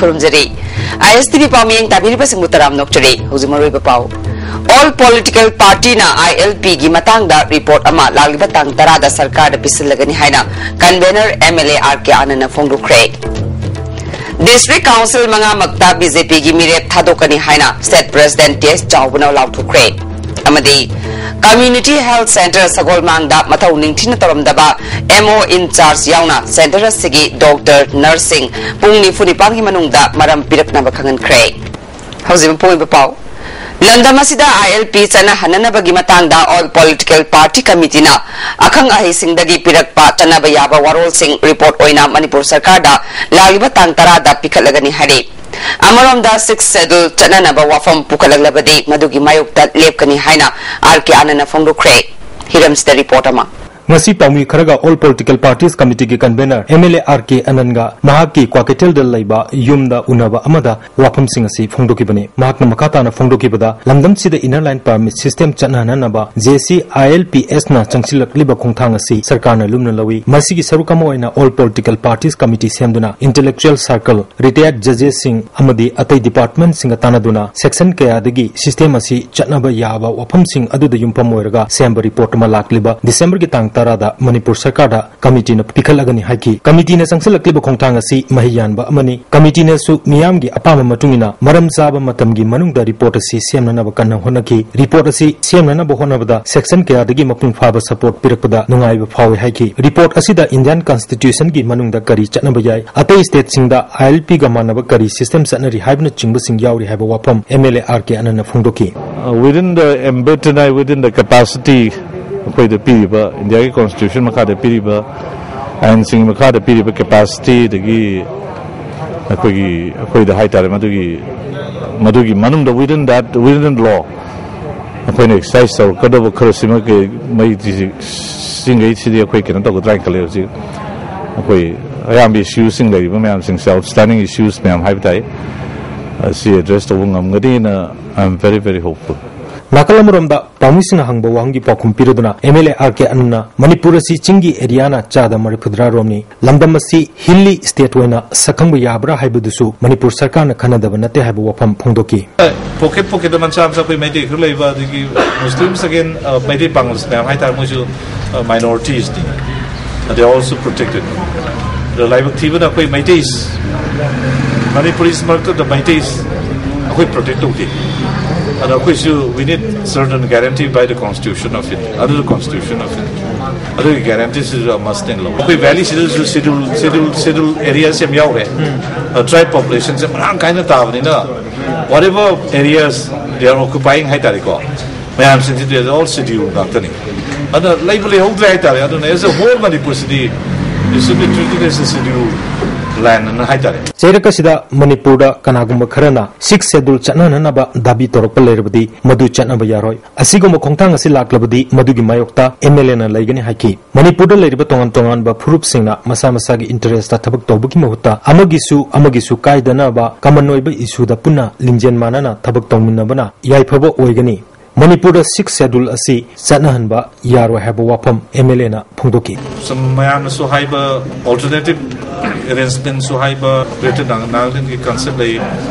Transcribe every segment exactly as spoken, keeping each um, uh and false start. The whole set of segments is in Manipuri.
ꯈꯨꯔꯨꯝꯖꯔꯤ꯫ ꯑꯥꯏ ꯑꯦꯁ ꯇꯤ ꯚꯤ ꯄꯥꯎꯃꯤꯌꯦꯡ ꯇꯥꯕꯤꯔꯤꯕꯁꯤꯡꯕꯨ ꯇꯔꯥꯝꯅ ꯑꯣꯛꯆꯔꯤ꯫ ꯍꯧꯖꯤꯛ ꯃꯔꯨꯑꯣꯏꯕ ꯄꯥꯎ꯫ All political party ꯅ ꯑꯥꯏ ꯑꯦꯜ ꯄꯤ ꯒꯤ ꯃꯇꯥꯡꯗ ꯔꯤꯄꯣꯔꯠ ꯑꯃ ꯂꯥꯛꯂꯤꯕ ꯇꯥꯡ ꯇꯔꯥꯗ ꯁꯔꯀꯥꯔꯗ ꯄꯤꯁꯤꯜꯂꯒꯅꯤ ꯍꯥꯏꯅ convenor M L A R K ꯑꯥꯅꯟꯗꯅ ꯐꯣꯡꯗꯣꯛꯈ꯭ꯔꯦ꯫ ꯗꯤꯁꯇ꯭ꯔꯤꯛ ꯀꯥꯎꯟꯁꯤꯜ ꯃꯉꯥꯃꯛꯇ ꯕꯤ ꯖꯦ ꯄꯤ ꯒꯤ ꯃꯤꯔꯦꯞ ꯊꯥꯗꯣꯛꯀꯅꯤ ꯍꯥꯏꯅ ꯁ꯭ꯇꯦꯠ ꯄ꯭ꯔꯦꯁꯤꯗꯦꯟꯠ ꯇꯤ ꯑꯦꯁ ꯆꯥꯎꯕꯅ ꯂꯥꯎꯊꯣꯛꯈ꯭ꯔꯦ꯫ ꯑꯃꯗꯤ ꯀꯝꯃ꯭ꯌꯨꯅꯤꯇꯤ ꯍꯦꯜꯊ ꯁꯦꯟꯇꯔ ꯁꯒꯣꯜꯃꯥꯡꯗ ꯃꯊꯧ ꯅꯤꯡꯊꯤꯅ ꯇꯧꯔꯝꯗꯕ ꯑꯦꯝ ꯑꯣ ꯏꯟ ꯆꯥꯔꯖ ꯌꯥꯎꯅ ꯁꯦꯟꯇꯔ ꯑꯁꯤꯒꯤ ꯗꯣꯛꯇꯔ, ꯅꯔꯁꯁꯤꯡ ꯄꯨꯡ ꯅꯤꯐꯨ ꯅꯤꯄꯥꯟꯒꯤ ꯃꯅꯨꯡꯗ ꯃꯔꯝ ꯄꯤꯔꯛꯅꯕ ꯈꯪꯍꯟꯈ꯭ꯔꯦ꯫ ꯍꯧꯖꯤꯛ ꯃꯄꯨꯡ ꯑꯣꯏꯕ ꯄꯥꯎ꯫ ꯂꯝꯗꯝ ꯑꯁꯤꯗ ꯑꯥꯏ ꯑꯦꯜ ꯄꯤ ꯆꯠꯅꯍꯟꯅꯅꯕꯒꯤ ꯃꯇꯥꯡꯗ All Political Party Committee ꯅ ꯑꯈꯪ ꯑꯍꯩꯁꯤꯡꯗꯒꯤ ꯄꯤꯔꯛꯄ ꯆꯠꯅꯕ ꯌꯥꯕ ꯋꯥꯔꯣꯜꯁꯤꯡ ꯔꯤꯄꯣꯔꯠ ꯑꯣꯏꯅ ꯃꯅꯤꯄꯨꯔ ꯁꯔꯀꯥꯔꯗ ꯂꯥꯛꯂꯤꯕ ꯇꯥꯡ ꯇꯔꯥꯗ ꯄꯤꯈꯠꯂꯒꯅꯤ ꯍꯥꯏꯔꯤ꯫ ꯑꯃꯔꯣꯝꯗ Sixth Schedule ꯆꯠꯅꯅꯕ ꯋꯥꯐꯝ ꯄꯨꯈꯠꯂꯛꯂꯕꯗꯤ ꯃꯗꯨꯒꯤ ꯃꯥꯌꯣꯛꯇ ꯂꯦꯞꯀꯅꯤ ꯍꯥꯏꯅ ꯑꯥꯔ ꯀꯦ ꯑꯥꯅꯟꯗꯅ ꯐꯣꯡꯗꯣꯛꯈ꯭ꯔꯦ꯫ ꯍꯤꯔꯝꯁꯤꯗ ꯔꯤꯄꯣꯔꯠ ꯑꯃ꯫ ꯉꯁꯤ ꯄꯥꯎꯃꯤ ꯈꯔꯒ All Political Parties Committee ꯒꯤ convenor M L A R K ꯑꯥꯅꯟꯗꯒ ꯃꯍꯥꯛꯀꯤ ꯀ꯭ꯋꯥꯀꯩꯊꯦꯜꯗ ꯂꯩꯕ ꯌꯨꯝꯗ ꯎꯅꯕ ꯑꯃꯗ ꯋꯥꯐꯝꯁꯤꯡ ꯑꯁꯤ ꯐꯣꯡꯗꯣꯛꯈꯤꯕꯅꯤ꯫ ꯃꯍꯥꯛꯅ ꯃꯈꯥ ꯇꯥꯅ ꯐꯣꯡꯗꯣꯛꯈꯤꯕꯗ, ꯂꯝꯗꯝꯁꯤꯗ Inner Line Permit System ꯆꯠꯅꯍꯟꯅꯕ J C I L P ꯑꯦꯁꯅ ꯆꯪꯁꯤꯜꯂꯛꯂꯤꯕ ꯈꯣꯡꯊꯥꯡ ꯑꯁꯤ ꯁꯔꯀꯥꯔꯅ ꯂꯨꯝꯅ ꯂꯧꯏ꯫ ꯃꯁꯤꯒꯤ ꯁꯔꯨꯛ ꯑꯃ ꯑꯣꯏꯅ All Political Parties Committee ꯁꯦꯝꯗꯨꯅ intellectual circle, retired judges ꯁꯤꯡ ꯑꯃꯗꯤ ꯑꯇꯩ department ꯁꯤꯡꯒ ꯇꯥꯟꯅꯗꯨꯅ section ꯀꯌꯥꯗꯒꯤ system ꯑꯁꯤ ꯆꯠꯅꯕ ꯌꯥꯕ ꯋꯥꯐꯝꯁꯤꯡ ꯑꯗꯨꯗ ꯌꯨꯝꯐꯝ ꯑꯣꯏꯔꯒ ꯁꯦꯝꯕ ꯔꯤꯄꯣꯔꯠ ꯑꯃ ꯂꯥꯛꯂꯤꯕ ꯗꯤꯁꯦꯝꯕꯔꯒꯤ ꯇꯥꯡ ꯇꯔꯥꯗ ꯃꯅꯤꯄꯨꯔ ꯁꯔꯀꯥꯔꯗ ꯀꯃꯤꯇꯤꯅ ꯄꯤꯈꯠꯂꯒꯅꯤ ꯍꯥꯏꯈꯤ꯫ ꯀꯃꯤꯇꯤꯅ ꯆꯪꯁꯤꯜꯂꯛꯂꯤꯕ ꯈꯣꯡꯊꯥꯡ ꯑꯁꯤ ꯃꯍꯩ ꯌꯥꯟꯕ ꯑꯃꯅꯤ꯫ ꯀꯃꯤꯇꯤꯅꯁꯨ ꯃꯤꯌꯥꯝꯒꯤ ꯑꯄꯥꯝꯕ ꯃꯇꯨꯡ ꯏꯟꯅ ꯃꯔꯝ ꯆꯥꯕ ꯃꯇꯝꯒꯤ ꯃꯅꯨꯡꯗ ꯔꯤꯄꯣꯔꯠ ꯑꯁꯤ ꯁꯦꯝꯅꯅꯕ ꯀꯟꯅ ꯍꯣꯠꯅꯈꯤ꯫ ꯔꯤꯄꯣꯔꯠ ꯑꯁꯤ ꯁꯦꯝꯅꯅꯕ ꯍꯣꯠꯅꯕꯗ section ꯀꯌꯥꯗꯒꯤ ꯃꯄꯨꯡ ꯐꯥꯕ support ꯄꯤꯔꯛꯄꯗ ꯅꯨꯡꯉꯥꯏꯕ ꯐꯥꯎꯏ ꯍꯥꯏꯈꯤ꯫ ꯔꯤꯄꯣꯔꯠ ꯑꯁꯤꯗ Indian Constitution ꯒꯤ ꯃꯅꯨꯡꯗ ꯀꯔꯤ ꯆꯠꯅꯕ ꯌꯥꯏ, ꯑꯇꯩ state ꯁꯤꯡꯗ ꯑꯥꯏ ꯑꯦꯜ ꯄꯤ ꯒ ꯃꯥꯟꯅꯕ ꯀꯔꯤ system ꯆꯠꯅꯔꯤ ꯍꯥꯏꯕꯅꯆꯤꯡꯕꯁꯤꯡ ꯌꯥꯎꯔꯤ ꯍꯥꯏꯕ ꯋꯥꯐꯝ M L A R K ꯑꯥꯅꯟꯗꯅ ꯐꯣꯡꯗꯣꯛꯈꯤ꯫ Uh, within the ambit and within the capacity ꯑꯩꯈꯣꯏꯗ ꯄꯤꯔꯤꯕ, ꯏꯟꯗꯤꯌꯥꯒꯤ constitution ꯃꯈꯥꯗ ꯄꯤꯔꯤꯕ, ꯑꯥꯏꯟꯁꯤꯡꯒꯤ ꯃꯈꯥꯗ ꯄꯤꯔꯤꯕ capacity, ꯑꯗꯒꯤ ꯑꯩꯈꯣꯏꯒꯤ, ꯑꯩꯈꯣꯏꯗ ꯍꯥꯏꯇꯥꯔꯦ, ꯃꯗꯨꯒꯤ, ꯃꯗꯨꯒꯤ ꯃꯅꯨꯡꯗ, within that, within the law, ꯑꯩꯈꯣꯏꯅ exercise ꯇꯧꯔꯛꯀꯗꯕ ꯈꯔꯁꯤꯃꯛꯀꯤ ꯃꯩ ꯆꯤꯡꯈꯩꯁꯤꯗꯤ ꯑꯩꯈꯣꯏ ꯀꯩꯅꯣ ꯇꯧꯒꯗ꯭ꯔꯥ ꯍꯥꯏꯅ ꯈꯜꯂꯦ꯫ ꯍꯧꯖꯤꯛ ꯑꯩꯈꯣꯏ ꯑꯌꯥꯝꯕ issues ꯁꯤꯡ ꯂꯩꯔꯤꯕ ꯃꯌꯥꯝꯁꯤꯡꯁꯦ, outstanding issues ꯃꯌꯥꯝ ꯍꯥꯏꯕ ꯇꯥꯏ, ꯑꯁꯤ address ꯇꯧꯕ ꯉꯝꯒꯅꯤꯅ I am very, very hopeful꯫ ꯅꯥꯀꯜ ꯑꯃꯔꯣꯝꯗ ꯄꯥꯎꯃꯤꯁꯤꯡꯅ ꯍꯪꯕ ꯋꯥꯍꯪꯒꯤ ꯄꯥꯎꯈꯨꯝ ꯄꯤꯔꯗꯨꯅ ꯑꯦꯝ ꯑꯦꯜ ꯑꯦ ꯑꯥꯔ ꯀꯦ ꯑꯅꯟꯅ ꯃꯅꯤꯄꯨꯔ ꯑꯁꯤ ꯆꯤꯡꯒꯤ ꯑꯦꯔꯤꯌꯥꯅ ꯆꯥꯗ ꯃꯔꯤꯐꯨꯇꯔꯥ ꯔꯣꯝꯅꯤ, ꯂꯝꯗꯝ ꯑꯁꯤ ꯍꯤꯜꯂꯤ ꯁ꯭ꯇꯦꯠ ꯑꯣꯏꯅ ꯁꯛꯈꯪꯕ ꯌꯥꯕ꯭ꯔꯥ ꯍꯥꯏꯕꯗꯨꯁꯨ ꯃꯅꯤꯄꯨꯔ ꯁꯔꯀꯥꯔꯅ ꯈꯟꯅꯗꯕ ꯅꯠꯇꯦ ꯍꯥꯏꯕ ꯋꯥꯐꯝ ꯐꯣꯡꯗꯣꯛꯈꯤ꯫ ꯄꯣꯀꯦꯠ ꯄꯣꯀꯦꯠꯇ ꯃꯆꯥ ꯃꯆꯥ ꯑꯩꯈꯣꯏ ꯃꯩꯇꯩ ꯈꯔ ꯂꯩꯕ, ꯑꯗꯒꯤ ꯃꯨꯁꯂꯤꯝꯁ ꯑꯦꯒꯦꯟ, ꯃꯩꯇꯩ ꯄꯥꯡꯒꯜꯁ ꯃꯌꯥꯝ ꯍꯥꯏꯇꯥꯔꯦ, ꯃꯣꯏꯁꯨ ꯃꯥꯏꯅꯣꯔꯤꯇꯤꯁꯅꯤ꯫ They are also protected. ꯑꯗꯣ ꯂꯥꯏꯕꯛ ꯊꯤꯕꯅ ꯑꯩꯈꯣꯏ ꯃꯩꯇꯩꯁ, ꯃꯅꯤꯄꯨꯔꯤꯁ ꯃꯔꯛꯇꯗ ꯃꯩꯇꯩꯁ ꯑꯩꯈꯣꯏ ꯄ꯭ꯔꯣꯇꯦꯛ ꯇꯧꯗꯦ꯫ ꯑꯗꯣ ꯑꯩꯈꯣꯏꯁꯨ we need certain guarantee by the constitution of India, under the constitution of India. ꯑꯗꯨꯒꯤ ꯒꯦꯔꯦꯟꯇꯤꯁꯤꯁꯨ ꯃꯁꯇꯦꯟ ꯂꯧ꯫ ꯑꯩꯈꯣꯏ ꯚꯦꯂꯤꯁꯤꯗꯁꯨ ꯁꯦꯗ꯭ꯌꯨꯜ ꯁꯦꯗ꯭ꯌꯨꯜ ꯁꯦꯗ꯭ꯌꯨꯜ ꯑꯦꯔꯤꯌꯥꯁ ꯌꯥꯝ ꯌꯥꯎꯔꯦ꯫ ꯇ꯭ꯔꯥꯏꯕ ꯄꯣꯄꯨꯂꯦꯁꯟꯁꯦ ꯃꯔꯥꯡ ꯀꯥꯏꯅ ꯇꯥꯕꯅꯤꯅ, whatever areas they are occupying ꯍꯥꯏꯇꯥꯔꯦꯀꯣ, ꯃꯌꯥꯝꯁꯤꯡꯁꯤꯗꯤ all schedule ꯉꯥꯛꯇꯅꯤ꯫ ꯑꯗꯨꯅ ꯂꯩꯕꯨ ꯂꯩꯍꯧꯗ꯭ꯔꯦ ꯍꯥꯏꯇꯥꯔꯦ꯫ ꯑꯗꯨꯅ as a whole ꯃꯅꯤꯄꯨꯔꯁꯤꯗꯤ it should be treated as a schedule land ꯑꯅ ꯍꯥꯏꯇꯥꯔꯦ꯫ ꯆꯩꯔꯛ ꯑꯁꯤꯗ ꯃꯅꯤꯄꯨꯔꯗ ꯀꯅꯥꯒꯨꯝꯕ ꯈꯔꯅ ꯁꯤꯛꯁ ꯁꯦꯗ꯭ꯌꯨꯜ ꯆꯠꯅꯍꯟꯅꯕ ꯗꯥꯕꯤ ꯇꯧꯔꯛꯄ ꯂꯩꯔꯕꯗꯤ ꯃꯗꯨ ꯆꯠꯅꯕ ꯌꯥꯔꯣꯏ꯫ ꯑꯁꯤꯒꯨꯝꯕ ꯈꯣꯡꯊꯥꯡ ꯑꯁꯤ ꯂꯥꯛꯂꯕꯗꯤ ꯃꯗꯨꯒꯤ ꯃꯥꯌꯣꯛꯇ ꯑꯦꯝ ꯑꯦꯜ ꯑꯦꯅ ꯂꯩꯒꯅꯤ ꯍꯥꯏꯈꯤ꯫ ꯃꯅꯤꯄꯨꯔꯗ ꯂꯩꯔꯤꯕ ꯇꯣꯉꯥꯟ ꯇꯣꯉꯥꯟꯕ ꯐꯨꯔꯨꯞꯁꯤꯡꯅ ꯃꯁꯥ ꯃꯁꯥꯒꯤ ꯏꯟꯇꯔꯦꯁꯇ ꯊꯕꯛ ꯇꯧꯕꯒꯤ ꯃꯍꯨꯠꯇ ꯑꯃꯒꯤꯁꯨ ꯑꯃꯒꯤꯁꯨ ꯀꯥꯏꯗꯅꯕ ꯀꯃꯟ ꯑꯣꯏꯕ ꯏꯁꯨꯗ ꯄꯨꯟꯅ ꯂꯤꯡꯖꯦꯜ ꯃꯥꯟꯅꯅ ꯊꯕꯛ ꯇꯧꯃꯤꯟꯅꯕꯅ ꯌꯥꯏꯐꯕ ꯑꯣꯏꯒꯅꯤ꯫ ꯃꯅꯤꯄꯨꯔꯗ ꯁꯤꯛꯁ ꯁꯦꯗ꯭ꯌꯨꯜ ꯑꯁꯤ ꯆꯠꯅꯍꯟꯕ ꯌꯥꯔꯣꯏ ꯍꯥꯏꯕ ꯋꯥꯐꯝ ꯑꯦꯝ ꯑꯦꯜ ꯑꯦꯅ ꯐꯣꯡꯗꯣꯛꯈꯤ꯫ ꯁꯨꯝ ꯃꯌꯥꯝꯅꯁꯨ ꯍꯥꯏꯕ ꯑꯣꯜꯇꯔꯅꯦꯇꯤꯚ ꯑꯦꯔꯦꯟꯖꯃꯦꯟꯁꯨ ꯍꯥꯏꯕ ꯒ꯭ꯔꯦꯇꯔ ꯅꯥꯒꯥꯂꯦꯟꯒꯤ ꯀꯟꯁꯦꯞ ꯂꯩ,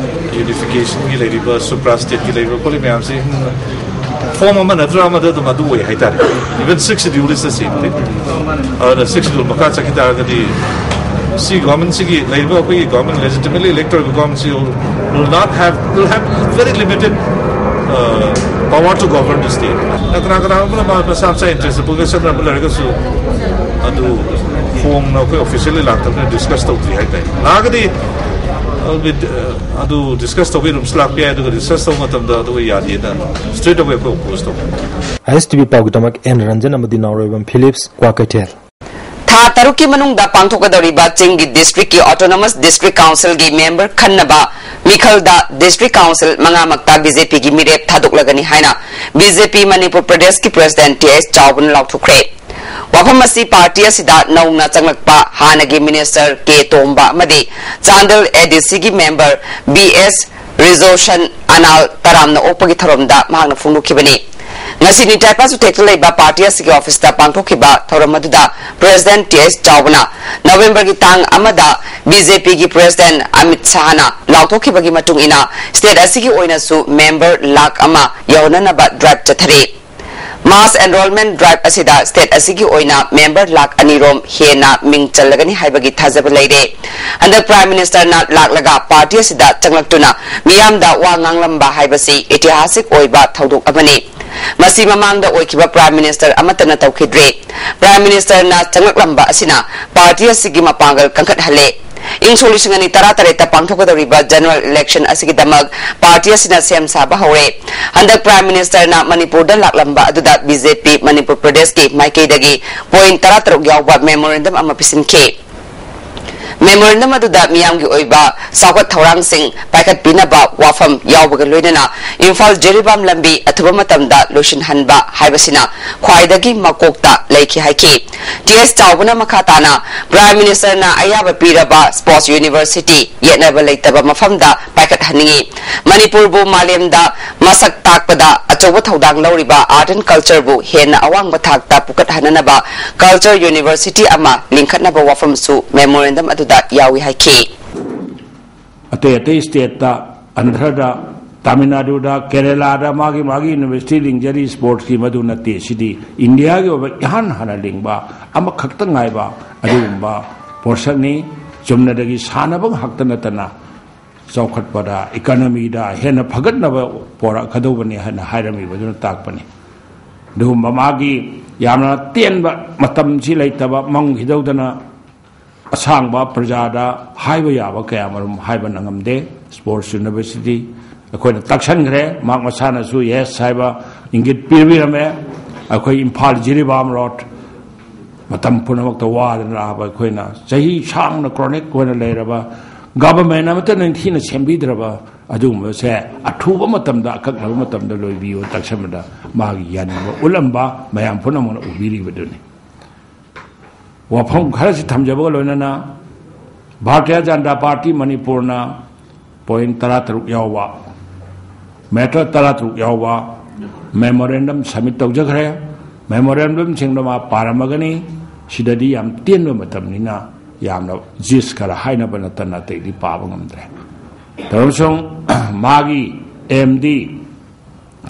ꯌꯨꯅꯤꯐꯤꯀꯦꯁꯟꯒꯤ ꯂꯩꯔꯤꯕ ꯁꯨꯄ꯭ꯔꯥ ꯁ꯭ꯇꯦꯠꯀꯤ ꯂꯩꯔꯤꯕ ꯈꯣꯠꯂꯤ ꯃꯌꯥꯝꯁꯦ ꯐꯣꯝ ꯑꯃ ꯅꯠꯇ꯭ꯔꯒ ꯑꯃꯗ ꯑꯗꯨꯝ ꯑꯗꯨ ꯑꯣꯏ ꯍꯥꯏꯇꯥꯔꯦ꯫ Even sixth schedule is the same thing. ꯑꯗꯨꯅ ꯁꯤꯛꯁ ꯁꯦꯗ꯭ꯌꯨꯜ ꯃꯈꯥ ꯆꯠꯈꯤ ꯇꯥꯔꯒꯗꯤ ꯁꯤ ꯒꯣꯔꯃꯦꯟꯁꯤꯒꯤ ꯂꯩꯔꯤꯕ ꯑꯩꯈꯣꯏꯒꯤ government ꯂꯦꯖꯤꯇꯤꯃꯦꯠꯂꯤ ꯏꯂꯦꯛꯇꯦꯗ ꯒꯣꯔꯃꯦꯟꯁꯤ will not have, will have very limited uh, power to govern the state. ꯀꯅꯥ ꯀꯅꯥꯒꯨꯝꯕꯅ ꯃꯥ ꯃꯁꯥ ꯃꯁꯥ ꯏꯟꯇꯔꯦꯁ ꯄꯨꯒꯦ ꯁꯝꯅ ꯂꯩꯔꯒꯁꯨ ꯑꯗꯨ ꯐꯣꯡꯅ ꯑꯩꯈꯣꯏ ꯑꯣꯐꯤꯁꯤꯌꯦꯜꯂꯤ ꯂꯥꯛꯇꯕꯅ ꯗꯤꯁꯀꯁ ꯇꯧꯗ꯭ꯔꯤ ꯍꯥꯏꯇꯥꯔꯦ꯫ ꯂꯥꯛꯑꯒꯗꯤ ꯑꯗꯨ ꯗꯤꯁꯀꯁ ꯇꯧꯕ ꯑꯗꯨꯝ ꯂꯥꯛꯄ ꯌꯥꯏ, ꯑꯗꯨꯒ ꯗꯤꯁꯀꯁ ꯇꯧꯕ ꯃꯇꯝꯗ ꯑꯗꯨꯒ ꯌꯥꯗꯦꯅ ꯁ꯭ꯇ꯭ꯔꯦꯠ ꯑꯋꯦ ꯑꯩꯈꯣꯏ ꯑꯣꯄꯣꯖ ꯇꯧꯕ꯫ ꯑꯥꯏ ꯑꯦꯁ ꯇꯤ ꯚꯤ ꯄꯥꯎꯒꯤꯗꯃꯛ ꯑꯦꯟ ꯔꯟꯖꯟ ꯑꯃꯗꯤ ꯅꯥꯎꯔꯦꯝꯕꯝ ꯐꯤꯂꯤꯞꯁ, ꯀ꯭ꯋꯥꯀꯩꯊꯦꯜ꯫ ꯊꯥ ꯇꯔꯨꯛꯀꯤ ꯃꯅꯨꯡꯗ ꯄꯥꯡꯊꯣꯛꯀꯗꯧꯔꯤꯕ ꯆꯤꯡꯒꯤ ꯗꯤꯁꯇ꯭ꯔꯤꯛꯀꯤ ꯑꯣꯇꯣꯅꯣꯃꯁ ꯗꯤꯁꯇ꯭ꯔꯤꯛ ꯀꯥꯎꯟꯁꯤꯜꯒꯤ ꯃꯦꯝꯕꯔ ꯈꯟꯅꯕ ꯃꯤꯈꯜꯗ ꯗꯤꯁꯇ꯭ꯔꯤꯛ ꯀꯥꯎꯟꯁꯤꯜ ꯃꯉꯥꯃꯛꯇ ꯕꯤ ꯖꯦ ꯄꯤꯒꯤ ꯃꯤꯔꯦꯞ ꯊꯥꯗꯣꯛꯂꯒꯅꯤ ꯍꯥꯏꯅ ꯕꯤ ꯖꯦ ꯄꯤ ꯃꯅꯤꯄꯨꯔ ꯄ꯭ꯔꯗꯦꯁꯀꯤ ꯄ꯭ꯔꯁꯤꯗꯦꯟꯠ ꯇꯤ ꯑꯦꯁ ꯆꯥꯎꯕꯅ ꯂꯥꯎꯊꯣꯛꯈ꯭ꯔꯦ꯫ ꯋꯥꯐꯝ ꯑꯁꯤ ꯄꯥꯔꯇꯤ ꯑꯁꯤꯗ ꯅꯧꯅ ꯆꯪꯂꯛꯄ ꯍꯥꯟꯅꯒꯤ ꯃꯤꯅꯤꯁꯇꯔ ꯀꯦ ꯇꯣꯝꯕ ꯑꯃꯗꯤ ꯆꯥꯟꯗꯦꯜ ꯑꯦ ꯗꯤ ꯁꯤꯒꯤ ꯃꯦꯝꯕꯔ ꯕꯤ ꯑꯦꯁ ꯔꯤꯖꯣꯁꯟ ꯑꯅꯥꯜ ꯇꯔꯥꯝꯅ ꯑꯣꯛꯄꯒꯤ ꯊꯧꯔꯝꯗ ꯃꯍꯥꯛꯅ ꯐꯣꯡꯗꯣꯛꯈꯤꯕꯅꯤ꯫ ꯉꯁꯤ ꯅꯤꯡꯇꯥꯏꯄꯥ ꯆꯨꯊꯦꯛꯇ ꯂꯩꯕ ꯄꯥꯔꯇꯤ ꯑꯁꯤꯒꯤ ꯑꯣꯐꯤꯁꯇ ꯄꯥꯡꯊꯣꯛꯈꯤꯕ ꯊꯧꯔꯝ ꯑꯗꯨꯗ ꯄ꯭ꯔꯦꯁꯤꯗꯦꯟꯠ ꯇꯤ ꯑꯦꯁ ꯆꯥꯎꯕꯅ ꯅꯕꯦꯝꯕꯔꯒꯤ ꯇꯥꯡ ꯑꯃꯗ ꯕꯤ ꯖꯦ ꯄꯤꯒꯤ ꯄ꯭ꯔꯦꯁꯤꯗꯦꯟꯠ ꯑꯃꯤꯠ ꯁꯥꯍꯅ ꯂꯥꯎꯊꯣꯛꯈꯤꯕꯒꯤ ꯃꯇꯨꯡ ꯏꯟꯅ ꯁ꯭ꯇꯦꯠ ꯑꯁꯤꯒꯤ ꯑꯣꯏꯅꯁꯨ ꯃꯦꯝꯕꯔ ꯂꯥꯈ ꯑꯃ ꯌꯧꯍꯟꯅꯅꯕ ꯗ꯭ꯔꯥꯏꯚ ꯆꯠꯊꯔꯤ꯫ ꯃꯥꯁ ꯑꯦꯟꯔꯣꯜꯃꯦꯟꯠ ꯗ꯭ꯔꯥꯏꯚ ꯑꯁꯤꯗ ꯁ꯭ꯇꯦꯠ ꯑꯁꯤꯒꯤ ꯑꯣꯏꯅ ꯃꯦꯝꯕꯔ ꯂꯥꯈ ꯑꯅꯤ ꯔꯣꯝ ꯍꯦꯟꯅ ꯃꯤꯡ ꯆꯜꯂꯒꯅꯤ ꯍꯥꯏꯕꯒꯤ ꯊꯥꯖꯕ ꯂꯩꯔꯦ꯫ ꯍꯟꯗꯛ ꯄ꯭ꯔꯥꯏꯝ ꯃꯤꯅꯤꯁꯇꯔꯅ ꯂꯥꯛꯂꯒ ꯄꯥꯔꯇꯤ ꯑꯁꯤꯗ ꯆꯪꯂꯛꯇꯨꯅ ꯃꯤꯌꯥꯝꯗ ꯋꯥ ꯉꯥꯡꯂꯝꯕ ꯍꯥꯏꯕꯁꯤ ꯏꯇꯤꯍꯥꯁꯤꯛ ꯑꯣꯏꯕ ꯊꯧꯗꯣꯛ ꯑꯃꯅꯤ꯫ ꯃꯁꯤ ꯃꯃꯥꯡꯗ ꯑꯣꯏꯈꯤꯕ ꯄ꯭ꯔꯥꯏꯝ ꯃꯤꯅꯤꯁꯇꯔ ꯑꯃꯠꯇꯅ ꯇꯧꯈꯤꯗ꯭ꯔꯤ꯫ ꯄ꯭ꯔꯥꯏꯝ ꯃꯤꯅꯤꯁꯇꯔꯅ ꯆꯪꯂꯛꯂꯝꯕ ꯑꯁꯤꯅ ꯄꯥꯔꯇꯤ ꯑꯁꯤꯒꯤ ꯃꯄꯥꯡꯒꯜ ꯀꯟꯈꯠꯍꯜꯂꯦ꯫ ꯏꯪ ꯁꯣꯛ ꯂꯤꯁꯤꯡ ꯑꯅꯤ ꯇꯔꯥ ꯇꯔꯦꯠꯇ ꯄꯥꯡꯊꯣꯛꯀꯗꯧꯔꯤꯕ ꯖꯦꯅꯔꯦꯜ ꯏꯂꯦꯛꯁꯟ ꯑꯁꯤꯒꯤꯗꯃꯛ ꯄꯥꯔꯇꯤ ꯑꯁꯤꯅ ꯁꯦꯝ ꯁꯥꯕ ꯍꯧꯔꯦ꯫ ꯍꯟꯗꯛ ꯄ꯭ꯔꯥꯏꯝ ꯃꯤꯅꯤꯁꯇꯔꯅ ꯃꯅꯤꯄꯨꯔꯗ ꯂꯥꯛꯂꯝꯕ ꯑꯗꯨꯗ ꯕꯤ ꯖꯦ ꯄꯤ ꯃꯅꯤꯄꯨꯔ ꯄ꯭ꯔꯗꯦꯁꯀꯤ ꯃꯥꯏꯀꯩꯗꯒꯤ ꯄꯣꯏꯟꯠ ꯇꯔꯥ ꯇꯔꯨꯛ ꯌꯥꯎꯕ ꯃꯦꯃꯣꯔꯦꯟꯗꯝ ꯑꯃ ꯄꯤꯁꯤꯟꯈꯤ꯫ ꯃꯦꯃꯣꯔꯦꯟꯗꯝ ꯑꯗꯨꯗ ꯃꯤꯌꯥꯝꯒꯤ ꯑꯣꯏꯕ ꯆꯥꯎꯈꯠ ꯊꯧꯔꯥꯡꯁꯤꯡ ꯄꯥꯏꯈꯠꯄꯤꯅꯕ ꯋꯥꯐꯝ ꯌꯥꯎꯕꯒ ꯂꯣꯏꯅꯅ ꯏꯝꯐꯥꯜ ꯖꯤꯔꯤꯕꯥꯝ ꯂꯝꯕꯤ ꯑꯊꯨꯕ ꯃꯇꯝꯗ ꯂꯣꯏꯁꯤꯟꯍꯟꯕ ꯍꯥꯏꯕꯁꯤꯅ ꯈ꯭ꯋꯥꯏꯗꯒꯤ ꯃꯀꯣꯛꯇ ꯂꯩꯈꯤ ꯍꯥꯏꯈꯤ꯫ ꯇꯤ ꯑꯦꯁ ꯆꯥꯎꯕꯅ ꯃꯈꯥ ꯇꯥꯅ ꯄ꯭ꯔꯥꯏꯝ ꯃꯤꯅꯤꯁꯇꯔꯅ ꯑꯌꯥꯕ ꯄꯤꯔꯕ ꯁ꯭ꯄꯣꯔꯠꯁ ꯌꯨꯅꯤꯚꯔꯁꯤꯇꯤ ꯌꯦꯠꯅꯕ ꯂꯩꯇꯕ ꯃꯐꯝꯗ ꯄꯥꯏꯈꯠꯍꯟꯅꯤꯡꯏ꯫ ꯃꯅꯤꯄꯨꯔꯕꯨ ꯃꯥꯂꯦꯝꯗ ꯃꯁꯛ ꯇꯥꯛꯄꯗ ꯑꯆꯧꯕ ꯊꯧꯗꯥꯡ ꯂꯧꯔꯤꯕ ꯑꯥꯔꯠ ꯑꯦꯟ ꯀꯜꯆꯔꯕꯨ ꯍꯦꯟꯅ ꯑꯋꯥꯡꯕ ꯊꯥꯛꯇ ꯄꯨꯈꯠꯍꯟꯅꯅꯕ ꯀꯜꯆꯔ ꯌꯨꯅꯤꯚꯔꯁꯤꯇꯤ ꯑꯃ ꯂꯤꯡꯈꯠꯅꯕ ꯋꯥꯐꯝꯁꯨ ꯃꯦꯃꯣꯔꯦꯟꯗꯝ ꯑꯗꯨꯗ ꯌꯥꯎꯏ ꯍꯥꯏꯈꯤ꯫ ꯑꯇꯩ ꯑꯇꯩ ꯁ꯭ꯇꯦꯠꯇ, ꯑꯟꯙ꯭ꯔꯗ, ꯇꯥꯃꯤꯜ ꯅꯥꯗꯨꯗ, ꯀꯦꯔꯦꯂꯥꯗ ꯃꯥꯒꯤ ꯃꯥꯒꯤ ꯌꯨꯅꯤꯚꯔꯁꯤꯇꯤ ꯂꯤꯡꯖꯔꯤ ꯁ꯭ꯄꯣꯔꯠꯁꯀꯤ꯫ ꯃꯗꯨ ꯅꯠꯇꯦ, ꯁꯤꯗꯤ ꯏꯟꯗꯤꯌꯥꯒꯤ ꯑꯣꯏꯕ ꯏꯍꯥꯟ ꯍꯥꯟꯅ ꯂꯤꯡꯕ ꯑꯃꯈꯛꯇ ꯉꯥꯏꯕ ꯑꯗꯨꯒꯨꯝꯕ ꯄꯣꯠꯁꯛꯅꯤ꯫ ꯆꯨꯝꯅꯗꯒꯤ ꯁꯥꯟꯅꯕ ꯉꯥꯛꯇ ꯅꯠꯇꯅ ꯆꯥꯎꯈꯠꯄꯗ, ꯏꯀꯅꯃꯤꯗ ꯍꯦꯟꯅ ꯐꯒꯠꯅꯕ ꯄꯣꯔꯛꯀꯗꯧꯕꯅꯤ ꯍꯥꯏꯅ ꯍꯥꯏꯔꯝꯃꯤꯕꯗꯨꯅ ꯇꯥꯛꯄꯅꯤ꯫ ꯑꯗꯨꯒꯨꯝꯕ ꯃꯥꯒꯤ ꯌꯥꯝꯅ ꯇꯦꯟꯕ ꯃꯇꯝꯁꯤ ꯂꯩꯇꯕ, ꯃꯝꯈꯤꯗꯧꯗꯅ ꯑꯁꯥꯡꯕ ꯄ꯭ꯔꯖꯥꯗ ꯍꯥꯏꯕ ꯌꯥꯕ ꯀꯌꯥ ꯃꯔꯨꯝ ꯍꯥꯏꯕ ꯅꯪꯉꯝꯗꯦ꯫ ꯁ꯭ꯄꯣꯔꯠꯁ ꯌꯨꯅꯤꯚꯔꯁꯤꯇꯤ ꯑꯩꯈꯣꯏꯅ ꯇꯥꯛꯁꯟꯈ꯭ꯔꯦ꯫ ꯃꯍꯥꯛ ꯃꯁꯥꯅꯁꯨ ꯌꯦꯁ ꯍꯥꯏꯕ ꯏꯪꯒꯤꯠ ꯄꯤꯕꯤꯔꯝꯃꯦ꯫ ꯑꯩꯈꯣꯏ ꯏꯝꯐꯥꯜ ꯖꯤꯔꯤꯕꯥꯝ ꯔꯣꯗ ꯃꯇꯝ ꯄꯨꯝꯅꯃꯛꯇ ꯋꯥꯗꯅ ꯂꯥꯛꯑꯕ ꯑꯩꯈꯣꯏꯅ ꯆꯍꯤ ꯁꯥꯡꯅ ꯀ꯭ꯔꯣꯅꯤꯛ ꯑꯣꯏꯅ ꯂꯩꯔꯕ ꯒꯚꯔꯟꯃꯦꯟꯠ ꯑꯃꯠꯇꯅ ꯅꯤꯡꯊꯤꯅ ꯁꯦꯝꯕꯤꯗ꯭ꯔꯕ ꯑꯗꯨꯒꯨꯝꯕꯁꯦ ꯑꯊꯨꯕ ꯃꯇꯝꯗ, ꯑꯀꯛꯅꯕ ꯃꯇꯝꯗ ꯂꯣꯏꯕꯤꯌꯨ ꯇꯥꯛꯁꯟꯕꯗ ꯃꯥꯒꯤ ꯌꯥꯅꯤꯡꯕ ꯎꯠꯂꯝꯕ ꯃꯌꯥꯝ ꯄꯨꯝꯅꯃꯛꯅ ꯎꯕꯤꯔꯤꯕꯗꯨꯅꯤ꯫ ꯋꯥꯐꯝ ꯈꯔꯁꯤ ꯊꯝꯖꯕꯒ ꯂꯣꯏꯅꯅ ꯚꯥꯔꯇꯤꯌ ꯖꯅꯇꯥ ꯄꯥꯔꯇꯤ ꯃꯅꯤꯄꯨꯔꯅ ꯄꯣꯏꯟ ꯇꯔꯥꯇꯔꯨꯛ ꯌꯥꯎꯕ, ꯃꯦꯇꯔ ꯇꯔꯥꯇꯔꯨꯛ ꯌꯥꯎꯕ ꯃꯦꯃꯣꯔꯦꯟꯗꯝ ꯁꯕꯃꯤꯠ ꯇꯧꯖꯈ꯭ꯔꯦ꯫ ꯃꯦꯃꯣꯔꯦꯟꯗꯝꯁꯤꯡꯗꯣ ꯃꯥ ꯄꯥꯔꯝꯃꯒꯅꯤ꯫ ꯁꯤꯗꯗꯤ ꯌꯥꯝ ꯇꯦꯟꯕ ꯃꯇꯝꯅꯤꯅ ꯌꯥꯝꯅ ꯖꯤꯁ ꯈꯔ ꯍꯥꯏꯅꯕ ꯅꯠꯇꯅ ꯑꯇꯩꯗꯤ ꯄꯥꯕ ꯉꯝꯗ꯭ꯔꯦ꯫ ꯇꯧꯔꯁꯨ ꯃꯥꯒꯤ ꯑꯦꯝꯗꯤ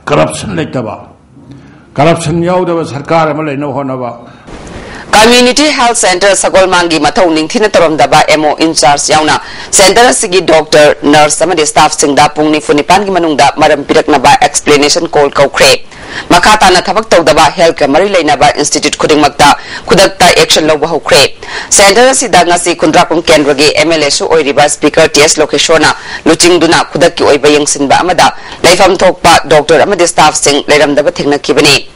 ꯀꯔꯞꯁꯟ ꯂꯩꯇꯕ, ꯀꯔꯞꯁꯟ ꯌꯥꯎꯗꯕ ꯁꯔꯀꯥꯔ ꯑꯃ ꯂꯩꯅꯕ ꯍꯣꯠꯅꯕ꯫ ꯀꯝꯃ꯭ꯌꯨꯅꯤꯇꯤ ꯍꯦꯜꯊ ꯁꯦꯟꯇꯔ ꯁꯒꯣꯜꯃꯥꯡꯒꯤ ꯃꯊꯧ ꯅꯤꯡꯊꯤꯅ ꯇꯧꯔꯝꯗꯕ ꯑꯦꯝ ꯑꯣ ꯏꯟꯆꯥꯔꯖ ꯌꯥꯎꯅ ꯁꯦꯟꯇꯔ ꯑꯁꯤꯒꯤ ꯗꯣꯛꯇꯔ, ꯅꯔꯁ ꯑꯃꯗꯤ ꯁ꯭ꯇꯥꯐꯁꯤꯡꯗ ꯄꯨꯡ ꯅꯤꯐꯨ ꯅꯤꯄꯥꯟꯒꯤ ꯃꯅꯨꯡꯗ ꯃꯔꯝ ꯄꯤꯔꯛꯅꯕ ꯑꯦꯛꯁꯄ꯭ꯂꯦꯅꯦꯁꯟ ꯀꯣꯜ ꯀꯧꯈ꯭ꯔꯦ꯫ ꯃꯈꯥ ꯇꯥꯅ ꯊꯕꯛ ꯇꯧꯗꯕ ꯍꯦꯜꯊꯀ ꯃꯔꯤ ꯂꯩꯅꯕ ꯏꯟꯁꯇꯤꯇ꯭ꯌꯨꯠ ꯈꯨꯗꯤꯡꯃꯛꯇ ꯈꯨꯗꯛꯇ ꯑꯦꯛꯁꯟ ꯂꯧꯕ ꯍꯧꯈ꯭ꯔꯦ꯫ ꯁꯦꯟꯇꯔ ꯑꯁꯤꯗ ꯉꯁꯤ ꯈꯨꯟꯗ꯭ꯔꯥꯛꯄꯝ ꯀꯦꯟꯗ꯭ꯔꯒꯤ ꯑꯦꯝ ꯑꯦꯜ ꯑꯦꯁꯨ ꯑꯣꯏꯔꯤꯕ ꯁ꯭ꯄꯤꯀꯔ ꯇꯤ ꯑꯦꯁ ꯂꯣꯀꯦꯁꯣꯔꯅ ꯂꯨꯆꯤꯡꯗꯨꯅ ꯈꯨꯗꯛꯀꯤ ꯑꯣꯏꯕ ꯌꯦꯡꯁꯤꯟꯕ ꯑꯃꯗ ꯂꯩꯐꯝ ꯊꯣꯛꯄ ꯗꯣꯛꯇꯔ ꯑꯃꯗꯤ ꯁ꯭ꯇꯥꯐꯁꯤꯡ ꯂꯩꯔꯝꯗꯕ ꯊꯦꯡꯅꯈꯤꯕꯅꯤ꯫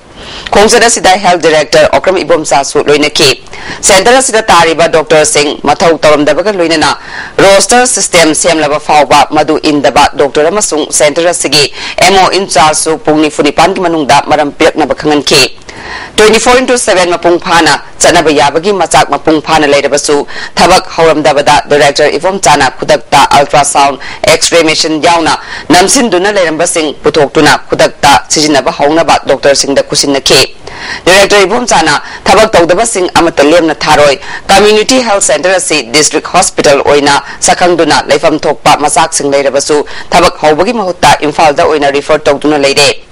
ꯈꯣꯡꯆꯠ ꯑꯁꯤꯗ ꯍꯦꯜꯊ ꯗꯤꯔꯦꯛꯇꯔ ꯑꯣꯀ꯭ꯔꯝ ꯏꯕꯣꯝꯆꯥꯁꯨ ꯂꯣꯏꯅꯈꯤ꯫ ꯁꯦꯟꯇꯔ ꯑꯁꯤꯗ ꯇꯥꯔꯤꯕ ꯗꯣꯛꯇꯔꯁꯤꯡ ꯃꯊꯧ ꯇꯧꯔꯝꯗꯕꯒ ꯂꯣꯏꯅꯅ ꯔꯣꯁꯇꯔ ꯁꯤꯁꯇꯦꯝ ꯁꯦꯝꯂꯕ ꯐꯥꯎꯕ ꯃꯗꯨ ꯏꯟꯗꯕ ꯗꯣꯛꯇꯔ ꯑꯃꯁꯨꯡ ꯁꯦꯟꯇꯔ ꯑꯁꯤꯒꯤ ꯑꯦꯝ ꯑꯣ ꯏꯟꯆꯥꯔꯖꯁꯨ ꯄꯨꯡ ꯅꯤꯐꯨ ꯅꯤꯄꯥꯟꯒꯤ ꯃꯅꯨꯡꯗ ꯃꯔꯝ ꯄꯤꯔꯛꯅꯕ ꯈꯪꯍꯟꯈꯤ꯫ Twenty four into seven ꯃꯄꯨꯡ ꯐꯥꯅ ꯆꯠꯅꯕ ꯌꯥꯕꯒꯤ ꯃꯆꯥꯛ ꯃꯄꯨꯡ ꯐꯥꯅ ꯂꯩꯔꯕꯁꯨ ꯊꯕꯛ ꯍꯧꯔꯝꯗꯕꯗ ꯗꯤꯔꯦꯛꯇꯔ ꯏꯕꯣꯝꯆꯥꯅ ꯈꯨꯗꯛꯇ ꯑꯜꯇ꯭ꯔꯥꯁꯥꯎꯟ, ꯑꯦꯛꯁꯔꯦ ꯃꯦꯁꯤꯟ ꯌꯥꯎꯅ ꯅꯝꯁꯤꯟꯗꯨꯅ ꯂꯩꯔꯝꯕꯁꯤꯡ ꯄꯨꯊꯣꯛꯇꯨꯅ ꯈꯨꯗꯛꯇ ꯁꯤꯖꯤꯟꯅꯕ ꯍꯧꯅꯕ ꯗꯣꯛꯇꯔꯁꯤꯡꯗ ꯈꯨꯠꯁꯤꯟꯅꯈꯤ꯫ ꯗꯤꯔꯦꯛꯇꯔ ꯏꯕꯣꯝꯆꯥꯅ ꯊꯕꯛ ꯇꯧꯗꯕꯁꯤꯡ ꯑꯃꯠꯇ ꯂꯦꯝꯅ ꯊꯥꯔꯣꯏ, ꯀꯝꯃ꯭ꯌꯨꯅꯤꯇꯤ ꯍꯦꯜꯊ ꯁꯦꯟꯇꯔ ꯑꯁꯤ ꯗꯤꯁꯇ꯭ꯔꯤꯛ ꯍꯣꯁꯄꯤꯇꯥꯜ ꯑꯣꯏꯅ ꯁꯛꯈꯪꯗꯨꯅ ꯂꯩꯐꯝ ꯊꯣꯛꯄ ꯃꯆꯥꯛꯁꯤꯡ ꯂꯩꯔꯕꯁꯨ ꯊꯕꯛ ꯍꯧꯕꯒꯤ ꯃꯍꯨꯠꯇ ꯏꯝꯐꯥꯜꯗ ꯑꯣꯏꯅ ꯔꯤꯐꯔ ꯇꯧꯗꯨꯅ ꯂꯩꯔꯦ꯫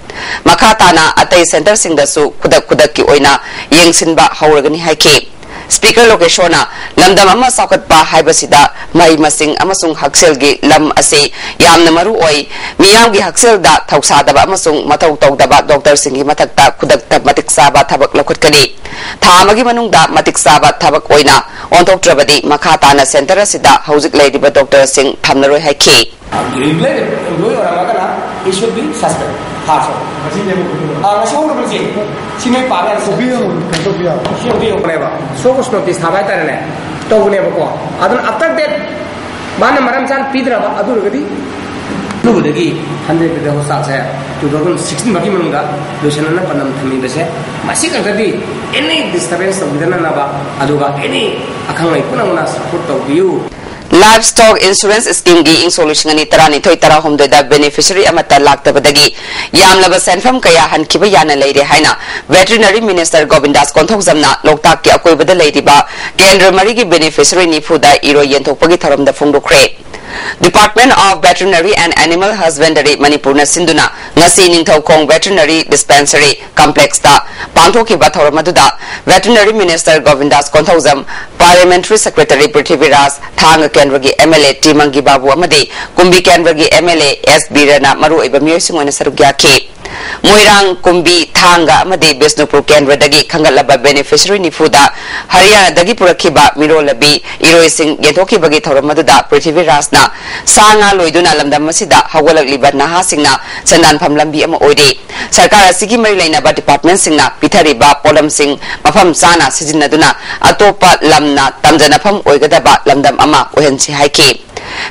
ꯃꯈꯥ ꯇꯥꯅ ꯑꯇꯩ ꯁꯦꯟꯇꯔꯁꯤꯡꯗꯁꯨ ꯈꯨꯗꯛ ꯈꯨꯗꯛꯀꯤ ꯑꯣꯏꯅ ꯌꯦꯡꯁꯤꯟꯕ ꯍꯧꯔꯒꯅꯤ ꯍꯥꯏꯈꯤ꯫ ꯁ꯭ꯄꯤꯀꯔ ꯂꯣꯀꯦꯁꯣꯔꯅ ꯂꯝꯗꯝ ꯑꯃ ꯆꯥꯎꯈꯠꯄ ꯍꯥꯏꯕꯁꯤꯗ ꯃꯍꯩ ꯃꯁꯤꯡ ꯑꯃꯁꯨꯡ ꯍꯛꯁꯦꯜꯒꯤ ꯂꯝ ꯑꯁꯤ ꯌꯥꯝꯅ ꯃꯔꯨ ꯑꯣꯏ꯫ ꯃꯤꯌꯥꯝꯒꯤ ꯍꯛꯁꯦꯜꯗ ꯊꯧꯁꯥꯗꯕ ꯑꯃꯁꯨꯡ ꯃꯊꯧ ꯇꯧꯗꯕ ꯗꯣꯛꯇꯔꯁꯤꯡꯒꯤ ꯃꯊꯛꯇ ꯈꯨꯗꯛꯇ ꯃꯇꯤꯛ ꯆꯥꯕ ꯊꯕꯛ ꯂꯧꯈꯠꯀꯅꯤ꯫ ꯊꯥ ꯑꯃꯒꯤ ꯃꯅꯨꯡꯗ ꯃꯇꯤꯛ ꯆꯥꯕ ꯊꯕꯛ ꯑꯣꯏꯅ ꯑꯣꯟꯊꯣꯛꯇ꯭ꯔꯕꯗꯤ ꯃꯈꯥ ꯇꯥꯅ ꯁꯦꯟꯇꯔ ꯑꯁꯤꯗ ꯍꯧꯖꯤꯛ ꯂꯩꯔꯤꯕ ꯗꯣꯛꯇꯔꯁꯤꯡ ꯊꯝꯂꯔꯣꯏ ꯍꯥꯏꯈꯤ꯫ ꯔꯤꯒꯨꯂꯔ ꯑꯦꯝꯄ꯭ꯂꯣꯌꯤ ꯑꯣꯏꯔꯝꯃꯒꯅ it should be suspend, ꯊꯥ ꯁꯦ꯫ ꯑꯥ, ꯉꯁꯤ ꯍꯧꯔꯕꯅꯤ ꯁꯤ꯫ ꯁꯤ ꯅꯣꯏ ꯄꯥꯕ ꯌꯥꯔꯦ꯫ ꯀꯣꯄꯤ ꯑꯃ, ꯀꯣꯄꯤ ꯑꯃ꯫ ꯁꯤ ꯍꯧꯗꯤ ꯌꯧꯔꯛꯄꯅꯦꯕ꯫ ꯁꯣ ꯀꯣꯁ ꯅꯣꯇꯤꯁ ꯊꯥꯕ ꯍꯥꯏꯇꯥꯔꯦꯅꯦ꯫ ꯇꯧꯕꯅꯦꯕꯀꯣ꯫ ꯑꯗꯨꯅ after that ꯃꯥꯅ ꯃꯔꯝ ꯆꯥꯅ ꯄꯤꯗ꯭ꯔꯕ ꯑꯗꯨ ꯑꯣꯏꯔꯒꯗꯤ ꯑꯗꯨꯕꯨꯗꯒꯤ ꯍꯟꯗ꯭ꯔꯦꯠ ꯄꯤꯗ ꯍꯣꯁꯇꯥꯜꯁꯦ two thousand sixteen ꯐꯥꯎꯒꯤ ꯃꯅꯨꯡꯗ ꯂꯣꯏꯁꯤꯟꯅꯅ ꯄꯥꯟꯗꯝ ꯊꯝꯃꯤꯕꯁꯦ ꯃꯁꯤ ꯈꯛꯇꯗꯤ any disturbance ꯇꯧꯕꯤꯗꯅꯅꯕ ꯑꯗꯨꯒ any ꯑꯈꯪ ꯑꯍꯩ ꯄꯨꯝꯅꯃꯛꯅ support ꯇꯧꯕꯤꯌꯨ꯫ Livestock Insurance Scheme ꯒꯤ ꯏꯪ ꯁꯣꯛ ꯂꯤꯁꯤꯡ ꯑꯅꯤ ꯇꯔꯥꯅꯤꯊꯣꯏ ꯇꯔꯥꯍꯨꯝꯗꯣꯏꯗ beneficiary ꯑꯃꯠꯇ ꯂꯥꯛꯇꯕꯗꯒꯤ ꯌꯥꯝꯂꯕ ꯁꯦꯟꯐꯝ ꯀꯌꯥ ꯍꯟꯈꯤꯕ ꯌꯥꯅ ꯂꯩꯔꯦ ꯍꯥꯏꯅ Veterinary Minister ꯒꯣꯕꯤꯟꯗꯥꯁ ꯀꯣꯟꯊꯧꯖꯝꯅ ꯂꯣꯛꯇꯥꯛꯀꯤ ꯑꯀꯣꯏꯕꯗ ꯂꯩꯔꯤꯕ ꯀꯦꯟꯗ꯭ꯔ ꯃꯔꯤꯒꯤ beneficiary ꯅꯤꯐꯨꯗ ꯏꯔꯣꯏ ꯌꯦꯟꯊꯣꯛꯄꯒꯤ ꯊꯧꯔꯝꯗ ꯐꯣꯡꯗꯣꯛꯈ꯭ꯔꯦ꯫ Department of Veterinary and Animal Husbandry ꯃꯅꯤꯄꯨꯔꯅ ꯁꯤꯟꯗꯨꯅ ꯉꯁꯤ ꯅꯤꯡꯊꯧꯈꯣꯡ Veterinary Dispensary Complexꯇ ꯄꯥꯡꯊꯣꯛꯈꯤꯕ ꯊꯧꯔꯝ ꯑꯗꯨꯗ Veterinary Minister ꯒꯣꯕꯤꯟꯗꯥꯁ Konthoujam, Parliamentary Secretary Prithviraj, ꯊꯥꯡꯒ ꯀꯦꯟꯗ꯭ꯔꯒꯤ MLA ꯇꯤ ꯃꯪꯒꯤ ꯕꯥꯕꯨ ꯑꯃꯗꯤ ꯀꯨꯝꯕꯤ ꯀꯦꯟꯗ꯭ꯔꯒꯤ MLA ꯑꯦꯁ ꯕꯤꯔꯅ ꯃꯔꯨꯑꯣꯏꯕ ꯃꯤꯑꯣꯏꯁꯤꯡ ꯑꯣꯏꯅ ꯁꯔꯨꯛ ꯌꯥꯈꯤ꯫ ꯃꯣꯏꯔꯥꯡ, ꯀꯨꯝꯕꯤ, ꯊꯥꯡꯒ ꯑꯃꯗꯤ ꯕꯤꯁꯅꯨꯄꯨꯔ ꯀꯦꯟꯗ꯭ꯔꯗꯒꯤ ꯈꯟꯒꯠꯂꯕ beneficiary ꯅꯤꯐꯨꯗ ꯍꯔꯤꯌꯥꯅꯥꯗꯒꯤ ꯄꯨꯔꯛꯈꯤꯕ ꯃꯤꯔꯣꯜꯂꯕꯤ ꯏꯔꯣꯏꯁꯤꯡ ꯌꯦꯟꯊꯣꯛꯈꯤꯕꯒꯤ ꯊꯧꯔꯝ ꯑꯗꯨꯗ ꯄ꯭ꯔꯤꯊꯤꯕꯤꯔꯥꯖꯅ ꯁꯥ ꯉꯥ ꯂꯣꯏꯗꯨꯅ ꯂꯝꯗꯝ ꯑꯁꯤꯗ ꯍꯧꯒꯠꯂꯛꯂꯤꯕ ꯅꯍꯥꯁꯤꯡꯅ ꯁꯦꯟꯗꯥꯟꯐꯝ ꯂꯝꯕꯤ ꯑꯃ ꯑꯣꯏꯔꯦ꯫ ꯁꯔꯀꯥꯔ ꯑꯁꯤꯒꯤ ꯃꯔꯤ ꯂꯩꯅꯕ departmentꯁꯤꯡꯅ ꯄꯤꯊꯔꯤꯕ ꯄꯣꯠꯂꯝꯁꯤꯡ ꯃꯐꯝ ꯆꯥꯅ ꯁꯤꯖꯤꯟꯅꯗꯨꯅ ꯑꯇꯣꯞꯄ ꯂꯝꯅ ꯇꯝꯖꯅꯐꯝ ꯑꯣꯏꯒꯗꯕ ꯂꯝꯗꯝ ꯑꯃ ꯑꯣꯏꯍꯟꯁꯤ ꯍꯥꯏꯈꯤ꯫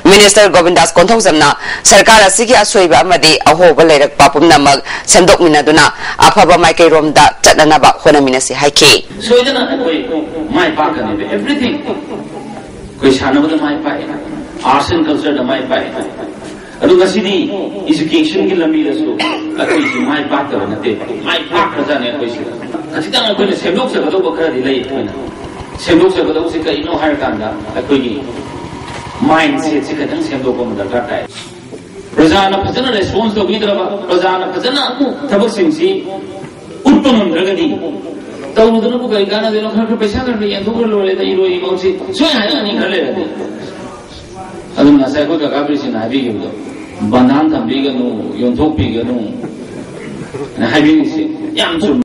Minister ꯒꯣꯕꯤꯟꯗꯥꯁ ꯀꯣꯟꯊꯧꯖꯝꯅ ꯁꯔꯀꯥꯔ ꯑꯁꯤꯒꯤ ꯑꯁꯣꯏꯕ ꯑꯃꯗꯤ ꯑꯍꯣꯕ ꯂꯩꯔꯛꯄ ꯄꯨꯝꯅꯃꯛ ꯁꯦꯝꯗꯣꯛꯃꯤꯟꯅꯗꯨꯅ ꯑꯐꯕ ꯃꯥꯏꯀꯩꯔꯣꯝꯗ ꯆꯠꯅꯅꯕ ꯍꯣꯠꯅꯃꯤꯟꯅꯁꯤ ꯍꯥꯏꯈꯤ꯫ ꯁꯣꯏꯗꯅ ꯑꯩꯈꯣꯏ ꯃꯥꯏ ꯄꯥꯛꯀꯅꯦꯕ, everything꯫ ꯑꯩꯈꯣꯏ ꯁꯥꯟꯅꯕꯗ ꯃꯥꯏ ꯄꯥꯛꯑꯦ, arts and cultureꯗ ꯃꯥꯏ ꯄꯥꯛꯑꯦ, ꯑꯗꯨ ꯉꯁꯤꯗꯤ educationꯒꯤ ꯂꯝꯕꯤꯗꯁꯨ ꯑꯩꯈꯣꯏꯁꯤ ꯃꯥꯏ ꯄꯥꯛꯇꯕ ꯅꯠꯇꯦ, ꯃꯥꯏ ꯄꯥꯛꯈ꯭ꯔꯖꯥꯠꯅꯤ꯫ ꯑꯩꯈꯣꯏꯁꯤ ꯈꯖꯤꯛꯇꯪ ꯑꯩꯈꯣꯏꯅ ꯁꯦꯝꯗꯣꯛꯆꯒꯗꯧꯕ ꯈꯔꯗꯤ ꯂꯩ꯫ ꯑꯩꯈꯣꯏꯅ ꯁꯦꯝꯗꯣꯛꯆꯒꯗꯧꯕꯁꯤ ꯀꯔꯤꯅꯣ ꯍꯥꯏꯔꯀꯥꯟꯗ ꯑꯩꯈꯣꯏꯒꯤ mindsetꯁꯤ ꯈꯤꯇꯪ ꯁꯦꯝꯗꯣꯛꯄ ꯑꯃ ꯗꯔꯀꯥꯔ ꯇꯥꯏ꯫ ꯄ꯭ꯔꯖꯥꯅ ꯐꯖꯅ response ꯇꯧꯕꯤꯗ꯭ꯔꯕ, ꯄ꯭ꯔꯖꯥꯅ ꯐꯖꯅ ꯊꯕꯛꯁꯤꯡꯁꯤ ꯎꯠꯄ ꯉꯝꯗ꯭ꯔꯒꯗꯤ ꯇꯧꯔꯨꯗꯅꯕꯨ ꯀꯔꯤ ꯀꯥꯟꯅꯗꯣꯏꯅꯣ? ꯈꯔ ꯈꯔ ꯄꯩꯁꯥ ꯈꯔ ꯈꯔ ꯌꯦꯟꯊꯣꯛꯈ꯭ꯔ ꯂꯣꯏꯔꯦꯗ, ꯏꯔꯣꯏ ꯏꯃꯧꯁꯤ ꯁꯣꯏ ꯍꯥꯏꯔꯛꯑꯅꯤ ꯈꯔ ꯂꯩꯔꯗꯤ꯫ ꯑꯗꯨꯅ ꯉꯁꯥꯏ ꯑꯩꯈꯣꯏ ꯀꯀꯥ ꯕꯤꯔꯁꯤꯅ ꯍꯥꯏꯕꯤꯈꯤꯕꯗꯣ, ꯕꯟꯗꯥꯟ ꯊꯝꯕꯤꯒꯅꯨ, ꯌꯣꯟꯊꯣꯛꯄꯤꯒꯅꯨ ꯍꯥꯏꯅ ꯍꯥꯏꯕꯤꯔꯤꯁꯦ ꯌꯥꯝ ꯆꯨꯝꯃꯤ꯫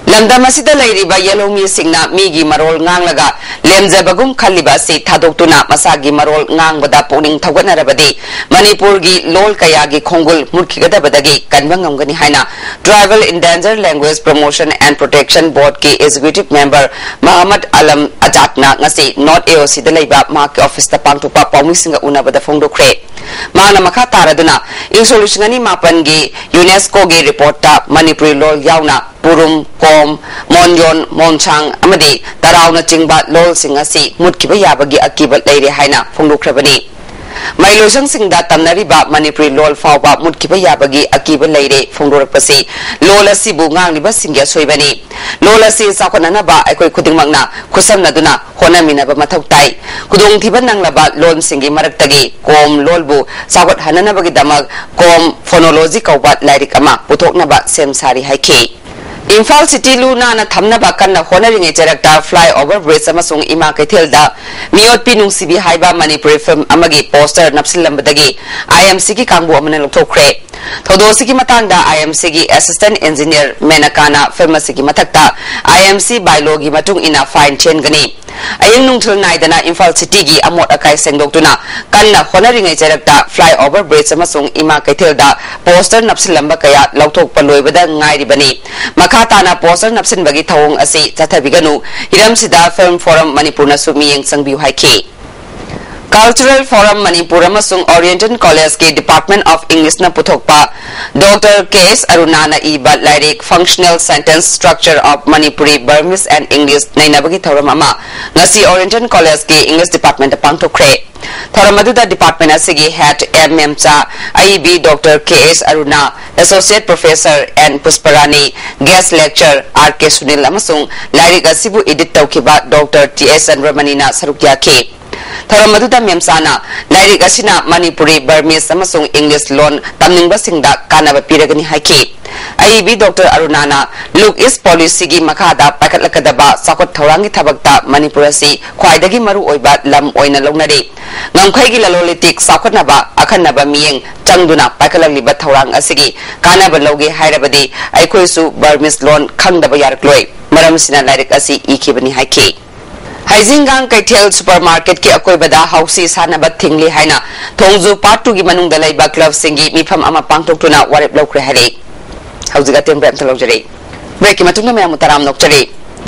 ꯂꯝꯗꯝ ꯑꯁꯤꯗ ꯂꯩꯔꯤꯕ ꯌꯦꯜꯍꯧꯃꯤꯁꯤꯡꯅ ꯃꯤꯒꯤ ꯃꯔꯣꯜ ꯉꯥꯡꯂꯒ ꯂꯦꯝꯖꯕꯒꯨꯝ ꯈꯜꯂꯤꯕ ꯑꯁꯤ ꯊꯥꯗꯣꯛꯇꯨꯅ ꯃꯁꯥꯒꯤ ꯃꯔꯣꯜ ꯉꯥꯡꯕꯗ ꯄꯨꯛꯅꯤꯡ ꯊꯧꯒꯠꯅꯔꯕꯗꯤ ꯃꯅꯤꯄꯨꯔꯒꯤ ꯂꯣꯜ ꯀꯌꯥꯒꯤ ꯈꯣꯡꯒꯨꯜ ꯃꯨꯠꯈꯤꯒꯗꯕꯗꯒꯤ ꯀꯟꯕ ꯉꯝꯒꯅꯤ ꯍꯥꯏꯅ Tribal Endangered Language Promotion and Protection Boardꯀꯤ Executive Member ꯃꯍꯃꯗ Alam ꯑꯖꯥꯗꯅ ꯉꯁꯤ North AOCꯗ ꯂꯩꯕ ꯃꯍꯥꯛꯀꯤ officeꯇ ꯄꯥꯡꯊꯣꯛꯄ ꯄꯥꯎꯃꯤꯁꯤꯡꯒ ꯎꯅꯕꯗ ꯐꯣꯡꯗꯣꯛꯈ꯭ꯔꯦ꯫ ꯃꯍꯥꯛꯅ ꯃꯈꯥ ꯇꯥꯔꯗꯨꯅ ꯏꯪ ꯁꯣꯛ ꯂꯤꯁꯤꯡ ꯑꯅꯤ ꯃꯥꯄꯟꯒꯤ UNESCOꯒꯤ reportꯇ ꯃꯅꯤꯄꯨꯔꯤ ꯂꯣꯜ ꯌꯥꯎꯅ ꯎꯔꯨꯝ, ꯀꯣꯝ, ꯃꯣꯟꯌꯣꯟ, ꯃꯣꯟꯁꯥꯡ ꯑꯃꯗꯤ ꯇꯔꯥꯎꯅꯆꯤꯡꯕ ꯂꯣꯜꯁꯤꯡ ꯑꯁꯤ ꯃꯨꯠꯈꯤꯕ ꯌꯥꯕꯒꯤ ꯑꯀꯤꯕ ꯂꯩꯔꯦ ꯍꯥꯏꯅ ꯐꯣꯡꯗꯣꯛꯈ꯭ꯔꯕꯅꯤ꯫ ꯃꯍꯩꯂꯣꯏꯁꯪꯁꯤꯡꯗ ꯇꯝꯅꯔꯤꯕ ꯃꯅꯤꯄꯨꯔꯤ ꯂꯣꯜ ꯐꯥꯎꯕ ꯃꯨꯠꯈꯤꯕ ꯌꯥꯕꯒꯤ ꯑꯀꯤꯕ ꯂꯩꯔꯦ ꯐꯣꯡꯗꯣꯔꯛꯄꯁꯤ ꯂꯣꯜ ꯑꯁꯤꯕꯨ ꯉꯥꯡꯂꯤꯕꯁꯤꯡꯒꯤ ꯑꯁꯣꯏꯕꯅꯤ꯫ ꯂꯣꯜ ꯑꯁꯤ ꯆꯥꯎꯈꯠꯅꯅꯕ ꯑꯩꯈꯣꯏ ꯈꯨꯗꯤꯡꯃꯛꯅ ꯈꯨꯠꯁꯝꯅꯗꯨꯅ ꯍꯣꯠꯅꯃꯤꯟꯅꯕ ꯃꯊꯧ ꯇꯥꯏ꯫ ꯈꯨꯗꯣꯡꯊꯤꯕ ꯅꯪꯂꯕ ꯂꯣꯟꯁꯤꯡꯒꯤ ꯃꯔꯛꯇꯒꯤ ꯀꯣꯝ ꯂꯣꯜꯕꯨ ꯆꯥꯎꯈꯠꯍꯟꯅꯅꯕꯒꯤꯗꯃꯛ ꯀꯣꯝ ꯐꯣꯅꯣꯂꯣꯖꯤ ꯀꯧꯕ ꯂꯥꯏꯔꯤꯛ ꯑꯃ ꯄꯨꯊꯣꯛꯅꯕ ꯁꯦꯝ ꯁꯥꯔꯤ ꯍꯥꯏꯈꯤ꯫ ꯏꯝꯐꯥꯜ ꯁꯤꯇꯤ ꯂꯨ ꯅꯥꯟꯅ ꯊꯝꯅꯕ ꯀꯟꯅ ꯍꯣꯠꯅꯔꯤꯉꯩ ꯆꯩꯔꯛꯇ flyover bridge ꯑꯃꯁꯨꯡ ꯏꯃꯥ ꯀꯩꯊꯦꯜꯗ ꯃꯤꯑꯣꯠꯄꯤ ꯅꯨꯡꯁꯤꯕꯤ ꯍꯥꯏꯕ ꯃꯅꯤꯄꯨꯔꯤ ꯐꯤꯂꯝ ꯑꯃꯒꯤ ꯄꯣꯁꯇꯔ ꯅꯞꯁꯤꯜꯂꯝꯕꯗꯒꯤ ꯑꯥꯏ ꯑꯦꯝ ꯁꯤꯒꯤ ꯀꯥꯡꯕꯨ ꯑꯃꯅ ꯂꯧꯊꯣꯛꯈ꯭ꯔꯦ꯫ ꯊꯧꯗꯣꯛ ꯑꯁꯤꯒꯤ ꯃꯇꯥꯡꯗ ꯑꯥꯏ ꯑꯦꯝ ꯁꯤꯒꯤ assistant engineer ꯃꯦꯅꯀꯥꯅ ꯐꯤꯂꯝ ꯑꯁꯤꯒꯤ ꯃꯊꯛꯇ ꯑꯥꯏ ꯑꯦꯝ ꯁꯤ ꯕꯥꯏꯂꯣꯒꯤ ꯃꯇꯨꯡ ꯏꯟꯅ fine ꯊꯤꯍꯟꯒꯅꯤ꯫ ꯑꯍꯤꯡ ꯅꯨꯡꯊꯤꯜ ꯅꯥꯏꯗꯅ ꯏꯝꯐꯥꯜ ꯁꯤꯇꯤꯒꯤ ꯑꯃꯣꯠ ꯑꯀꯥꯏ ꯁꯦꯡꯗꯣꯛꯇꯨꯅ ꯀꯟꯅ ꯍꯣꯠꯅꯔꯤꯉꯩ ꯆꯩꯔꯛꯇ flyover bridge ꯑꯃꯁꯨꯡ ꯏꯃꯥ ꯀꯩꯊꯦꯜꯗ ꯄꯣꯁꯇꯔ ꯅꯞꯁꯤꯜꯂꯝꯕ ꯀꯌꯥ ꯂꯧꯊꯣꯛꯄ ꯂꯣꯏꯕꯗ ꯉꯥꯏꯔꯤꯕꯅꯤ꯫ ꯃꯈꯥ ꯇꯥꯅ ꯄꯣꯁꯇꯔ ꯅꯞꯁꯤꯟꯕꯒꯤ ꯊꯧꯑꯣꯡ ꯑꯁꯤ ꯆꯠꯊꯕꯤꯒꯅꯨ꯫ ꯍꯤꯔꯝꯁꯤꯗ Film Forum ꯃꯅꯤꯄꯨꯔꯅꯁꯨ ꯃꯤꯠꯌꯦꯡ ꯆꯪꯕꯤꯌꯨ ꯍꯥꯏꯈꯤ꯫ Cultural Forum ꯃꯅꯤꯄꯨꯔ ꯑꯃꯁꯨꯡ Oriental College ꯀꯤ Department of English ꯅ ꯄꯨꯊꯣꯛꯄ ꯗꯣꯛꯇꯔ ꯀꯦ ꯑꯦꯁ ꯑꯔꯨꯅꯥꯅ ꯏꯕ ꯂꯥꯏꯔꯤꯛ Functional Sentence Structure of Manipuri, Burmese and English ꯅꯩꯅꯕꯒꯤ ꯊꯧꯔꯝ ꯑꯃ ꯉꯁꯤ Oriental College ꯀꯤ English Department ꯇ ꯄꯥꯡꯊꯣꯛꯈ꯭ꯔꯦ꯫ ꯊꯧꯔꯝ ꯑꯗꯨꯗ department ꯑꯁꯤꯒꯤ head ꯑꯦꯝ ꯃꯦꯝꯆꯥ, ꯑꯏꯕꯤ doctor K S Aruna, Associate Professor N Pushparani, guest lecturer R K Sunil ꯑꯃꯁꯨꯡ ꯂꯥꯏꯔꯤꯛ ꯑꯁꯤꯕꯨ edit ꯇꯧꯈꯤꯕ ꯗꯣꯛꯇꯔ ꯇꯤ ꯑꯦꯁ ꯆꯟꯗ꯭ꯔꯃꯅꯤꯅ ꯁꯔꯨꯛ ꯌꯥꯈꯤ꯫ ꯊꯧꯔꯝ ꯑꯗꯨꯗ ꯃꯦꯝꯆꯥꯅ ꯂꯥꯏꯔꯤꯛ ꯑꯁꯤꯅ ꯃꯅꯤꯄꯨꯔꯤ, Burmese ꯑꯃꯁꯨꯡ English ꯂꯣꯟ ꯇꯝꯅꯤꯡꯕꯁꯤꯡꯗ ꯀꯥꯟꯅꯕ ꯄꯤꯔꯒꯅꯤ ꯍꯥꯏꯈꯤ꯫ ꯑꯏꯕꯤ ꯗꯣꯛꯇꯔ ꯑꯔꯨꯅꯥꯅ Look East Policy ꯒꯤ ꯃꯈꯥꯗ ꯄꯥꯏꯈꯠꯂꯛꯀꯗꯕ ꯆꯥꯎꯈꯠ ꯊꯧꯔꯥꯡꯒꯤ ꯊꯕꯛꯇ ꯃꯅꯤꯄꯨꯔ ꯑꯁꯤ ꯈ꯭ꯋꯥꯏꯗꯒꯤ ꯃꯔꯨ ꯑꯣꯏꯕ ꯂꯝ ꯑꯣꯏꯅ ꯂꯧꯅꯔꯤ꯫ ꯉꯝꯈꯩꯒꯤ ꯂꯂꯣꯟ ꯏꯇꯤꯛ ꯆꯥꯎꯈꯠꯅꯕ ꯑꯈꯟꯅꯕ ꯃꯤꯠꯌꯦꯡ ꯆꯪꯗꯨꯅ ꯄꯥꯏꯈꯠꯂꯛꯂꯤꯕ ꯊꯧꯔꯥꯡ ꯑꯁꯤꯒꯤ ꯀꯥꯟꯅꯕ ꯂꯧꯒꯦ ꯍꯥꯏꯔꯕꯗꯤ ꯑꯩꯈꯣꯏꯁꯨ Burmese ꯂꯣꯟ ꯈꯪꯗꯕ ꯌꯥꯔꯛꯂꯣꯏ꯫ ꯃꯔꯝꯁꯤꯅ ꯂꯥꯏꯔꯤꯛ ꯑꯁꯤ ꯏꯈꯤꯕꯅꯤ ꯍꯥꯏꯈꯤ꯫ ꯍꯩꯖꯤꯡꯒꯥꯡ ꯀꯩꯊꯦꯜ supermarket ꯀꯤ ꯑꯀꯣꯏꯕꯗ ꯍꯥꯎꯁꯤ ꯁꯥꯟꯅꯕ ꯊꯤꯡꯂꯤ ꯍꯥꯏꯅ ꯊꯣꯡꯖꯨ part two ꯒꯤ ꯃꯅꯨꯡꯗ ꯂꯩꯕ club ꯁꯤꯡꯒꯤ ꯃꯤꯐꯝ ꯑꯃ ꯄꯥꯡꯊꯣꯛꯇꯨꯅ ꯋꯥꯔꯦꯞ ꯂꯧꯈ꯭ꯔꯦ ꯍꯥꯏꯔꯛꯏ꯫ ꯍꯧꯖꯤꯛ ꯑꯇꯦꯟꯕ ꯑꯝꯇ ꯂꯧꯖꯔꯛꯏ꯫ Break ꯀꯤ ꯃꯇꯨꯡꯗ ꯃꯌꯥꯝꯕꯨ ꯇꯔꯥꯝꯅ ꯑꯣꯛꯆꯔꯤ꯫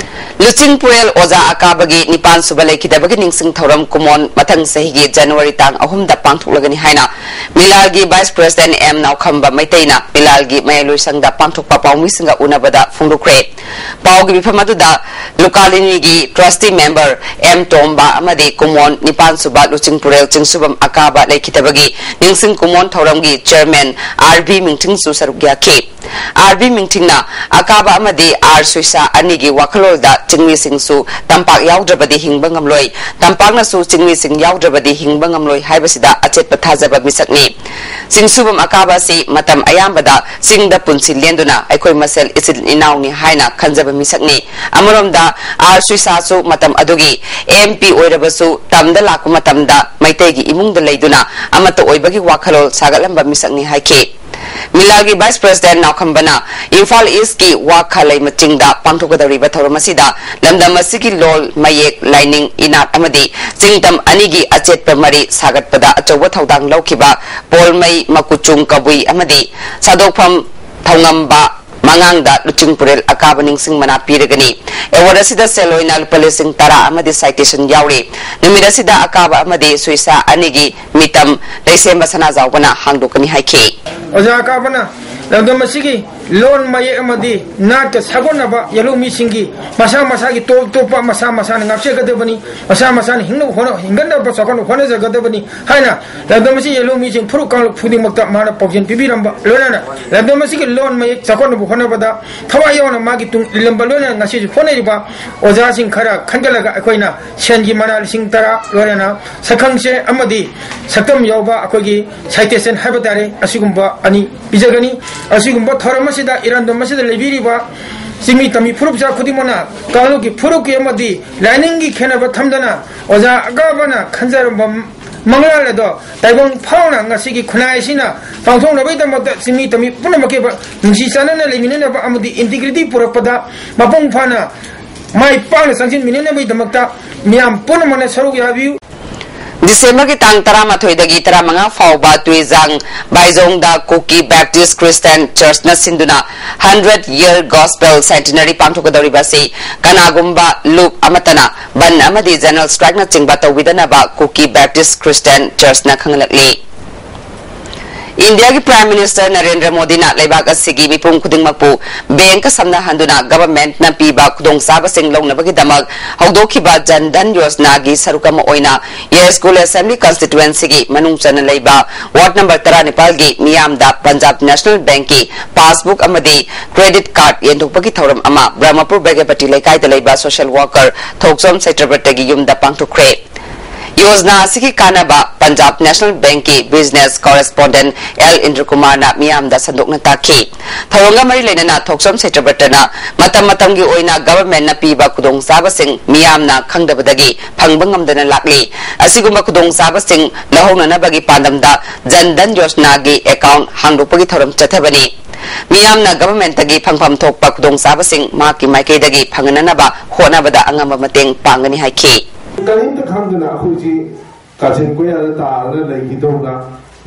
ꯂꯨꯆꯤꯡ ꯄꯨꯔꯦꯜ ꯑꯣꯖꯥ ꯑꯀꯥꯕꯒꯤ ꯅꯤꯄꯥꯟ ꯁꯨꯕ ꯂꯩꯈꯤꯗꯕꯒꯤ ꯅꯤꯡꯁꯤꯡ ꯊꯧꯔꯝ ꯀꯨꯃꯣꯟ ꯃꯊꯪ ꯆꯍꯤꯒꯤ ꯖꯅꯋꯥꯔꯤ ꯇꯥꯡ ꯑꯍꯨꯝꯗ ꯄꯥꯡꯊꯣꯛꯂꯒꯅꯤ ꯍꯥꯏꯅ ꯃꯤꯂꯥꯜꯒꯤ Vice President ꯑꯦꯝ ꯅꯥꯎꯈꯝꯕ ꯃꯩꯇꯩꯅ ꯃꯤꯂꯥꯜꯒꯤ ꯃꯌꯥꯏꯂꯣꯏꯁꯪꯗ ꯄꯥꯡꯊꯣꯛꯄ ꯄꯥꯎꯃꯤꯁꯤꯡꯒ ꯎꯅꯕꯗ ꯐꯣꯡꯗꯣꯛꯈ꯭ꯔꯦ꯫ ꯄꯥꯎꯒꯤ ꯃꯤꯐꯝ ꯑꯗꯨꯗ ꯂꯨꯀꯥꯂꯤꯅꯤꯒꯤ Trustee Member ꯑꯦꯝ ꯇꯣꯝꯕ ꯑꯃꯗꯤ ꯀꯨꯃꯣꯟ ꯅꯤꯄꯥꯟ ꯁꯨꯕ ꯂꯨꯆꯤꯡ ꯄꯨꯔꯦꯜ ꯆꯤꯡꯁꯨꯕꯝ ꯑꯀꯥꯕ ꯂꯩꯈꯤꯗꯕꯒꯤ ꯅꯤꯡꯁꯤꯡ ꯀꯨꯃꯣꯟ ꯊꯧꯔꯝꯒꯤ Chairman ꯑꯥꯔ ꯕꯤ ꯃꯤꯡꯊꯤꯡꯁꯨ ꯁꯔꯨꯛ ꯌꯥꯈꯤ꯫ ꯑꯥꯔ ꯕꯤ ꯃꯤꯡꯊꯤꯡꯅ ꯑꯀꯥꯕ ꯑꯃꯗꯤ ꯑꯥꯔ ꯁꯨꯏꯁꯥ ꯑꯅꯤꯒꯤ ꯋꯥꯈꯜꯂꯣꯟꯗ ꯆꯤꯡꯃꯤꯁꯤꯡꯁꯨ ꯇꯝꯄꯥꯛ ꯌꯥꯎꯗ꯭ꯔꯕꯗꯤ ꯍꯤꯡꯕ ꯉꯝꯂꯣꯏ, ꯇꯝꯄꯥꯛꯅꯁꯨ ꯆꯤꯡꯃꯤꯁꯤꯡ ꯌꯥꯎꯗ꯭ꯔꯕꯗꯤ ꯍꯤꯡꯕ ꯉꯝꯂꯣꯏ ꯍꯥꯏꯕꯁꯤꯗ ꯑꯆꯦꯠꯄ ꯊꯥꯖꯕ ꯃꯤꯁꯛꯅꯤ꯫ ꯆꯤꯡꯁꯨꯕꯝ ꯑꯀꯥꯕ ꯑꯁꯤ ꯃꯇꯝ ꯑꯌꯥꯝꯕꯗ ꯆꯤꯡꯗ ꯄꯨꯟꯁꯤ ꯂꯦꯟꯗꯨꯅ ꯑꯩꯈꯣꯏ ꯃꯁꯦꯜ ꯏꯆꯤꯜ ꯏꯅꯥꯎꯅꯤ ꯍꯥꯏꯅ ꯈꯟꯖꯕ ꯃꯤꯁꯛꯅꯤ꯫ ꯑꯃꯔꯣꯝꯗ ꯑꯥꯔ ꯁꯨꯏꯁꯥꯁꯨ ꯃꯇꯝ ꯑꯗꯨꯒꯤ ꯑꯦꯝ ꯄꯤ ꯑꯣꯏꯔꯕꯁꯨ ꯇꯝꯗ ꯂꯥꯛꯄ ꯃꯇꯝꯗ ꯃꯩꯇꯩꯒꯤ ꯏꯃꯨꯡꯗ ꯂꯩꯗꯨꯅ ꯑꯃꯠꯇ ꯑꯣꯏꯕꯒꯤ ꯋꯥꯈꯜꯂꯣꯟ ꯁꯥꯒꯠꯂꯝꯕ ꯃꯤꯁꯛꯅꯤ ꯍꯥꯏꯈꯤ꯫ ꯃꯤꯂꯥꯜꯒꯤ Vice President ꯅꯥꯎꯈꯝꯕꯅ ꯏꯝꯐꯥꯜ East ꯀꯤ ꯋꯥ ꯈꯥꯂꯩ ꯆꯤꯡꯗ ꯄꯥꯡꯊꯣꯛꯀꯗꯧꯔꯤꯕ ꯊꯧꯔꯝ ꯑꯁꯤꯗ ꯂꯝꯗꯝ ꯑꯁꯤꯒꯤ ꯂꯣꯜ, ꯃꯌꯦꯛ, ꯂꯥꯏꯅꯤꯡ, ꯏꯅꯥꯠ ꯑꯃꯗꯤ ꯆꯤꯡꯇꯝ ꯑꯅꯤꯒꯤ ꯑꯆꯦꯠꯄ ꯃꯔꯤ ꯁꯥꯒꯠꯄꯗ ꯑꯆꯧꯕ ꯊꯧꯗꯥꯡ ꯂꯧꯈꯤꯕ ꯄꯣꯜꯃꯩ, ꯃꯀꯨꯆꯨꯡ ꯀꯕꯨꯏ ꯑꯃꯗꯤ ꯁꯥꯗꯣꯛꯐꯝ ꯊꯧꯉꯝꯕ ꯃꯉꯥꯡꯗ ꯂꯨꯆꯤꯡ ꯄꯨꯔꯦꯜ ꯑꯀꯥꯕ ꯅꯤꯡꯁꯤꯡ ꯃꯅꯥ ꯄꯤꯔꯒꯅꯤ꯫ Award ꯑꯁꯤꯗ ꯁꯦꯜ ꯑꯣꯏꯅ ꯂꯨꯄꯥ ꯂꯤꯁꯤꯡ ꯇꯔꯥ ꯑꯃꯗꯤ citation ꯌꯥꯎꯔꯤ꯫ ꯅꯨꯃꯤꯠ ꯑꯁꯤꯗ ꯑꯀꯥꯕ ꯑꯃꯗꯤ ꯁꯨꯏꯁꯥ ꯑꯅꯤꯒꯤ ꯃꯤꯇꯝ ꯂꯩꯁꯦꯝꯕ ꯁꯅꯥꯖꯥꯎꯕꯅ ꯍꯥꯡꯗꯣꯛꯀꯅꯤ ꯍꯥꯏꯈꯤ꯫ ꯑꯣꯖꯥ ꯑꯀꯥꯕꯅ ꯂꯝꯗꯝ ꯑꯁꯤꯒꯤ ꯂꯣꯟ, ꯃꯌꯦꯛ ꯑꯃꯗꯤ ꯅꯥꯠꯀ ꯁꯥꯒꯣꯟꯅꯕ ꯌꯦꯜꯍꯧꯃꯤꯁꯤꯡꯒꯤ ꯃꯁꯥ ꯃꯁꯥꯒꯤ ꯇꯣꯞ ꯇꯣꯞꯄ ꯃꯁꯥ ꯃꯁꯥꯅ ꯉꯥꯛꯆꯒꯗꯕꯅꯤ, ꯃꯁꯥ ꯃꯁꯥꯅ ꯍꯤꯡꯅꯕ ꯍꯣꯠꯅ-, ꯍꯤꯡꯒꯠꯅꯕ ꯆꯥꯎꯈꯠꯅꯕ ꯍꯣꯠꯅꯖꯒꯗꯕꯅꯤ ꯍꯥꯏꯅ ꯂꯝꯗꯝ ꯑꯁꯤ ꯌꯦꯜꯍꯧꯃꯤꯁꯤꯡ ꯐꯨꯔꯨꯞ ꯀꯥꯡꯂꯨꯞ ꯈꯨꯗꯤꯡꯃꯛꯇ ꯃꯥꯅ ꯄꯥꯎꯖꯦꯜ ꯄꯤꯕꯤꯔꯝꯕ ꯂꯣꯏꯅꯅ ꯂꯝꯗꯝ ꯑꯁꯤꯒꯤ ꯂꯣꯟ ꯃꯌꯦꯛ ꯆꯥꯎꯈꯠꯅꯕ ꯍꯣꯠꯅꯕꯗ ꯊꯋꯥꯏ ꯌꯥꯎꯅ ꯃꯥꯒꯤ ꯇꯨꯡ ꯏꯜꯂꯝꯕ ꯂꯣꯏꯅꯅ ꯉꯁꯤꯁꯨ ꯍꯣꯠꯅꯔꯤꯕ ꯑꯣꯖꯥꯁꯤꯡ ꯈꯔ ꯈꯟꯒꯠꯂꯒ ꯑꯩꯈꯣꯏꯅ ꯁꯦꯟꯒꯤ ꯃꯅꯥ ꯂꯤꯁꯤꯡ ꯇꯔꯥ ꯂꯣꯏꯅꯅ ꯁꯛꯈꯪꯆꯦ ꯑꯃꯗꯤ ꯁꯛꯇꯝ ꯌꯥꯎꯕ ꯑꯩꯈꯣꯏꯒꯤ citation ꯍꯥꯏꯕ ꯇꯥꯔꯦ, ꯑꯁꯤꯒꯨꯝꯕ ꯑꯅꯤ ꯄꯤꯖꯒꯅꯤ꯫ ꯑꯁꯤꯒꯨꯝꯕ ꯊꯧꯔꯝ ꯑꯁꯤꯗ ꯏꯔꯝꯗꯝ ꯑꯁꯤꯗ ꯂꯩꯕꯤꯔꯤꯕ ꯆꯤꯡꯃꯤ ꯇꯝꯃꯤ ꯐꯨꯔꯨꯞꯆꯥ ꯈꯨꯗꯤꯡꯃꯛꯅ ꯀꯥꯡꯂꯨꯞꯀꯤ ꯐꯨꯔꯨꯞꯀꯤ ꯑꯃꯗꯤ ꯂꯥꯏꯅꯤꯡꯒꯤ ꯈꯦꯠꯅꯕ ꯊꯝꯗꯅ ꯑꯣꯖꯥ ꯑꯀꯥꯕꯅ ꯈꯟꯖꯔꯝꯕ ꯃꯪꯂꯥꯟ ꯑꯗꯣ ꯇꯥꯏꯕꯪ ꯐꯥꯎꯅ ꯉꯁꯤꯒꯤ ꯈꯨꯟꯅꯥꯏ ꯑꯁꯤꯅ ꯄꯥꯡꯊꯣꯛꯅꯕꯒꯤꯗꯃꯛꯇ ꯆꯤꯡꯃꯤ ꯇꯝꯃꯤ ꯄꯨꯝꯅꯃꯛꯀꯤ ꯅꯨꯡꯁꯤ ꯆꯥꯟꯅꯅ ꯂꯩꯃꯤꯟꯅꯅꯕ ꯑꯃꯗꯤ integrity ꯄꯨꯔꯛꯄꯗ ꯃꯄꯨꯡ ꯐꯥꯅ ꯃꯥꯏ ꯄꯥꯛꯅ ꯆꯪꯁꯤꯟꯃꯤꯟꯅꯅꯕꯒꯤꯗꯃꯛꯇ ꯃꯤꯌꯥꯝ ꯄꯨꯝꯅꯃꯛꯅ ꯁꯔꯨꯛ ꯌꯥꯕꯤꯌꯨ꯫ ꯗꯤꯁꯦꯝꯕꯔꯒꯤ ꯇꯥꯡ ꯇꯔꯥꯃꯥꯊꯣꯏꯗꯒꯤ ꯇꯔꯥꯃꯉꯥ ꯐꯥꯎꯕ ꯇꯨꯏꯖꯥꯡ ꯕꯥꯏꯖꯣꯡꯗ ꯀꯨꯀꯤ ꯕꯦꯞꯇꯤꯁ ꯈ꯭ꯔꯤꯁꯇꯤꯌꯥꯟ ꯆꯔꯆꯅ ꯁꯤꯟꯗꯨꯅ hundred year gospel centenary ꯄꯥꯡꯊꯣꯛꯀꯗꯧꯔꯤꯕ ꯑꯁꯤ ꯀꯅꯥꯒꯨꯝꯕ ꯂꯨꯞ ꯑꯃꯠꯇꯅ ꯕꯟ ꯑꯃꯗꯤ ꯖꯦꯅꯔꯦꯜ ꯁ꯭ꯇ꯭ꯔꯥꯏꯛꯅꯆꯤꯡꯕ ꯇꯧꯕꯤꯗꯅꯕ ꯀꯨꯀꯤ ꯕꯦꯞꯇꯤꯁ ꯈ꯭ꯔꯤꯁꯇꯤꯌꯥꯟ ꯆꯔꯆꯅ ꯈꯪꯍꯜꯂꯛꯂꯤ꯫ ꯏꯟꯗꯤꯌꯥꯒꯤ ꯄ꯭ꯔꯥꯏꯝ ꯃꯤꯅꯤꯁꯇꯔ ꯅꯔꯦꯟꯗ꯭ꯔ ꯃꯣꯗꯤꯅ ꯂꯩꯕꯥꯛ ꯑꯁꯤꯒꯤ ꯃꯤꯄꯨꯝ ꯈꯨꯗꯤꯡꯃꯛꯄꯨ ꯕꯦꯡꯀ ꯁꯝꯅꯍꯟꯗꯨꯅ ꯒꯚꯔꯟꯃꯦꯟꯠꯅ ꯄꯤꯕ ꯈꯨꯗꯣꯡꯆꯥꯕꯁꯤꯡ ꯂꯧꯅꯕꯒꯤꯗꯃꯛ ꯍꯧꯗꯣꯛꯈꯤꯕ ꯖꯟ ꯙꯟ ꯌꯣꯖꯅꯥꯒꯤ ꯁꯔꯨꯛ ꯑꯃ ꯑꯣꯏꯅ ꯌꯥꯏꯁ꯭ꯀꯨꯜ ꯑꯦꯁꯦꯝꯕ꯭ꯂꯤ ꯀꯟꯁꯇꯤꯇ꯭ꯋꯦꯟꯁꯤꯒꯤ ꯃꯅꯨꯡ ꯆꯟꯅ ꯂꯩꯕ ꯋꯥꯔꯗ ꯅꯝꯕꯔ ꯇꯔꯥꯅꯤꯄꯥꯜꯒꯤ ꯃꯤꯌꯥꯝꯗ ꯄꯟꯖꯥꯕ ꯅꯦꯁꯅꯦꯜ ꯕꯦꯡꯛꯀꯤ ꯄꯥꯁꯕꯨꯛ ꯑꯃꯗꯤ ꯀ꯭ꯔꯦꯗꯤꯠ ꯀꯥꯔꯗ ꯌꯦꯟꯊꯣꯛꯄꯒꯤ ꯊꯧꯔꯝ ꯑꯃ ꯕ꯭ꯔꯍꯃꯄꯨꯔ ꯕꯩꯒ꯭ꯌꯥꯄꯇꯤ ꯂꯩꯀꯥꯏꯗ ꯂꯩꯕ ꯁꯣꯁꯤꯌꯦꯜ ꯋꯥꯔꯀꯔ ꯊꯣꯛꯆꯣꯝ ꯁꯇ꯭ꯌꯕ꯭ꯔꯇꯒꯤ ꯌꯨꯝꯗ ꯄꯥꯡꯊꯣꯛꯈ꯭ꯔꯦ꯫ ꯌꯣꯖꯅꯥ ꯑꯁꯤꯒꯤ ꯀꯥꯟꯅꯕ ꯄꯟꯖꯥꯕ ꯅꯦꯁꯅꯦꯜ ꯕꯦꯡꯛꯀꯤ ꯕꯤꯖꯤꯅꯦꯁ ꯀꯣꯔꯦꯁꯄꯣꯟꯗꯦꯟꯠ ꯑꯦꯜ ꯏꯟꯗ꯭ꯔꯀꯨꯃꯥꯔꯅ ꯃꯤꯌꯥꯝꯗ ꯁꯟꯗꯣꯛꯅ ꯇꯥꯛꯈꯤ꯫ ꯊꯧꯔꯝꯒ ꯃꯔꯤ ꯂꯩꯅꯅ ꯊꯣꯛꯆꯣꯝ ꯁꯇ꯭ꯌꯕ꯭ꯔꯇꯅ ꯃꯇꯝ ꯃꯇꯝꯒꯤ ꯑꯣꯏꯅ ꯒꯚꯔꯟꯃꯦꯟꯠꯅ ꯄꯤꯕ ꯈꯨꯗꯣꯡꯆꯥꯕꯁꯤꯡ ꯃꯤꯌꯥꯝꯅ ꯈꯪꯗꯕꯗꯒꯤ ꯐꯪꯕ ꯉꯝꯗꯅ ꯂꯥꯛꯂꯤ꯫ ꯑꯁꯤꯒꯨꯝꯕ ꯈꯨꯗꯣꯡꯆꯥꯕꯁꯤꯡ ꯂꯧꯍꯧꯅꯅꯕꯒꯤ ꯄꯥꯟꯗꯝꯗ ꯖꯟ ꯙꯟ ꯌꯣꯖꯅꯥꯒꯤ ꯑꯦꯀꯥꯎꯟꯠ ꯍꯥꯡꯗꯣꯛꯄꯒꯤ ꯊꯧꯔꯝ ꯆꯠꯊꯕꯅꯤ꯫ ꯃꯤꯌꯥꯝꯅ ꯒꯚꯔꯟꯃꯦꯟꯠꯇꯒꯤ ꯐꯪꯐꯝ ꯊꯣꯛꯄ ꯈꯨꯗꯣꯡꯆꯥꯕꯁꯤꯡ ꯃꯍꯥꯛꯀꯤ ꯃꯥꯏꯀꯩꯗꯒꯤ ꯐꯪꯍꯟꯅꯅꯕ ꯍꯣꯠꯅꯕꯗ ꯑꯉꯝꯕ ꯃꯇꯦꯡ ꯄꯥꯡꯒꯅꯤ ꯍꯥꯏꯈꯤ꯫ ꯀꯔꯤꯝꯇ ꯈꯪꯗꯅ ꯑꯩꯈꯣꯏꯁꯤ ꯀꯥꯆꯤꯟ ꯀꯣꯌꯥꯗ ꯇꯥꯔꯒ ꯂꯩꯈꯤꯗꯧꯅ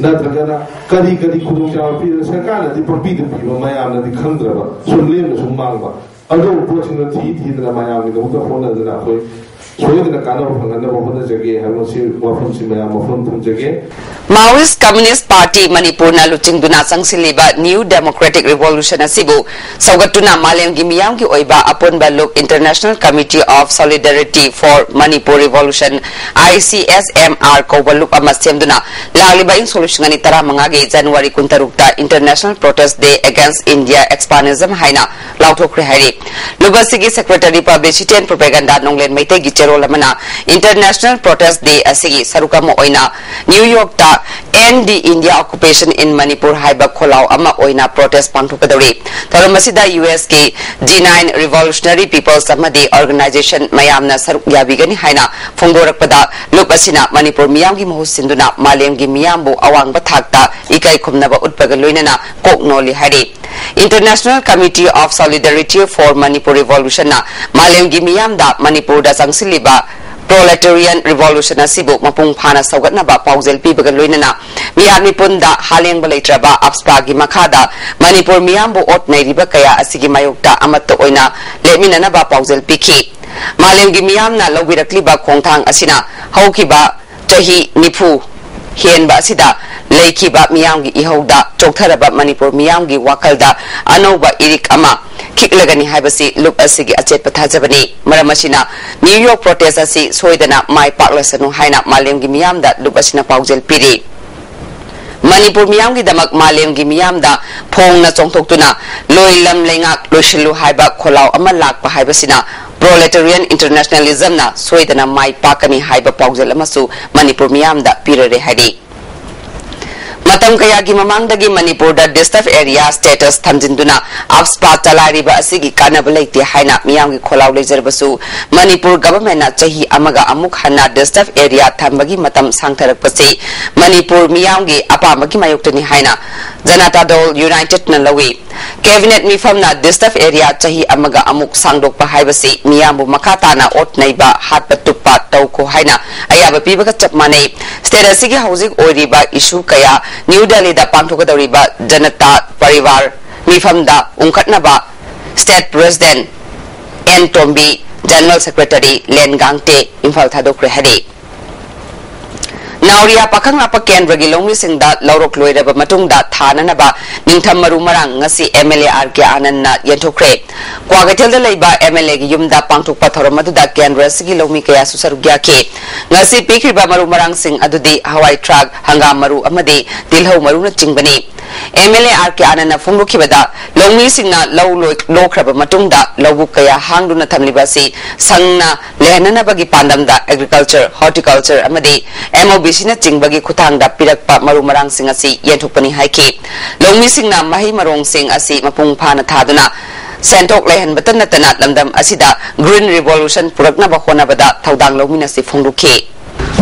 ꯅꯠꯇ꯭ꯔꯒꯅ ꯀꯔꯤ ꯀꯔꯤ ꯈꯨꯗꯣꯡꯆꯥꯕ ꯄꯤꯔꯒ ꯁꯔꯀꯥꯔꯅꯗꯤ ꯄꯪꯄꯤꯗ ꯄꯤꯕ ꯃꯌꯥꯝꯅꯗꯤ ꯈꯪꯗ꯭ꯔꯕ ꯁꯨꯝ ꯂꯦꯝꯅ ꯁꯨꯝ ꯃꯥꯡꯕ ꯑꯗꯨꯒꯨꯝꯕ ꯄꯣꯠꯁꯤꯡꯗꯣ ꯊꯤ ꯊꯤꯗꯅ ꯃꯌꯥꯝꯒꯤꯗꯃꯛꯇ ꯍꯣꯠꯅꯗꯅ ꯑꯩꯈꯣꯏ ꯁꯣꯏꯗꯅ ꯀꯥꯟꯅꯕ ꯐꯪꯍꯟꯅꯕ ꯍꯣꯠꯅꯖꯒꯦ ꯍꯥꯏꯕ ꯃꯁꯤ ꯋꯥꯐꯝꯁꯤ ꯃꯌꯥꯝ ꯃꯐꯝ ꯊꯝꯖꯒꯦ꯫ Maoist Communist Party ꯃꯅꯤꯄꯨꯔꯅ ꯂꯨꯆꯤꯡꯗꯨꯅ ꯆꯪꯁꯤꯜꯂꯤꯕ New Democratic Revolution ꯑꯁꯤꯕꯨ ꯁꯧꯒꯠꯇꯨꯅ ꯃꯥꯂꯦꯝꯒꯤ ꯃꯤꯌꯥꯝꯒꯤ ꯑꯣꯏꯕ ꯑꯄꯨꯟꯕ ꯂꯨꯞ International Committee of Solidarity for Manipur Revolution, I C S M R ꯀꯧꯕ ꯂꯨꯞ ꯑꯃ ꯁꯦꯝꯗꯨꯅ ꯂꯥꯛꯂꯤꯕ ꯏꯪ ꯁꯣꯛ ꯂꯤꯁꯤꯡ ꯑꯅꯤ ꯇꯔꯥꯃꯉꯥꯒꯤ January ꯀꯨꯟꯇꯔꯨꯛꯇ International Protest Day Against India Expansionism ꯍꯥꯏꯅ ꯂꯥꯎꯊꯣꯛꯈ꯭ꯔꯦ ꯍꯥꯏꯔꯤ꯫ ꯂꯨꯞ ꯑꯁꯤꯒꯤ Secretary Publicity and Propaganda ꯅꯣꯡꯂꯦꯟ ꯃꯩꯇꯩꯒꯤ ꯆꯦꯔꯣꯜ ꯑꯃꯅ International Protest Day ꯑꯁꯤꯒꯤ ꯁꯔꯨꯛ ꯑꯃ ꯑꯣꯏꯅ new ꯌꯣꯔꯛꯇ End the India Occupation in Manipur ꯍꯥꯏꯕ ꯈꯣꯜꯂꯥꯎ ꯑꯃ ꯑꯣꯏꯅ ꯄ꯭ꯔꯣꯇꯦꯁ ꯄꯥꯡꯊꯣꯛꯀꯗꯧꯔꯤ꯫ ꯊꯧꯔꯝ ꯑꯁꯤꯗ U ꯑꯦꯁꯀꯤ G nine Revolutionary Peoples ꯑꯃꯗꯤ organization ꯃꯌꯥꯝꯅ ꯁꯔꯨꯛ ꯌꯥꯕꯤꯒꯅꯤ ꯍꯥꯏꯅ ꯐꯣꯡꯗꯣꯔꯛꯄꯗ, ꯂꯨꯞ ꯑꯁꯤꯅ ꯃꯅꯤꯄꯨꯔ ꯃꯤꯌꯥꯝꯒꯤ ꯃꯍꯨꯠ ꯁꯤꯟꯗꯨꯅ ꯃꯥꯂꯦꯝꯒꯤ ꯃꯤꯌꯥꯝꯕꯨ ꯑꯋꯥꯡꯕ ꯊꯥꯛꯇ ꯏꯀꯥꯏ ꯈꯨꯝꯅꯕ ꯎꯠꯄꯒ ꯂꯣꯏꯅꯅ ꯀꯣꯛ ꯅꯣꯜꯂꯤ ꯍꯥꯏꯔꯤ꯫ International Committee of Solidarity for Manipur Revolutionꯅ ꯃꯥꯂꯦꯝꯒꯤ ꯃꯤꯌꯥꯝꯗ ꯃꯅꯤꯄꯨꯔꯗ ꯆꯪꯁꯤꯜꯂꯤꯕ Proletarian Revolution ꯑꯁꯤꯕꯨ ꯃꯄꯨꯡ ꯐꯥꯅ ꯁꯧꯒꯠꯅꯕ ꯄꯥꯎꯖꯦꯜ ꯄꯤꯕꯒ ꯂꯣꯏꯅꯅ ꯃꯤꯍꯥꯠ ꯃꯤꯄꯨꯟꯗ ꯍꯥꯂꯦꯡꯕ ꯂꯩꯇ꯭ꯔꯕ AFSPA-ꯒꯤ ꯃꯈꯥꯗ ꯃꯅꯤꯄꯨꯔ ꯃꯤꯌꯥꯝꯕꯨ ꯑꯣꯠ ꯅꯩꯔꯤꯕ ꯀꯌꯥ ꯑꯁꯤꯒꯤ ꯃꯥꯌꯣꯛꯇ ꯑꯃꯠꯇ ꯑꯣꯏꯅ ꯂꯦꯞꯃꯤꯟꯅꯅꯕ ꯄꯥꯎꯖꯦꯜ ꯄꯤꯈꯤ꯫ ꯃꯥꯂꯦꯝꯒꯤ ꯃꯤꯌꯥꯝꯅ ꯂꯧꯕꯤꯔꯛꯂꯤꯕ ꯈꯣꯡꯊꯥꯡ ꯑꯁꯤꯅ ꯍꯧꯈꯤꯕ ꯆꯍꯤ ꯅꯤꯐꯨ ꯍꯦꯟꯕ ꯑꯁꯤꯗ ꯂꯩꯈꯤꯕ ꯃꯤꯌꯥꯝꯒꯤ ꯏꯍꯧꯗ ꯆꯣꯛꯊꯔꯕ ꯃꯅꯤꯄꯨꯔ ꯃꯤꯌꯥꯝꯒꯤ ꯋꯥꯈꯜꯗ ꯑꯅꯧꯕ ꯏꯔꯤꯛ ꯑꯃ ꯈꯤꯛꯂꯒꯅꯤ ꯍꯥꯏꯕꯁꯤ ꯂꯨꯞ ꯑꯁꯤꯒꯤ ꯑꯆꯦꯠꯄ ꯊꯥꯖꯕꯅꯤ꯫ ꯃꯔꯝ ꯑꯁꯤꯅ ꯅ꯭ꯌꯨ ꯌꯣꯔꯛ ꯄ꯭ꯔꯣꯇꯦꯁ ꯑꯁꯤ ꯁꯣꯏꯗꯅ ꯃꯥꯏ ꯄꯥꯛꯂꯁꯅꯨ ꯍꯥꯏꯅ ꯃꯥꯂꯦꯝꯒꯤ ꯃꯤꯌꯥꯝꯗ ꯂꯨꯞ ꯑꯁꯤꯅ ꯄꯥꯎꯖꯦꯜ ꯄꯤꯔꯤ꯫ ꯃꯅꯤꯄꯨꯔ ꯃꯤꯌꯥꯝꯒꯤꯗꯃꯛ ꯃꯥꯂꯦꯝꯒꯤ ꯃꯤꯌꯥꯝꯗ ꯐꯣꯡꯅ ꯆꯣꯡꯊꯣꯛꯇꯨꯅ ꯂꯣꯏꯂꯝ ꯂꯩꯉꯥꯛ ꯂꯣꯏꯁꯤꯜꯂꯨ ꯍꯥꯏꯕ ꯈꯣꯜꯂꯥꯎ ꯑꯃ ꯂꯥꯛꯄ ꯍꯥꯏꯕꯁꯤꯅ Proletarian Internationalism-ꯅ ꯁꯣꯏꯗꯅ ꯃꯥꯏ ꯄꯥꯛꯀꯅꯤ ꯍꯥꯏꯕ ꯄꯥꯎꯖꯦꯜ ꯑꯃꯁꯨ ꯃꯅꯤꯄꯨꯔ ꯃꯤꯌꯥꯝꯗ ꯄꯤꯔꯔꯦ ꯍꯥꯏꯔꯤ꯫ ꯃꯇꯝ ꯀꯌꯥꯒꯤ ꯃꯃꯥꯡꯗꯒꯤ ꯃꯅꯤꯄꯨꯔꯗ Disturbed Area status ꯊꯝꯖꯤꯟꯗꯨꯅ AFSPA ꯆꯂꯥꯏꯔꯤꯕ ꯑꯁꯤꯒꯤ ꯀꯥꯟꯅꯕ ꯂꯩꯇꯦ ꯍꯥꯏꯅ ꯃꯤꯌꯥꯝꯒꯤ ꯈꯣꯜꯂꯥꯎ ꯂꯩꯖꯔꯕꯁꯨ, ꯃꯅꯤꯄꯨꯔ ꯒꯚꯔꯟꯃꯦꯟꯠꯅ ꯆꯍꯤ ꯑꯃꯒ ꯑꯃꯨꯛ ꯍꯟꯅ Disturbed Area ꯊꯝꯕꯒꯤ ꯃꯇꯝ ꯁꯥꯡꯊꯔꯛꯄꯁꯤ ꯃꯅꯤꯄꯨꯔ ꯃꯤꯌꯥꯝꯒꯤ ꯑꯄꯥꯝꯕꯒꯤ ꯃꯥꯌꯣꯛꯇꯅꯤ ꯍꯥꯏꯅ ꯖꯅꯇꯥ ꯗꯜ ꯌꯨꯅꯥꯏꯇꯦꯗꯅ ꯂꯧꯏ꯫ ꯀꯦꯕꯤꯅꯦꯠ ꯃꯤꯐꯝꯅ Disturbed Area ꯆꯍꯤ ꯑꯃꯒ ꯑꯃꯨꯛ ꯁꯥꯡꯗꯣꯛꯄ ꯍꯥꯏꯕꯁꯤ ꯃꯤꯌꯥꯝꯕꯨ ꯃꯈꯥ ꯇꯥꯅ ꯑꯣꯠ ꯅꯩꯕ, ꯍꯥꯠꯄ ꯇꯨꯞꯄ ꯇꯧꯈꯣ ꯍꯥꯏꯅ ꯑꯌꯥꯕ ꯄꯤꯕꯒ ꯆꯞ ꯃꯥꯟꯅꯩ꯫ ꯁ꯭ꯇꯦꯠ ꯑꯁꯤꯒꯤ ꯍꯧꯖꯤꯛ ꯑꯣꯏꯔꯤꯕ ꯏꯁꯨ ꯀꯌꯥ ꯅ꯭ꯌꯨ ꯗꯦꯜꯂꯤꯗ ꯄꯥꯡꯊꯣꯛꯀꯗꯧꯔꯤꯕ ꯖꯅꯇꯥ ꯄꯔꯤꯋꯥꯔ ꯃꯤꯐꯝꯗ ꯎꯪꯈꯠꯅꯕ state president N Tombi, general secretary Len Gangte Imphal ꯊꯥꯗꯣꯛꯈ꯭ꯔꯦ ꯍꯥꯏꯔꯤ꯫ ꯅꯥꯎꯔꯤꯌꯥ ꯄꯥꯈꯪ ꯂꯥꯛꯄ ꯀꯦꯟꯗ꯭ꯔꯒꯤ ꯂꯧꯃꯤꯁꯤꯡꯗ ꯂꯧꯔꯣꯛ ꯂꯣꯏꯔꯕ ꯃꯇꯨꯡꯗ ꯊꯥꯅꯅꯕ ꯅꯤꯡꯊꯝ ꯃꯔꯨ ꯃꯔꯥꯡ ꯉꯁꯤ M L A R K ꯑꯥꯅꯟꯗꯅ ꯌꯦꯟꯊꯣꯛꯈ꯭ꯔꯦ꯫ ꯀ꯭ꯋꯥꯀꯩꯊꯦꯜꯗ ꯂꯩꯕ ꯑꯦꯝ ꯑꯦꯜ ꯑꯦꯒꯤ ꯌꯨꯝꯗ ꯄꯥꯡꯊꯣꯛꯄ ꯊꯧꯔꯝ ꯑꯗꯨꯗ ꯀꯦꯟꯗ꯭ꯔ ꯑꯁꯤꯒꯤ ꯂꯧꯃꯤ ꯀꯌꯥꯁꯨ ꯁꯔꯨꯛ ꯌꯥꯈꯤ꯫ ꯉꯁꯤ ꯄꯤꯈ꯭ꯔꯤꯕ ꯃꯔꯨ ꯃꯔꯥꯡꯁꯤꯡ ꯑꯗꯨꯗꯤ ꯍꯋꯥꯏ ꯊ꯭ꯔꯥꯛ, ꯍꯪꯒꯥꯝ ꯃꯔꯨ ꯑꯃꯗꯤ ꯇꯤꯜꯍꯧ ꯃꯔꯨꯅꯆꯤꯡꯕꯅꯤ꯫ M L A R K ꯑꯥꯅꯟꯗꯅ ꯐꯣꯡꯗꯣꯛꯈꯤꯕꯗ, ꯂꯧꯃꯤꯁꯤꯡꯅ ꯂꯧ ꯂꯣꯏ-, ꯂꯣꯛꯈ꯭ꯔꯕ ꯃꯇꯨꯡꯗ ꯂꯧꯕꯨꯛ ꯀꯌꯥ ꯍꯥꯡꯗꯨꯅ ꯊꯝꯂꯤꯕ ꯑꯁꯤ ꯁꯪꯅ ꯂꯩꯍꯟꯅꯅꯕꯒꯤ ꯄꯥꯟꯗꯝꯗ Agriculture, Horticulture ꯑꯃꯗꯤ ꯑꯦꯝ ꯑꯣ ꯕꯤ ꯁꯤꯅꯆꯤꯡꯕꯒꯤ ꯈꯨꯠꯊꯥꯡꯗ ꯄꯤꯔꯛꯄ ꯃꯔꯨ ꯃꯔꯥꯡꯁꯤꯡ ꯑꯁꯤ ꯌꯦꯟꯊꯣꯛꯄꯅꯤ ꯍꯥꯏꯈꯤ꯫ ꯂꯧꯃꯤꯁꯤꯡꯅ ꯃꯍꯩ ꯃꯔꯣꯡꯁꯤꯡ ꯑꯁꯤ ꯃꯄꯨꯡ ꯐꯥꯅ ꯊꯥꯗꯨꯅ ꯁꯦꯟꯊꯣꯛ ꯂꯩꯍꯟꯕꯇ ꯅꯠꯇꯅ ꯂꯝꯗꯝ ꯑꯁꯤꯗ Green Revolution ꯄꯨꯔꯛꯅꯕ ꯍꯣꯠꯅꯕꯗ ꯊꯧꯗꯥꯡ ꯂꯧꯃꯤꯟꯅꯁꯤ ꯐꯣꯡꯗꯣꯛꯈꯤ꯫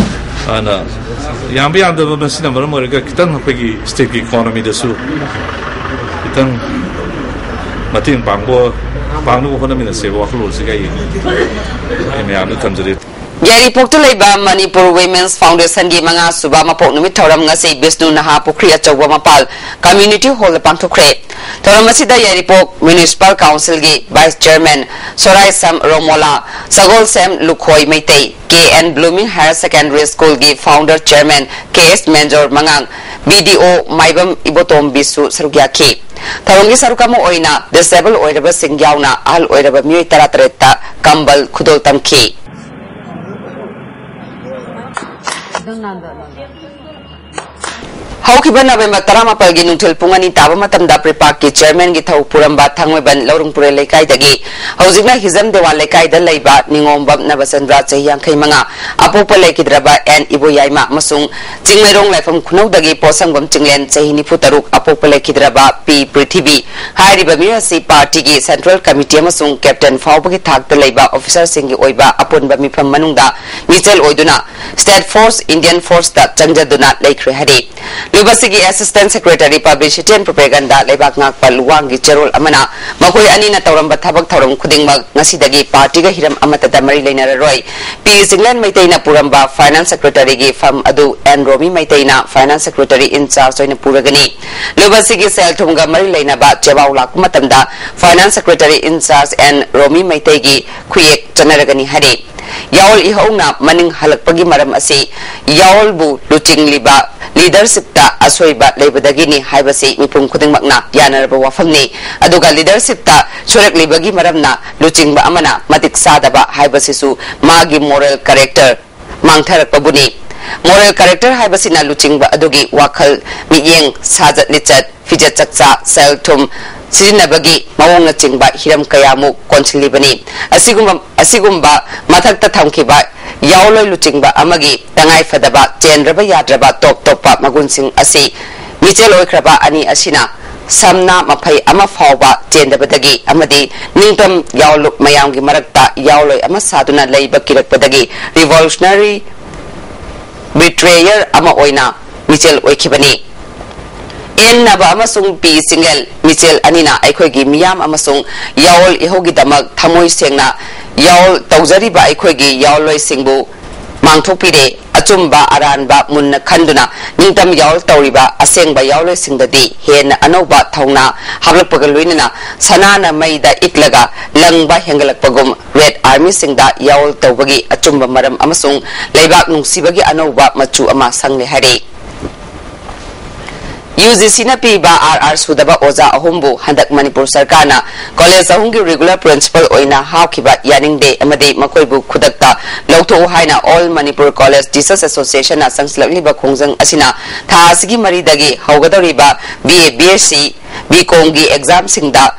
ꯑꯗꯨꯅ ꯌꯥꯝꯕ ꯌꯥꯝꯗꯕ ꯃꯁꯤꯅ ꯃꯔꯝ ꯑꯣꯏꯔꯒ ꯈꯤꯇꯪ ꯑꯩꯈꯣꯏꯒꯤ ꯁ꯭ꯇꯦꯠꯀꯤ ꯏꯀꯣꯅꯣꯃꯤꯗꯁꯨ ꯈꯤꯇꯪ ꯃꯇꯦꯡ ꯄꯥꯡꯕ ꯄꯥꯡꯅꯕ ꯍꯣꯠꯅꯃꯤꯟꯅꯁꯦꯕ ꯋꯥꯈꯜꯂꯣꯟꯁꯤꯒ ꯑꯩ ꯑꯩ ꯃꯌꯥꯝꯗ ꯊꯝꯖꯔꯤ꯫ ꯌꯥꯏꯔꯤꯄꯣꯛꯇ ꯂꯩꯕ ꯃꯅꯤꯄꯨꯔ ꯋꯤꯃꯦꯟꯁ ꯐꯥꯎꯟꯗꯦꯁꯟꯒꯤ ꯃꯉꯥ ꯁꯨꯕ ꯃꯄꯣꯛ ꯅꯨꯃꯤꯠ ꯊꯧꯔꯝ ꯉꯁꯤ ꯕꯤꯁꯅꯨ ꯅꯍꯥ ꯄꯨꯈ꯭ꯔꯤ ꯑꯆꯧꯕ ꯃꯄꯥꯜ ꯀꯝꯃ꯭ꯌꯨꯅꯤꯇꯤ ꯍꯣꯜꯗ ꯄꯥꯡꯊꯣꯛꯈ꯭ꯔꯦ꯫ ꯊꯧꯔꯝ ꯑꯁꯤꯗ ꯌꯥꯏꯔꯤꯄꯣꯛ ꯃ꯭ꯌꯨꯅꯤꯁꯤꯄꯥꯜ ꯀꯥꯎꯟꯁꯤꯜꯒꯤ vice chairman Soraisam Romola, Sagolsem Lukhoi Meitei, K N blooming higher secondary ꯁ꯭ꯀꯨꯜꯒꯤ founder chairman K S Menjor ꯃꯉꯥꯡ, ꯕꯤ ꯗꯤ ꯑꯣ ꯃꯥꯏꯕꯝ ꯏꯕꯣꯇꯣꯝꯕꯤꯁꯨ ꯁꯔꯨꯛ ꯌꯥꯈꯤ꯫ ꯊꯧꯔꯝꯒꯤ ꯁꯔꯨꯛ ꯑꯃ ꯑꯣꯏꯅ ꯗꯤꯁꯦꯕꯜ ꯑꯣꯏꯔꯕꯁꯤꯡ ꯌꯥꯎꯅ ꯑꯍꯜ ꯑꯣꯏꯔꯕ ꯃꯤꯑꯣꯏ ꯇꯔꯥꯇꯔꯦꯠꯇ ꯀꯝꯕꯜ ꯈꯨꯗꯣꯜ ꯇꯝꯈꯤ꯫ ꯍꯧꯈꯤꯕ ꯅꯕꯦꯝꯕꯔ ꯇꯔꯥꯃꯥꯄꯜꯒꯤ ꯅꯨꯡꯊꯤꯜ ꯄꯨꯡ ꯑꯅꯤ ꯇꯥꯕ ꯃꯇꯝꯗ ꯄ꯭ꯔꯤꯄꯥꯛꯀꯤ ꯆꯤꯌꯔꯃꯦꯟꯒꯤ ꯊꯧ ꯄꯨꯔꯝꯕ ꯊꯥꯡꯃꯩꯕꯟ ꯂꯧꯔꯨꯡ ꯄꯨꯔꯦꯜ ꯂꯩꯀꯥꯏꯗꯒꯤ ꯍꯧꯖꯤꯛꯅ ꯍꯤꯖꯝ ꯗꯦꯋꯥꯜ ꯂꯩꯀꯥꯏꯗ ꯂꯩꯕ ꯅꯤꯉꯣꯝꯕꯝ ꯅꯕꯆꯟꯗ꯭ꯔ, ꯆꯍꯤ ꯌꯥꯡꯈꯩ ꯃꯉꯥ, ꯑꯄꯣꯛꯄ ꯂꯩꯈꯤꯗ꯭ꯔꯕ ꯑꯦꯟ ꯏꯕꯣꯌꯥꯏꯃ ꯑꯃꯁꯨꯡ ꯆꯤꯡꯃꯩꯔꯣꯡ ꯂꯥꯏꯐꯝ ꯈꯨꯅꯧꯗꯒꯤ ꯄꯣꯠꯁꯪꯕꯝ ꯆꯤꯡꯂꯦꯟ, ꯆꯍꯤ ꯅꯤꯐꯨ ꯇꯔꯨꯛ, ꯑꯄꯣꯛꯄ ꯂꯩꯈꯤꯗ꯭ꯔꯕ ꯄꯤ ꯄ꯭ꯔꯤꯊꯤꯕꯤ꯫ ꯍꯥꯏꯔꯤꯕ ꯃꯤꯑꯣꯏ ꯑꯁꯤ ꯄꯥꯔꯇꯤꯒꯤ ꯁꯦꯟꯇ꯭ꯔꯦꯜ ꯀꯝꯃꯤꯇꯤ ꯑꯃꯁꯨꯡ ꯀꯦꯞꯇꯦꯟ ꯐꯥꯎꯕꯒꯤ ꯊꯥꯛꯇ ꯂꯩꯕ ꯑꯣꯐꯤꯁꯥꯔꯁꯤꯡꯒꯤ ꯑꯣꯏꯕ ꯑꯄꯨꯟꯕ ꯃꯤꯐꯝ ꯃꯅꯨꯡꯗ ꯃꯤꯆꯦꯜ ꯑꯣꯏꯗꯨꯅ ꯁ꯭ꯇꯦꯠ ꯐꯣꯔꯁ, ꯏꯟꯗꯤꯌꯟ ꯐꯣꯔꯁꯇ ꯆꯪꯖꯗꯨꯅ ꯂꯩꯈ꯭ꯔꯦ ꯍꯥꯏꯔꯤ꯫ ꯂꯨꯕꯁꯤꯒꯤ ꯑꯦꯁꯤꯁꯇꯦꯟꯠ ꯁꯦꯀ꯭ꯔꯦꯇꯔꯤ ꯄꯕ꯭ꯂꯤꯁꯤꯇꯤ ꯑꯦꯟ ꯄ꯭ꯔꯣꯄꯦꯒꯟꯗꯥ ꯂꯩꯕꯥꯛ ꯉꯥꯛꯄ ꯂꯨꯋꯥꯡꯒꯤ ꯆꯦꯔꯣꯜ ꯑꯃꯅ ꯃꯈꯣꯏ ꯑꯅꯤꯅ ꯇꯧꯔꯝꯕ ꯊꯕꯛ ꯊꯧꯔꯝ ꯈꯨꯗꯤꯡꯃꯛ ꯉꯁꯤꯗꯒꯤ ꯄꯥꯔꯇꯤꯒ ꯍꯤꯔꯝ ꯑꯃꯠꯇꯗ ꯃꯔꯤ ꯂꯩꯅꯔꯔꯣꯏ꯫ ꯄꯤ ꯆꯤꯡꯂꯦꯟ ꯃꯩꯇꯩꯅ ꯄꯨꯔꯝꯕ ꯐꯥꯏꯅꯥꯟꯁ ꯁꯦꯀ꯭ꯔꯦꯇꯔꯤꯒꯤ ꯐꯝ ꯑꯗꯨ and Romi ꯃꯩꯇꯩꯅ finance secretary in-charge ꯑꯣꯏꯅ ꯄꯨꯔꯒꯅꯤ꯫ ꯂꯨꯕꯁꯤꯒꯤ ꯁꯦꯜ ꯊꯨꯝꯒ ꯃꯔꯤ ꯂꯩꯅꯕ ꯆꯦꯕꯥꯎ ꯂꯥꯛꯄ ꯃꯇꯝꯗ ꯐꯥꯏꯅꯥꯟꯁ ꯁꯦꯀ꯭ꯔꯦꯇꯔꯤ ꯏꯟꯆꯥꯔꯖ ꯑꯦꯟ ꯔꯣꯃꯤ ꯃꯩꯇꯩꯒꯤ ꯈꯨꯌꯦꯛ ꯆꯠꯅꯔꯒꯅꯤ ꯍꯥꯏꯔꯤ꯫ ꯌꯥꯑꯣꯜ ꯏꯍꯧꯅ ꯃꯅꯤꯡ ꯍꯜꯂꯛꯄꯒꯤ ꯃꯔꯝ ꯑꯁꯤ ꯌꯥꯑꯣꯜꯕꯨ ꯂꯨꯆꯤꯡꯂꯤꯕ ꯂꯤꯗꯔꯁꯤꯞꯇ ꯑꯁꯣꯏꯕ ꯂꯩꯕꯗꯒꯤꯅꯤ ꯍꯥꯏꯕꯁꯤ ꯃꯤꯄꯨꯝ ꯈꯨꯗꯤꯡꯃꯛꯅ ꯌꯥꯅꯔꯕ ꯋꯥꯐꯝꯅꯤ꯫ ꯑꯗꯨꯒ ꯂꯤꯗꯔꯁꯤꯞꯇ ꯁꯣꯏꯔꯛꯂꯤꯕꯒꯤ ꯃꯔꯝꯅ ꯂꯨꯆꯤꯡꯕ ꯑꯃꯅ ꯃꯇꯤꯛ ꯆꯥꯗꯕ ꯍꯥꯏꯕꯁꯤꯁꯨ ꯃꯥꯒꯤ ꯃꯣꯔꯦꯜ ꯀꯦꯔꯦꯛꯇꯔ ꯃꯥꯡꯊꯔꯛꯄꯕꯨꯅꯤ꯫ ꯃꯣꯔꯦꯜ ꯀꯦꯔꯦꯛꯇꯔ ꯍꯥꯏꯕꯁꯤꯅ ꯂꯨꯆꯤꯡꯕ ꯑꯗꯨꯒꯤ ꯋꯥꯈꯜ, ꯃꯤꯠꯌꯦꯡ, ꯁꯥꯖꯠ ꯂꯤꯆꯠ, ꯐꯤꯖꯦꯠ ꯆꯛꯆꯥ, ꯁꯦꯜ ꯊꯨꯝ ꯁꯤꯖꯤꯟꯅꯕꯒꯤ ꯃꯑꯣꯡꯅꯆꯤꯡꯕ ꯍꯤꯔꯝ ꯀꯌꯥꯃꯨꯛ ꯀꯣꯟꯁꯤꯜꯂꯤꯕꯅꯤ꯫ ꯑꯁꯤꯒꯨꯝꯕ, ꯑꯁꯤꯒꯨꯝꯕ ꯃꯊꯛꯇ ꯊꯝꯈꯤꯕ ꯌꯥꯑꯣꯂꯣꯏ ꯂꯨꯆꯤꯡꯕ ꯑꯃꯒꯤ ꯇꯉꯥꯏ ꯐꯗꯕ, ꯆꯦꯟꯗ꯭ꯔꯕ ꯌꯥꯗ꯭ꯔꯕ ꯇꯣꯞ ꯇꯣꯞꯄ ꯃꯒꯨꯟꯁꯤꯡ ꯑꯁꯤ ꯃꯤꯆꯦꯜ ꯑꯣꯏꯈ꯭ꯔꯕ ꯑꯅꯤ ꯑꯁꯤꯅ ꯁꯝꯅ ꯃꯐꯩ ꯑꯃ ꯐꯥꯎꯕ ꯆꯦꯟꯗꯕꯗꯒꯤ ꯑꯃꯗꯤ ꯅꯤꯡꯇꯝ ꯌꯥꯑꯣꯂꯨꯞ ꯃꯌꯥꯝꯒꯤ ꯃꯔꯛꯇ ꯌꯥꯑꯣꯂꯣꯏ ꯑꯃ ꯁꯥꯗꯨꯅ ꯂꯩꯕ ꯀꯤꯔꯛꯄꯗꯒꯤ revolutionary betrayer ꯑꯃ ꯑꯣꯏꯅ ꯃꯤꯆꯦꯜ ꯑꯣꯏꯈꯤꯕꯅꯤ꯫ ꯑꯦꯟ ꯅꯕ ꯑꯃꯁꯨꯡ ꯄꯤ ꯆꯤꯡꯂꯦꯟ ꯃꯤꯆꯦꯜ ꯑꯅꯤꯅ ꯑꯩꯈꯣꯏꯒꯤ ꯃꯤꯌꯥꯝ ꯑꯃꯁꯨꯡ ꯌꯥꯑꯣꯜ ꯏꯍꯧꯒꯤꯗꯃꯛ ꯊꯃꯣꯏ ꯁꯦꯡꯅ ꯌꯥꯑꯣꯜ ꯇꯧꯖꯔꯤꯕ ꯑꯩꯈꯣꯏꯒꯤ ꯌꯥꯑꯣꯜꯂꯣꯏꯁꯤꯡꯕꯨ ꯃꯥꯡꯊꯣꯛꯄꯤꯔꯦ꯫ ꯑꯆꯨꯝꯕ ꯑꯔꯥꯟꯕ ꯃꯨꯟꯅ ꯈꯟꯗꯨꯅ ꯅꯤꯡꯇꯝ ꯌꯥꯑꯣꯜ ꯇꯧꯔꯤꯕ ꯑꯁꯦꯡꯕ ꯌꯥꯑꯣꯜꯂꯣꯏꯁꯤꯡꯗꯗꯤ ꯍꯦꯟꯅ ꯑꯅꯧꯕ ꯊꯧꯅꯥ ꯍꯥꯞꯂꯛꯄꯒ ꯂꯣꯏꯅꯅ ꯁꯅꯥꯅ ꯃꯩꯗ ꯏꯛꯂꯒ ꯂꯪꯕ ꯍꯦꯟꯒꯠꯂꯛꯄꯒꯨꯝ ꯔꯦꯗ ꯑꯥꯔꯃꯤꯁꯤꯡꯗ ꯌꯥꯑꯣꯜ ꯇꯧꯕꯒꯤ ꯑꯆꯨꯝꯕ ꯃꯔꯝ ꯑꯃꯁꯨꯡ ꯂꯩꯕꯥꯛ ꯅꯨꯡꯁꯤꯕꯒꯤ ꯑꯅꯧꯕ ꯃꯆꯨ ꯑꯃ ꯁꯪꯂꯦ ꯍꯥꯏꯔꯤ꯫ ꯌꯨ ꯖꯤ ꯁꯤꯅ ꯄꯤꯕ ꯑꯥꯔ ꯑꯥꯔ ꯁꯨꯗꯕ ꯑꯣꯖꯥ ꯑꯍꯨꯝꯕꯨ ꯍꯟꯗꯛ ꯃꯅꯤꯄꯨꯔ ꯁꯔꯀꯥꯔꯅ ꯀꯣꯂꯦꯖ ꯑꯍꯨꯝꯒꯤ ꯔꯤꯒꯨꯂꯔ ꯄ꯭ꯔꯤꯟꯁꯤꯄꯜ ꯑꯣꯏꯅ ꯍꯥꯞꯈꯤꯕ ꯌꯥꯅꯤꯡꯗꯦ ꯑꯃꯗꯤ ꯃꯈꯣꯏꯕꯨ ꯈꯨꯗꯛꯇ ꯂꯧꯊꯣꯛꯎ ꯍꯥꯏꯅ All Manipur College Teachers Associationꯅ ꯆꯪꯁꯤꯜꯂꯛꯂꯤꯕ ꯈꯣꯡꯖꯪ ꯑꯁꯤꯅ ꯊꯥ ꯑꯁꯤꯒꯤ ꯃꯔꯤꯗꯒꯤ ꯍꯧꯒꯗꯧꯔꯤꯕ B A, B S C, B Comꯒꯤ ꯑꯦꯛꯖꯥꯝꯁꯤꯡꯗ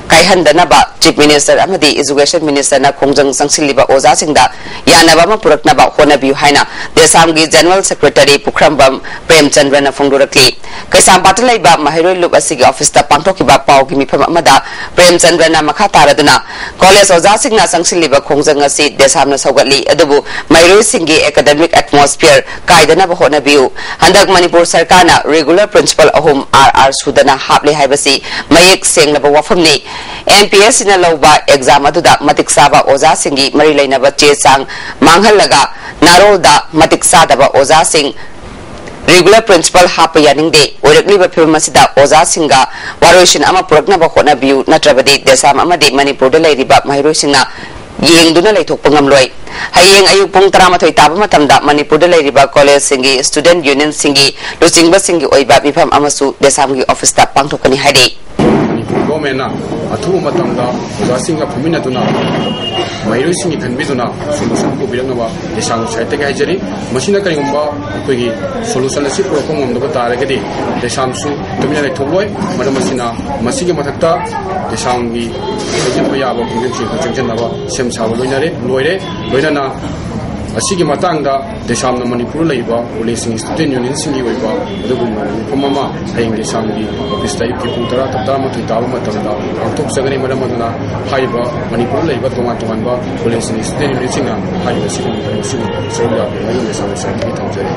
ꯀꯥꯏꯍꯟꯗꯅꯕ Chief Minister ꯑꯃꯗꯤ Education Ministerꯅ ꯈꯣꯡꯖꯪ ꯆꯪꯁꯤꯜꯂꯤꯕ ꯑꯣꯖꯥꯁꯤꯡꯗ ꯌꯥꯅꯕ ꯑꯃ ꯄꯨꯔꯛꯅꯕ ꯍꯣꯠꯅꯕꯤꯌꯨ ꯍꯥꯏꯅ ꯗꯦꯁꯥꯝꯒꯤ General Secretary ꯄꯨꯈ꯭ꯔꯝꯕꯝ ꯄ꯭ꯔꯦꯝꯆꯟꯗ꯭ꯔꯅ ꯐꯣꯡꯗꯣꯔꯛꯂꯤ꯫ ꯀꯩꯁꯥꯝꯄꯥꯠꯇ ꯂꯩꯕ ꯃꯍꯩꯔꯣꯏ ꯂꯨꯞ ꯑꯁꯤꯒꯤ ꯑꯣꯐꯤꯁꯇ ꯄꯥꯡꯊꯣꯛꯈꯤꯕ ꯄꯥꯎꯒꯤ ꯃꯤꯐꯝ ꯑꯃꯗ ꯄ꯭ꯔꯦꯝꯆꯟꯗ꯭ꯔꯅ ꯃꯈꯥ ꯇꯥꯔꯗꯨꯅ ꯀꯣꯂꯦꯖ ꯑꯣꯖꯥꯁꯤꯡꯅ ꯆꯪꯁꯤꯜꯂꯤꯕ ꯈꯣꯡꯖꯪ ꯑꯁꯤ ꯗꯦꯁꯥꯝꯅ ꯁꯧꯒꯠꯂꯤ, ꯑꯗꯨꯕꯨ ꯃꯍꯩꯔꯣꯏꯁꯤꯡꯒꯤ academic atmosphere ꯀꯥꯏꯗꯅꯕ ꯍꯣꯠꯅꯕꯤꯌꯨ꯫ ꯍꯟꯗꯛ ꯃꯅꯤꯄꯨꯔ ꯁꯔꯀꯥꯔꯅ ꯔꯤꯒꯨꯂꯔ ꯄ꯭ꯔꯤꯟꯁꯤꯄꯜ ꯑꯍꯨꯝ ꯑꯥꯔ ꯑꯥꯔ ꯁꯨꯗꯅ ꯍꯥꯞꯂꯦ ꯍꯥꯏꯕꯁꯤ ꯃꯌꯦꯛ ꯁꯦꯡꯂꯕ ꯋꯥꯐꯝꯅꯤ꯫ N P S Cꯅ ꯂꯧꯕ ꯑꯦꯛꯖꯥꯝ ꯑꯗꯨꯗ ꯃꯇꯤꯛ ꯆꯥꯕ ꯑꯣꯖꯥꯁꯤꯡꯒꯤ ꯃꯔꯤ ꯂꯩꯅꯕ ꯆꯦ ꯆꯥꯡ ꯃꯥꯡꯍꯜꯂꯒ ꯅꯥꯔꯣꯜꯗ ꯃꯇꯤꯛ ꯆꯥꯗꯕ ꯑꯣꯖꯥꯁꯤꯡ ꯔꯤꯒꯨꯂꯔ ꯄ꯭ꯔꯤꯟꯁꯤꯄꯜ ꯍꯥꯞꯄ ꯌꯥꯅꯤꯡꯗꯦ꯫ ꯑꯣꯏꯔꯛꯂꯤꯕ ꯐꯤꯕꯝ ꯑꯁꯤꯗ ꯑꯣꯖꯥꯁꯤꯡꯒ ꯋꯥꯔꯣꯏꯁꯤꯟ ꯑꯃ ꯄꯨꯔꯛꯅꯕ ꯍꯣꯠꯅꯕꯤꯌꯨ, ꯅꯠꯇ꯭ꯔꯕꯗꯤ ꯗꯦꯁꯥꯝ ꯑꯃꯗꯤ ꯃꯅꯤꯄꯨꯔꯗ ꯂꯩꯔꯤꯕ ꯃꯍꯩꯔꯣꯏꯁꯤꯡꯅ ꯌꯦꯡꯗꯨꯅ ꯂꯩꯊꯣꯛꯄ ꯉꯝꯂꯣꯏ꯫ ꯍꯌꯦꯡ ꯑꯌꯨꯛ ꯄꯨꯡ ꯇꯔꯥꯃꯥꯊꯣꯏ ꯇꯥꯕ ꯃꯇꯝꯗ ꯃꯅꯤꯄꯨꯔꯗ ꯂꯩꯔꯤꯕ ꯀꯣꯂꯦꯖꯁꯤꯡꯒꯤ ꯁ꯭ꯇꯨꯗꯦꯟꯠ ꯌꯨꯅꯤꯌꯟꯁꯤꯡꯒꯤ ꯂꯨꯆꯤꯡꯕꯁꯤꯡꯒꯤ ꯑꯣꯏꯕ ꯃꯤꯐꯝ ꯑꯃꯁꯨ ꯗꯦꯁꯥꯝꯒꯤ ꯑꯣꯐꯤꯁꯇ ꯄꯥꯡꯊꯣꯛꯀꯅꯤ ꯍꯥꯏꯔꯤ꯫ ꯃꯅꯤꯄꯨꯔ ꯒꯣꯔꯃꯦꯟꯅ ꯑꯊꯨꯕ ꯃꯇꯝꯗ ꯑꯣꯖꯥꯁꯤꯡꯒ ꯐꯝꯃꯤꯟꯅꯗꯨꯅ ꯃꯍꯩꯔꯣꯏꯁꯤꯡꯒꯤ ꯈꯟꯕꯤꯗꯨꯅ ꯁꯣꯂꯨꯁꯟ ꯄꯨꯕꯤꯔꯛꯅꯕ ꯗꯦꯁꯥꯝꯒꯤ ꯁꯥꯏꯠꯇꯒꯤ ꯍꯥꯏꯖꯔꯤ꯫ ꯃꯁꯤꯅ ꯀꯔꯤꯒꯨꯝꯕ ꯑꯩꯈꯣꯏꯒꯤ ꯁꯣꯂꯨꯁꯟ ꯑꯁꯤ ꯄꯨꯔꯛꯄ ꯉꯝꯗꯕ ꯇꯥꯔꯒꯗꯤ ꯗꯦꯁꯥꯝꯁꯨ ꯇꯨꯃꯤꯟꯅ ꯂꯩꯊꯣꯛꯂꯣꯏ꯫ ꯃꯔꯝ ꯑꯁꯤꯅ ꯃꯁꯤꯒꯤ ꯃꯊꯛꯇ ꯗꯦꯁꯥꯝꯒꯤ ꯆꯪꯁꯤꯟꯕ ꯌꯥꯕ ꯈꯣꯡꯖꯪꯁꯤꯡ ꯆꯪꯁꯤꯟꯅꯕ ꯁꯦꯝ ꯁꯥꯕ ꯂꯣꯏꯅꯔꯦ, ꯂꯣꯏꯔꯦ꯫ ꯂꯣꯏꯅꯅ ꯑꯁꯤꯒꯤ ꯃꯇꯥꯡꯗ ꯗꯦꯁꯥꯝꯅ ꯃꯅꯤꯄꯨꯔꯗ ꯂꯩꯔꯤꯕ ꯀꯣꯂꯦꯖꯁꯤꯡ ꯁ꯭ꯇꯨꯗꯦꯟꯠ ꯌꯨꯅꯤꯌꯟꯁꯤꯡꯒꯤ ꯑꯣꯏꯕ ꯑꯗꯨꯒꯨꯝꯕ ꯃꯤꯐꯝ ꯑꯃ ꯍꯌꯦꯡ ꯗꯦꯁꯥꯝꯒꯤ ꯑꯣꯐꯤꯁꯇ ꯑꯌꯨꯛꯀꯤ ꯄꯨꯡ ꯇꯔꯥ, ꯇꯔꯥꯃꯥꯊꯣꯏ ꯇꯥꯕ ꯃꯇꯝꯗ ꯄꯥꯡꯊꯣꯛꯆꯒꯅꯤ꯫ ꯃꯔꯝ ꯑꯗꯨꯅ ꯍꯥꯏꯔꯤꯕ ꯃꯅꯤꯄꯨꯔꯗ ꯂꯩꯔꯤꯕ ꯇꯣꯉꯥꯟ ꯇꯣꯉꯥꯟꯕ ꯀꯣꯂꯦꯖꯁꯤꯡꯒꯤ ꯁ꯭ꯇꯨꯗꯦꯟꯠ ꯌꯨꯅꯤꯌꯟꯁꯤꯡꯅ ꯍꯥꯏꯔꯤꯕ ꯑꯁꯤꯒꯨꯝꯕ ꯊꯕꯛ ꯑꯁꯤꯕꯨ ꯁꯔꯨꯛ ꯌꯥꯕꯤꯌꯨ ꯍꯥꯏꯅ ꯗꯦꯁꯥꯝꯒꯤ ꯁꯥꯏꯠꯇꯒꯤ ꯊꯝꯖꯔꯤ꯫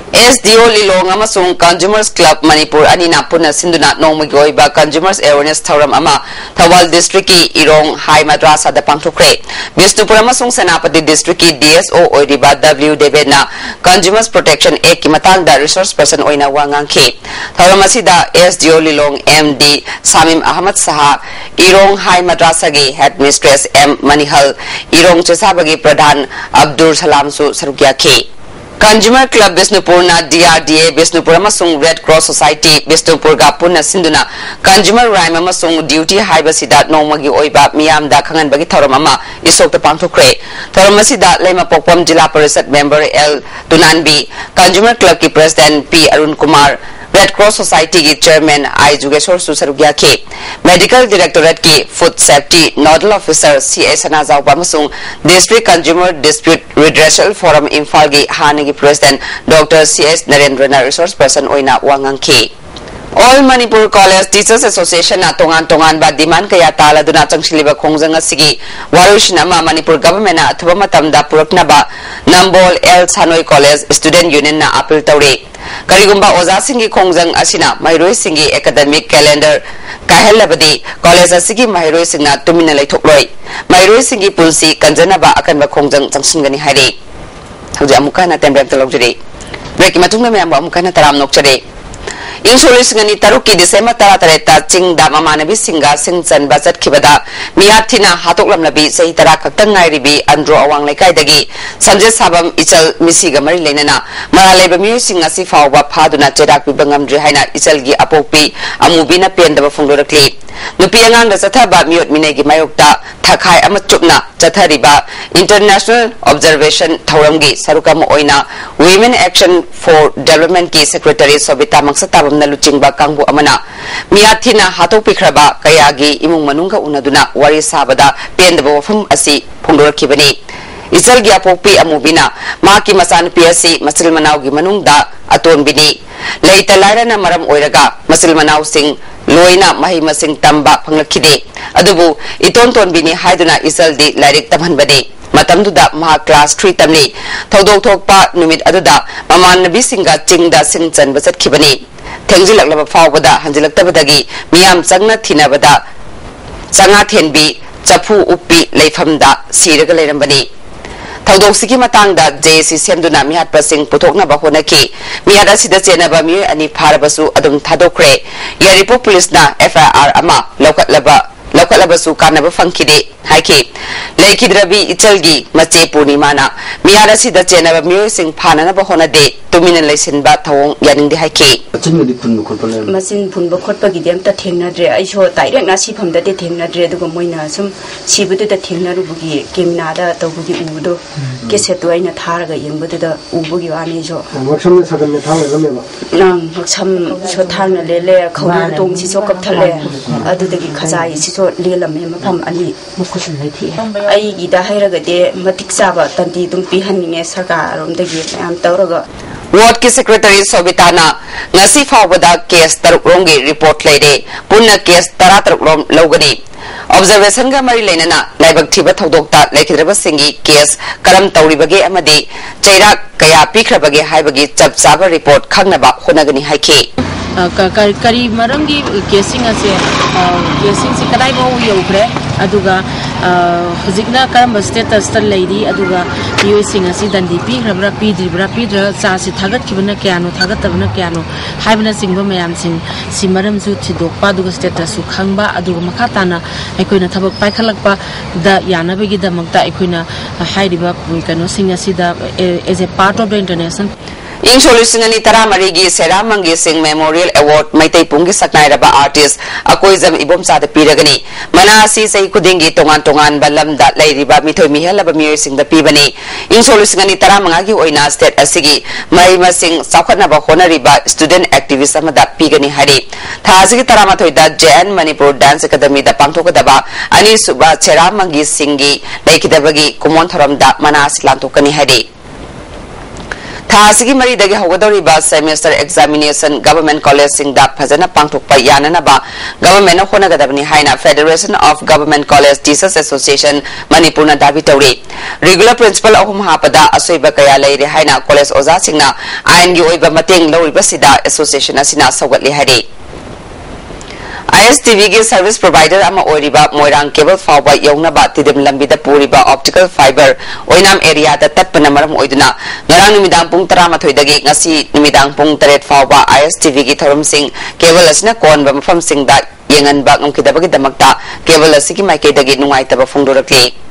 ꯑꯦꯁ ꯗꯤ ꯑꯣ ꯂꯤꯂꯣꯡ ꯑꯃꯁꯨꯡ Consumers Club ꯃꯅꯤꯄꯨꯔ ꯑꯅꯤꯅ ꯄꯨꯟꯅ ꯁꯤꯟꯗꯨꯅ ꯅꯣꯡꯃꯒꯤ ꯑꯣꯏꯕ Consumers Awareness ꯊꯧꯔꯝ ꯑꯃ ꯊꯧꯕꯥꯜ district ꯀꯤ ꯏꯔꯣꯡ ꯍꯥꯏ ꯃꯗ꯭ꯔꯥꯁꯥꯗ ꯄꯥꯡꯊꯣꯛꯈ꯭ꯔꯦ꯫ ꯕꯤꯁꯅꯨꯄꯨꯔ ꯑꯃꯁꯨꯡ ꯁꯦꯅꯥꯄꯇꯤ district ꯀꯤ D S O ꯑꯣꯏꯔꯤꯕ W ꯗꯦꯕꯦꯟꯅ Consumers Protection Act ꯀꯤ ꯃꯇꯥꯡꯗ resource person ꯑꯣꯏꯅ ꯋꯥ ꯉꯥꯡꯈꯤ꯫ ꯊꯧꯔꯝ ꯑꯁꯤꯗ ꯑꯦꯁ ꯗꯤ ꯑꯣ ꯂꯤꯂꯣꯡ ꯑꯦꯝ ꯗꯤ ꯁꯥꯃꯤꯝ ꯑꯍꯃꯗ ꯁꯍꯥ, ꯏꯔꯣꯡ ꯍꯥꯏ ꯃꯗ꯭ꯔꯥꯁꯥꯒꯤ headmistress ꯑꯦꯝ ꯃꯅꯤꯍꯜ, ꯏꯔꯣꯡ ꯆꯦꯁꯥꯕꯒꯤ ꯄ꯭ꯔꯙꯥꯟ ꯑꯕꯗꯨꯔ ꯁꯂꯥꯝꯁꯨ ꯁꯔꯨꯛ ꯌꯥꯈꯤ꯫ Consumer Club ꯕꯤꯁꯅꯨꯄꯨꯔꯅ D R D A Bishnupur ꯑꯃꯁꯨꯡ Red Cross Society ꯕꯤꯁꯅꯨꯄꯨꯔꯒ ꯄꯨꯟꯅ ꯁꯤꯟꯗꯨꯅ Consumer Right ꯑꯃꯁꯨꯡ Duty ꯍꯥꯏꯕꯁꯤꯗ ꯅꯣꯡꯃꯒꯤ ꯑꯣꯏꯕ ꯃꯤꯌꯥꯝꯗ ꯈꯪꯍꯟꯕꯒꯤ ꯊꯧꯔꯝ ꯑꯃ ꯏꯁꯣꯛꯇ ꯄꯥꯡꯊꯣꯛꯈ꯭ꯔꯦ꯫ ꯊꯧꯔꯝ ꯑꯁꯤꯗ Leimapokpam zila parishad member L Tunanbi, Consumer Club ꯀꯤ president P Arun Kumar, Red Cross Society ꯒꯤ chairman ꯑꯥꯏ ꯖꯨꯒꯦꯁꯣꯔꯁꯨ ꯁꯔꯨꯛ ꯌꯥꯈꯤ꯫ Medical Directorate ꯀꯤ Food Safety Nodal Officer ꯁꯤ ꯑꯦ ꯁꯅꯥꯖꯥꯎꯕ ꯑꯃꯁꯨꯡ District Consumer Dispute Redressal Forum ꯏꯝꯐꯥꯜꯒꯤ ꯍꯥꯟꯅꯒꯤ president doctor C S ꯅꯔꯦꯟꯗ꯭ꯔꯅ resource person ꯑꯣꯏꯅ ꯋꯥ ꯉꯥꯡꯈꯤ꯫ All Manipur College Teachers Association ꯅ ꯇꯣꯉꯥꯟ ꯇꯣꯉꯥꯟꯕ demand ꯀꯌꯥ ꯇꯥꯜꯂꯗꯨꯅ ꯆꯪꯁꯤꯜꯂꯤꯕ ꯈꯣꯡꯖꯪ ꯑꯁꯤꯒꯤ ꯋꯥꯔꯣꯏꯁꯤꯟ ꯑꯃ ꯃꯅꯤꯄꯨꯔ government ꯅ ꯑꯊꯨꯕ ꯃꯇꯝꯗ ꯄꯨꯔꯛꯅꯕ ꯅꯝꯕꯣꯜ ꯑꯦꯜ ꯁꯥꯅꯣꯏ College Student Union ꯅ appeal ꯇꯧꯔꯤ꯫ ꯀꯔꯤꯒꯨꯝꯕ ꯑꯣꯖꯥꯁꯤꯡꯒꯤ ꯈꯣꯡꯖꯪ ꯑꯁꯤꯅ ꯃꯍꯩꯔꯣꯏꯁꯤꯡꯒꯤ academic calendar ꯀꯥꯏꯍꯜꯂꯕꯗꯤ college ꯑꯁꯤꯒꯤ ꯃꯍꯩꯔꯣꯏꯁꯤꯡꯅ ꯇꯨꯃꯤꯟꯅ ꯂꯩꯊꯣꯛꯂꯣꯏ꯫ ꯃꯍꯩꯔꯣꯏꯁꯤꯡꯒꯤ ꯄꯨꯟꯁꯤ ꯀꯟꯖꯅꯕ ꯑꯀꯟꯕ ꯈꯣꯡꯖꯪ ꯆꯪꯁꯤꯟꯒꯅꯤ ꯍꯥꯏꯔꯤ꯫ ꯍꯧꯖꯤꯛ ꯑꯃꯨꯛꯀ ꯍꯟꯅ ꯇꯦꯟꯕ꯭ꯔꯦꯛꯇ ꯂꯧꯖꯔꯤ꯫ Break ꯀꯤ ꯃꯇꯨꯡꯗ ꯃꯌꯥꯝꯕꯨ ꯑꯃꯨꯛꯀ ꯍꯟꯅ ꯇꯔꯥꯝꯅ ꯑꯣꯛꯆꯔꯤ꯫ ꯏꯪ ꯁꯣꯛ ꯂꯤꯁꯤꯡ ꯑꯅꯤ ꯇꯔꯨꯛꯀꯤ December ꯇꯔꯥꯇꯔꯦꯠꯇ ꯆꯤꯡꯗ ꯃꯃꯥꯟꯅꯕꯤꯁꯤꯡꯒ ꯁꯤꯡ ꯆꯟꯕ ꯆꯠꯈꯤꯕꯗ ꯃꯤꯍꯥꯠ ꯊꯤꯅ ꯍꯥꯠꯇꯣꯛꯂꯝꯂꯕꯤ ꯆꯍꯤ ꯇꯔꯥ ꯈꯛꯇꯪ ꯉꯥꯏꯔꯤꯕꯤ ꯑꯟꯗ꯭ꯔꯣ ꯑꯋꯥꯡ ꯂꯩꯀꯥꯏꯗꯒꯤ ꯁꯟꯖꯦꯠ ꯁꯥꯕꯝ ꯏꯆꯜ ꯃꯤꯁꯤꯒ ꯃꯔꯤ ꯂꯩꯅꯅ ꯃꯔꯥꯜ ꯂꯩꯕ ꯃꯤꯑꯣꯏꯁꯤꯡ ꯉꯁꯤ ꯐꯥꯎꯕ ꯐꯥꯗꯨꯅ ꯆꯩꯔꯥꯛ ꯄꯤꯕ ꯉꯝꯗ꯭ꯔꯤ ꯍꯥꯏꯅ ꯏꯆꯜꯒꯤ ꯑꯄꯣꯛꯄꯤ ꯑꯃꯨꯕꯤꯅ ꯄꯦꯟꯗꯕ ꯐꯣꯡꯗꯣꯔꯛꯂꯤ꯫ ꯅꯨꯄꯤ ꯑꯉꯥꯡꯗ ꯆꯠꯊꯕ ꯃꯤꯑꯣꯠ ꯃꯤꯅꯩꯒꯤ ꯃꯥꯌꯣꯛꯇ ꯊꯈꯥꯏ ꯑꯃ ꯆꯨꯞꯅ ꯆꯠꯊꯔꯤꯕ International Observation ꯊꯧꯔꯝꯒꯤ ꯁꯔꯨꯛ ꯑꯃ ꯑꯣꯏꯅ Women Action for Development ꯀꯤ Secretary ꯁꯣꯕꯤꯇꯥ ꯃꯪꯁꯇꯥꯕꯝꯅ ꯂꯨꯆꯤꯡꯕ ꯀꯥꯡꯕꯨ ꯑꯃꯅ ꯃꯤꯍꯥꯠ ꯊꯤꯅ ꯍꯥꯠꯇꯣꯛꯄꯤꯈ꯭ꯔꯕ ꯀꯌꯥꯒꯤ ꯏꯃꯨꯡ ꯃꯅꯨꯡꯒ ꯎꯅꯗꯨꯅ ꯋꯥꯔꯤ ꯁꯥꯕꯗ ꯄꯦꯟꯗꯕ ꯋꯥꯐꯝ ꯑꯁꯤ ꯐꯣꯡꯗꯣꯔꯛꯈꯤꯕꯅꯤ꯫ ꯏꯆꯜꯒꯤ ꯑꯄꯣꯛꯄꯤ ꯑꯃꯨꯕꯤꯅ ꯃꯍꯥꯛꯀꯤ ꯃꯆꯥꯅꯨꯄꯤ ꯑꯁꯤ ꯃꯆꯤꯜ ꯃꯅꯥꯎꯒꯤ ꯃꯅꯨꯡꯗ ꯑꯇꯣꯟꯕꯤꯅꯤ꯫ ꯂꯩꯇ ꯂꯥꯏꯔꯅ ꯃꯔꯝ ꯑꯣꯏꯔꯒ ꯃꯆꯤꯜ ꯃꯅꯥꯎꯁꯤꯡ ꯂꯣꯏꯅ ꯃꯍꯩ ꯃꯁꯤꯡ ꯇꯝꯕ ꯐꯪꯂꯛꯈꯤꯗꯦ꯫ ꯑꯗꯨꯕꯨ ꯏꯇꯣꯟ ꯇꯣꯟꯕꯤꯅꯤ ꯍꯥꯏꯗꯨꯅ ꯏꯆꯜꯗꯤ ꯂꯥꯏꯔꯤꯛ ꯇꯝꯍꯟꯕꯅꯤ꯫ ꯃꯇꯝꯗꯨꯗ ꯃꯍꯥꯛ class three ꯇꯝꯂꯤ꯫ ꯊꯧꯗꯣꯛ ꯊꯣꯛꯄ ꯅꯨꯃꯤꯠ ꯑꯗꯨꯗ ꯃꯃꯥꯟꯅꯕꯤꯁꯤꯡꯒ ꯆꯤꯡꯗ ꯁꯤꯡ ꯆꯟꯕ ꯆꯠꯈꯤꯕꯅꯤ꯫ ꯊꯦꯡꯖꯤꯜꯂꯛꯂꯕ ꯐꯥꯎꯕꯗ ꯍꯟꯖꯤꯜꯂꯛꯇꯕꯗꯒꯤ ꯃꯤꯌꯥꯝ ꯆꯪꯅ ꯊꯤꯅꯕꯗ ꯆꯉꯥꯊꯦꯟꯕꯤ ꯆꯐꯨ ꯎꯞꯄꯤ ꯂꯩꯐꯝꯗ ꯁꯤꯔꯒ ꯂꯩꯔꯝꯕꯅꯤ꯫ ꯊꯧꯗꯣꯛꯁꯤꯒꯤ ꯃꯇꯥꯡꯗ JAC ꯁꯦꯝꯗꯨꯅ ꯃꯤꯍꯥꯠꯄꯁꯤꯡ ꯄꯨꯊꯣꯛꯅꯕ ꯍꯣꯠꯅꯈꯤ꯫ ꯃꯤꯍꯥꯠ ꯑꯁꯤꯗ ꯆꯦꯟꯅꯕ ꯃꯤꯑꯣꯏ ꯑꯅꯤ ꯐꯥꯔꯕꯁꯨ ꯑꯗꯨꯝ ꯊꯥꯗꯣꯛꯈ꯭ꯔꯦ꯫ ꯌꯥꯏꯔꯤꯄꯣꯛ ꯄꯨꯂꯤꯁꯅ FIR ꯑꯃ ꯂꯧꯈꯠꯂꯕ, ꯂꯧꯈꯠꯂꯕꯁꯨ ꯀꯥꯟꯅꯕ ꯐꯪꯈꯤꯗꯦ ꯍꯥꯏꯈꯤ꯫ ꯂꯩꯈꯤꯗ꯭ꯔꯕꯤ ꯏꯆꯜꯒꯤ ꯃꯆꯦ ꯄꯨꯔꯅꯤꯃꯥꯅ ꯃꯤꯍꯥꯠ ꯑꯁꯤꯗ ꯆꯦꯟꯅꯕ ꯃꯤꯑꯣꯏꯁꯤꯡ ꯐꯥꯅꯅꯕ ꯍꯣꯠꯅꯗꯦ, ꯇꯨꯃꯤꯟꯅ ꯂꯩꯁꯤꯟꯕ ꯊꯧꯑꯣꯡ ꯌꯥꯅꯤꯡꯗꯦ ꯍꯥꯏꯈꯤ꯫ ꯑꯆꯤꯟꯕꯗꯤ ꯐꯨꯟꯕ ꯈꯣꯠꯄ ꯂꯩꯔꯝꯃꯤ? ꯃꯆꯤꯟ ꯐꯨꯟꯕ ꯈꯣꯠꯄꯒꯤꯗꯤ ꯑꯝꯇ ꯊꯦꯡꯅꯗ꯭ꯔꯦ꯫ ꯑꯩꯁꯨ direct ꯅꯥꯁꯤꯐꯝꯗꯗꯤ ꯊꯦꯡꯅꯗ꯭ꯔꯦ, ꯑꯗꯨꯒ ꯃꯣꯏꯅ ꯁꯨꯝ ꯁꯤꯕꯗꯨꯗ ꯊꯦꯡꯅꯔꯨꯕꯒꯤ camera ꯗ ꯇꯧꯕꯒꯤ ꯎꯕꯗꯣ, cassette ꯇꯣ ꯑꯩꯅ ꯊꯥꯔꯒ ꯌꯦꯡꯕꯗꯨꯗ ꯎꯕꯒꯤ ꯋꯥꯅꯤ ꯑꯩꯁꯨ꯫ ꯉꯛꯁꯝꯗ ꯁꯥꯒꯟ ꯃꯦꯊꯥꯡ ꯂꯩꯔꯝꯃꯦꯕ? ꯅꯪ ꯉꯛꯁꯝꯁꯨ ꯊꯥꯡꯅ ꯂꯦꯜꯂꯦ, ꯈꯧꯔꯤ ꯎꯇꯣꯡꯁꯤꯁꯨ ꯀꯛꯊꯠꯂꯦ, ꯑꯗꯨꯗꯒꯤ ꯈꯖꯥꯏꯁꯤꯁꯨ ꯂꯦꯜꯂꯝꯃꯦ ꯃꯐꯝ ꯑꯅꯤ꯫ ꯃꯈꯨꯠꯁꯨ ꯂꯩꯊꯦꯛꯑꯦ꯫ ꯑꯩꯒꯤꯗ ꯍꯥꯏꯔꯒꯗꯤ ꯃꯇꯤꯛ ꯆꯥꯕ ꯇꯟꯇꯤ ꯑꯗꯨꯝ ꯄꯤꯍꯟꯅꯤꯡꯉꯦ ꯁꯔꯀꯥꯔꯔꯣꯝꯗꯒꯤ ꯃꯌꯥꯝ ꯇꯧꯔꯒ꯫ Ward ꯀꯤ secretary ꯁꯣꯕꯤꯇꯥꯅ ꯉꯁꯤ ꯐꯥꯎꯕꯗ case ꯇꯔꯨꯛ ꯔꯣꯝꯒꯤ report ꯂꯩꯔꯦ꯫ ꯄꯨꯟꯅ case ꯇꯔꯥꯇꯔꯨꯛ ꯔꯣꯝ ꯂꯧꯒꯅꯤ꯫ Observation ꯒ ꯃꯔꯤ ꯂꯩꯅꯅ ꯂꯥꯏꯕꯛ ꯊꯤꯕ ꯊꯧꯗꯣꯛꯇ ꯂꯩꯈꯤꯗ꯭ꯔꯕꯁꯤꯡꯒꯤ case ꯀꯔꯝ ꯇꯧꯔꯤꯕꯒꯦ ꯑꯃꯗꯤ ꯆꯩꯔꯥꯛ ꯀꯌꯥ ꯄꯤꯈ꯭ꯔꯕꯒꯦ ꯍꯥꯏꯕꯒꯤ ꯆꯞ ꯆꯥꯕ report ꯈꯪꯅꯕ ꯍꯣꯠꯅꯒꯅꯤ ꯍꯥꯏꯈꯤ꯫ ꯑ, ꯀ-, ꯀ-, ꯀꯔꯤ ꯃꯔꯝꯒꯤ caseꯁꯤꯡ ꯑꯁꯦ, ꯑ, caseꯁꯤꯡꯁꯤ ꯀꯗꯥꯏꯐꯥꯎ ꯌꯧꯈ꯭ꯔꯦ, ꯑꯗꯨꯒ, ꯑ, ꯍꯧꯖꯤꯛꯅ ꯀꯔꯝꯕ status ꯇ ꯂꯩꯔꯤ, ꯑꯗꯨꯒ ꯃꯤꯑꯣꯏꯁꯤꯡ ꯑꯁꯤ ꯗꯟꯗꯤ ꯄꯤꯈ꯭ꯔꯕ꯭ꯔꯥ, ꯄꯤꯗ꯭ꯔꯤꯕ꯭ꯔꯥ, ꯄꯤꯗ꯭ꯔ ꯆꯥꯁꯤ ꯊꯥꯒꯠꯈꯤꯕꯅ ꯀꯌꯥꯅꯣ, ꯊꯥꯒꯠꯇꯕꯅ ꯀꯌꯥꯅꯣ ꯍꯥꯏꯕꯅꯆꯤꯡꯕ ꯃꯌꯥꯝꯁꯤꯡ ꯁꯤ ꯃꯔꯝꯁꯨ ꯊꯤꯗꯣꯛꯄ, ꯑꯗꯨꯒ status ꯁꯨ ꯈꯪꯕ, ꯑꯗꯨꯒ ꯃꯈꯥ ꯇꯥꯅ ꯑꯩꯈꯣꯏꯅ ꯊꯕꯛ ꯄꯥꯏꯈꯠꯂꯛꯄꯗ ꯌꯥꯅꯕꯒꯤꯗꯃꯛꯇ ꯑꯩꯈꯣꯏꯅ ꯍꯥꯏꯔꯤꯕ ꯀꯩꯅꯣꯁꯤꯡ ꯑꯁꯤꯗ, as a part of the international ꯏꯪ ꯁꯣꯛ ꯂꯤꯁꯤꯡ ꯑꯅꯤ ꯇꯔꯥꯃꯔꯤꯒꯤ ꯁꯦꯔꯥꯝ ꯃꯪꯒꯤ ꯁꯤꯡ Memorial Award ꯃꯩꯇꯩ ꯄꯨꯝꯒꯤ ꯁꯛꯅꯥꯏꯔꯕ artist ꯑꯀꯣꯏꯖꯝ ꯏꯕꯣꯝꯆꯥꯗ ꯄꯤꯔꯒꯅꯤ꯫ ꯃꯅꯥ ꯑꯁꯤ ꯆꯍꯤ ꯈꯨꯗꯤꯡꯒꯤ ꯇꯣꯉꯥꯟ ꯇꯣꯉꯥꯟꯕ ꯂꯝꯗ ꯂꯩꯔꯤꯕ ꯃꯤꯊꯣꯏ ꯃꯤꯍꯦꯜꯂꯕ ꯃꯤꯑꯣꯏꯁꯤꯡꯗ ꯄꯤꯕꯅꯤ꯫ ꯏꯪ ꯁꯣꯛ ꯂꯤꯁꯤꯡ ꯑꯅꯤ ꯇꯔꯥꯃꯉꯥꯒꯤ ꯑꯣꯏꯅ state ꯑꯁꯤꯒꯤ ꯃꯍꯩ ꯃꯁꯤꯡ ꯆꯥꯎꯈꯠꯅꯕ ꯍꯣꯠꯅꯔꯤꯕ student activist ꯑꯃꯗ ꯄꯤꯒꯅꯤ ꯍꯥꯏꯔꯤ꯫ ꯊꯥ ꯑꯁꯤꯒꯤ ꯇꯔꯥꯃꯥꯊꯣꯏꯗ JN Manipur Dance Academy ꯗ ꯄꯥꯡꯊꯣꯛꯀꯗꯕ ꯑꯅꯤꯁꯨꯕ ꯁꯦꯔꯥꯝ ꯃꯪꯒꯤ ꯁꯤꯡꯒꯤ ꯂꯩꯈꯤꯗꯕꯒꯤ ꯀꯨꯃꯣꯟ ꯊꯧꯔꯝꯗ ꯃꯅꯥ ꯑꯁꯤ ꯂꯥꯟꯊꯣꯛꯀꯅꯤ ꯍꯥꯏꯔꯤ꯫ ꯊꯥ ꯑꯁꯤꯒꯤ ꯃꯔꯤꯗꯒꯤ ꯍꯧꯒꯗꯧꯔꯤꯕ semester examination government collegeꯁꯤꯡꯗ ꯐꯖꯅ ꯄꯥꯡꯊꯣꯛꯄ ꯌꯥꯅꯅꯕ governmentꯅ ꯍꯣꯠꯅꯒꯗꯕꯅꯤ ꯍꯥꯏꯅ Federation of Government College Teachers Association ꯃꯅꯤꯄꯨꯔꯅ ꯗꯥꯕꯤ ꯇꯧꯔꯤ꯫ Regular principal ꯑꯍꯨꯝ ꯍꯥꯞꯄꯗ ꯑꯁꯣꯏꯕ ꯀꯌꯥ ꯂꯩꯔꯦ ꯍꯥꯏꯅ college ꯑꯣꯖꯥꯁꯤꯡꯅ ꯑꯥꯏꯟꯒꯤ ꯑꯣꯏꯕ ꯃꯇꯦꯡ ꯂꯧꯔꯤꯕꯁꯤꯗ association ꯑꯁꯤꯅ ꯁꯧꯒꯠꯂꯤ ꯍꯥꯏꯔꯤ꯫ ISTVꯒꯤ service provider ꯑꯃ ꯑꯣꯏꯔꯤꯕ ꯃꯣꯏꯔꯥꯡ cable ꯐꯥꯎꯕ ꯌꯧꯅꯕ ꯇꯤꯗꯤꯝ ꯂꯝꯕꯤꯗ ꯄꯨꯔꯤꯕ optical fiber ꯑꯣꯏꯅꯥꯝ areaꯗ ꯇꯠꯄꯅ ꯃꯔꯝ ꯑꯣꯏꯗꯨꯅ ꯉꯔꯥꯡ ꯅꯨꯃꯤꯗꯥꯡ ꯄꯨꯡ ꯇꯔꯥꯃꯥꯊꯣꯏꯗꯒꯤ ꯉꯁꯤ ꯅꯨꯃꯤꯗꯥꯡ ꯄꯨꯡ ꯇꯔꯦꯠ ꯐꯥꯎꯕ ISTVꯒꯤ ꯊꯧꯔꯝꯁꯤꯡ cable ꯑꯁꯤꯅ ꯀꯣꯟꯕ ꯃꯐꯝꯁꯤꯡꯗ ꯌꯦꯡꯍꯟꯕ ꯉꯝꯈꯤꯗꯕꯒꯤꯗꯃꯛꯇ cable ꯑꯁꯤꯒꯤ ꯃꯥꯏꯀꯩꯗꯒꯤ ꯅꯨꯡꯉꯥꯏꯇꯕ ꯐꯣꯡꯗꯣꯔꯛꯂꯤ꯫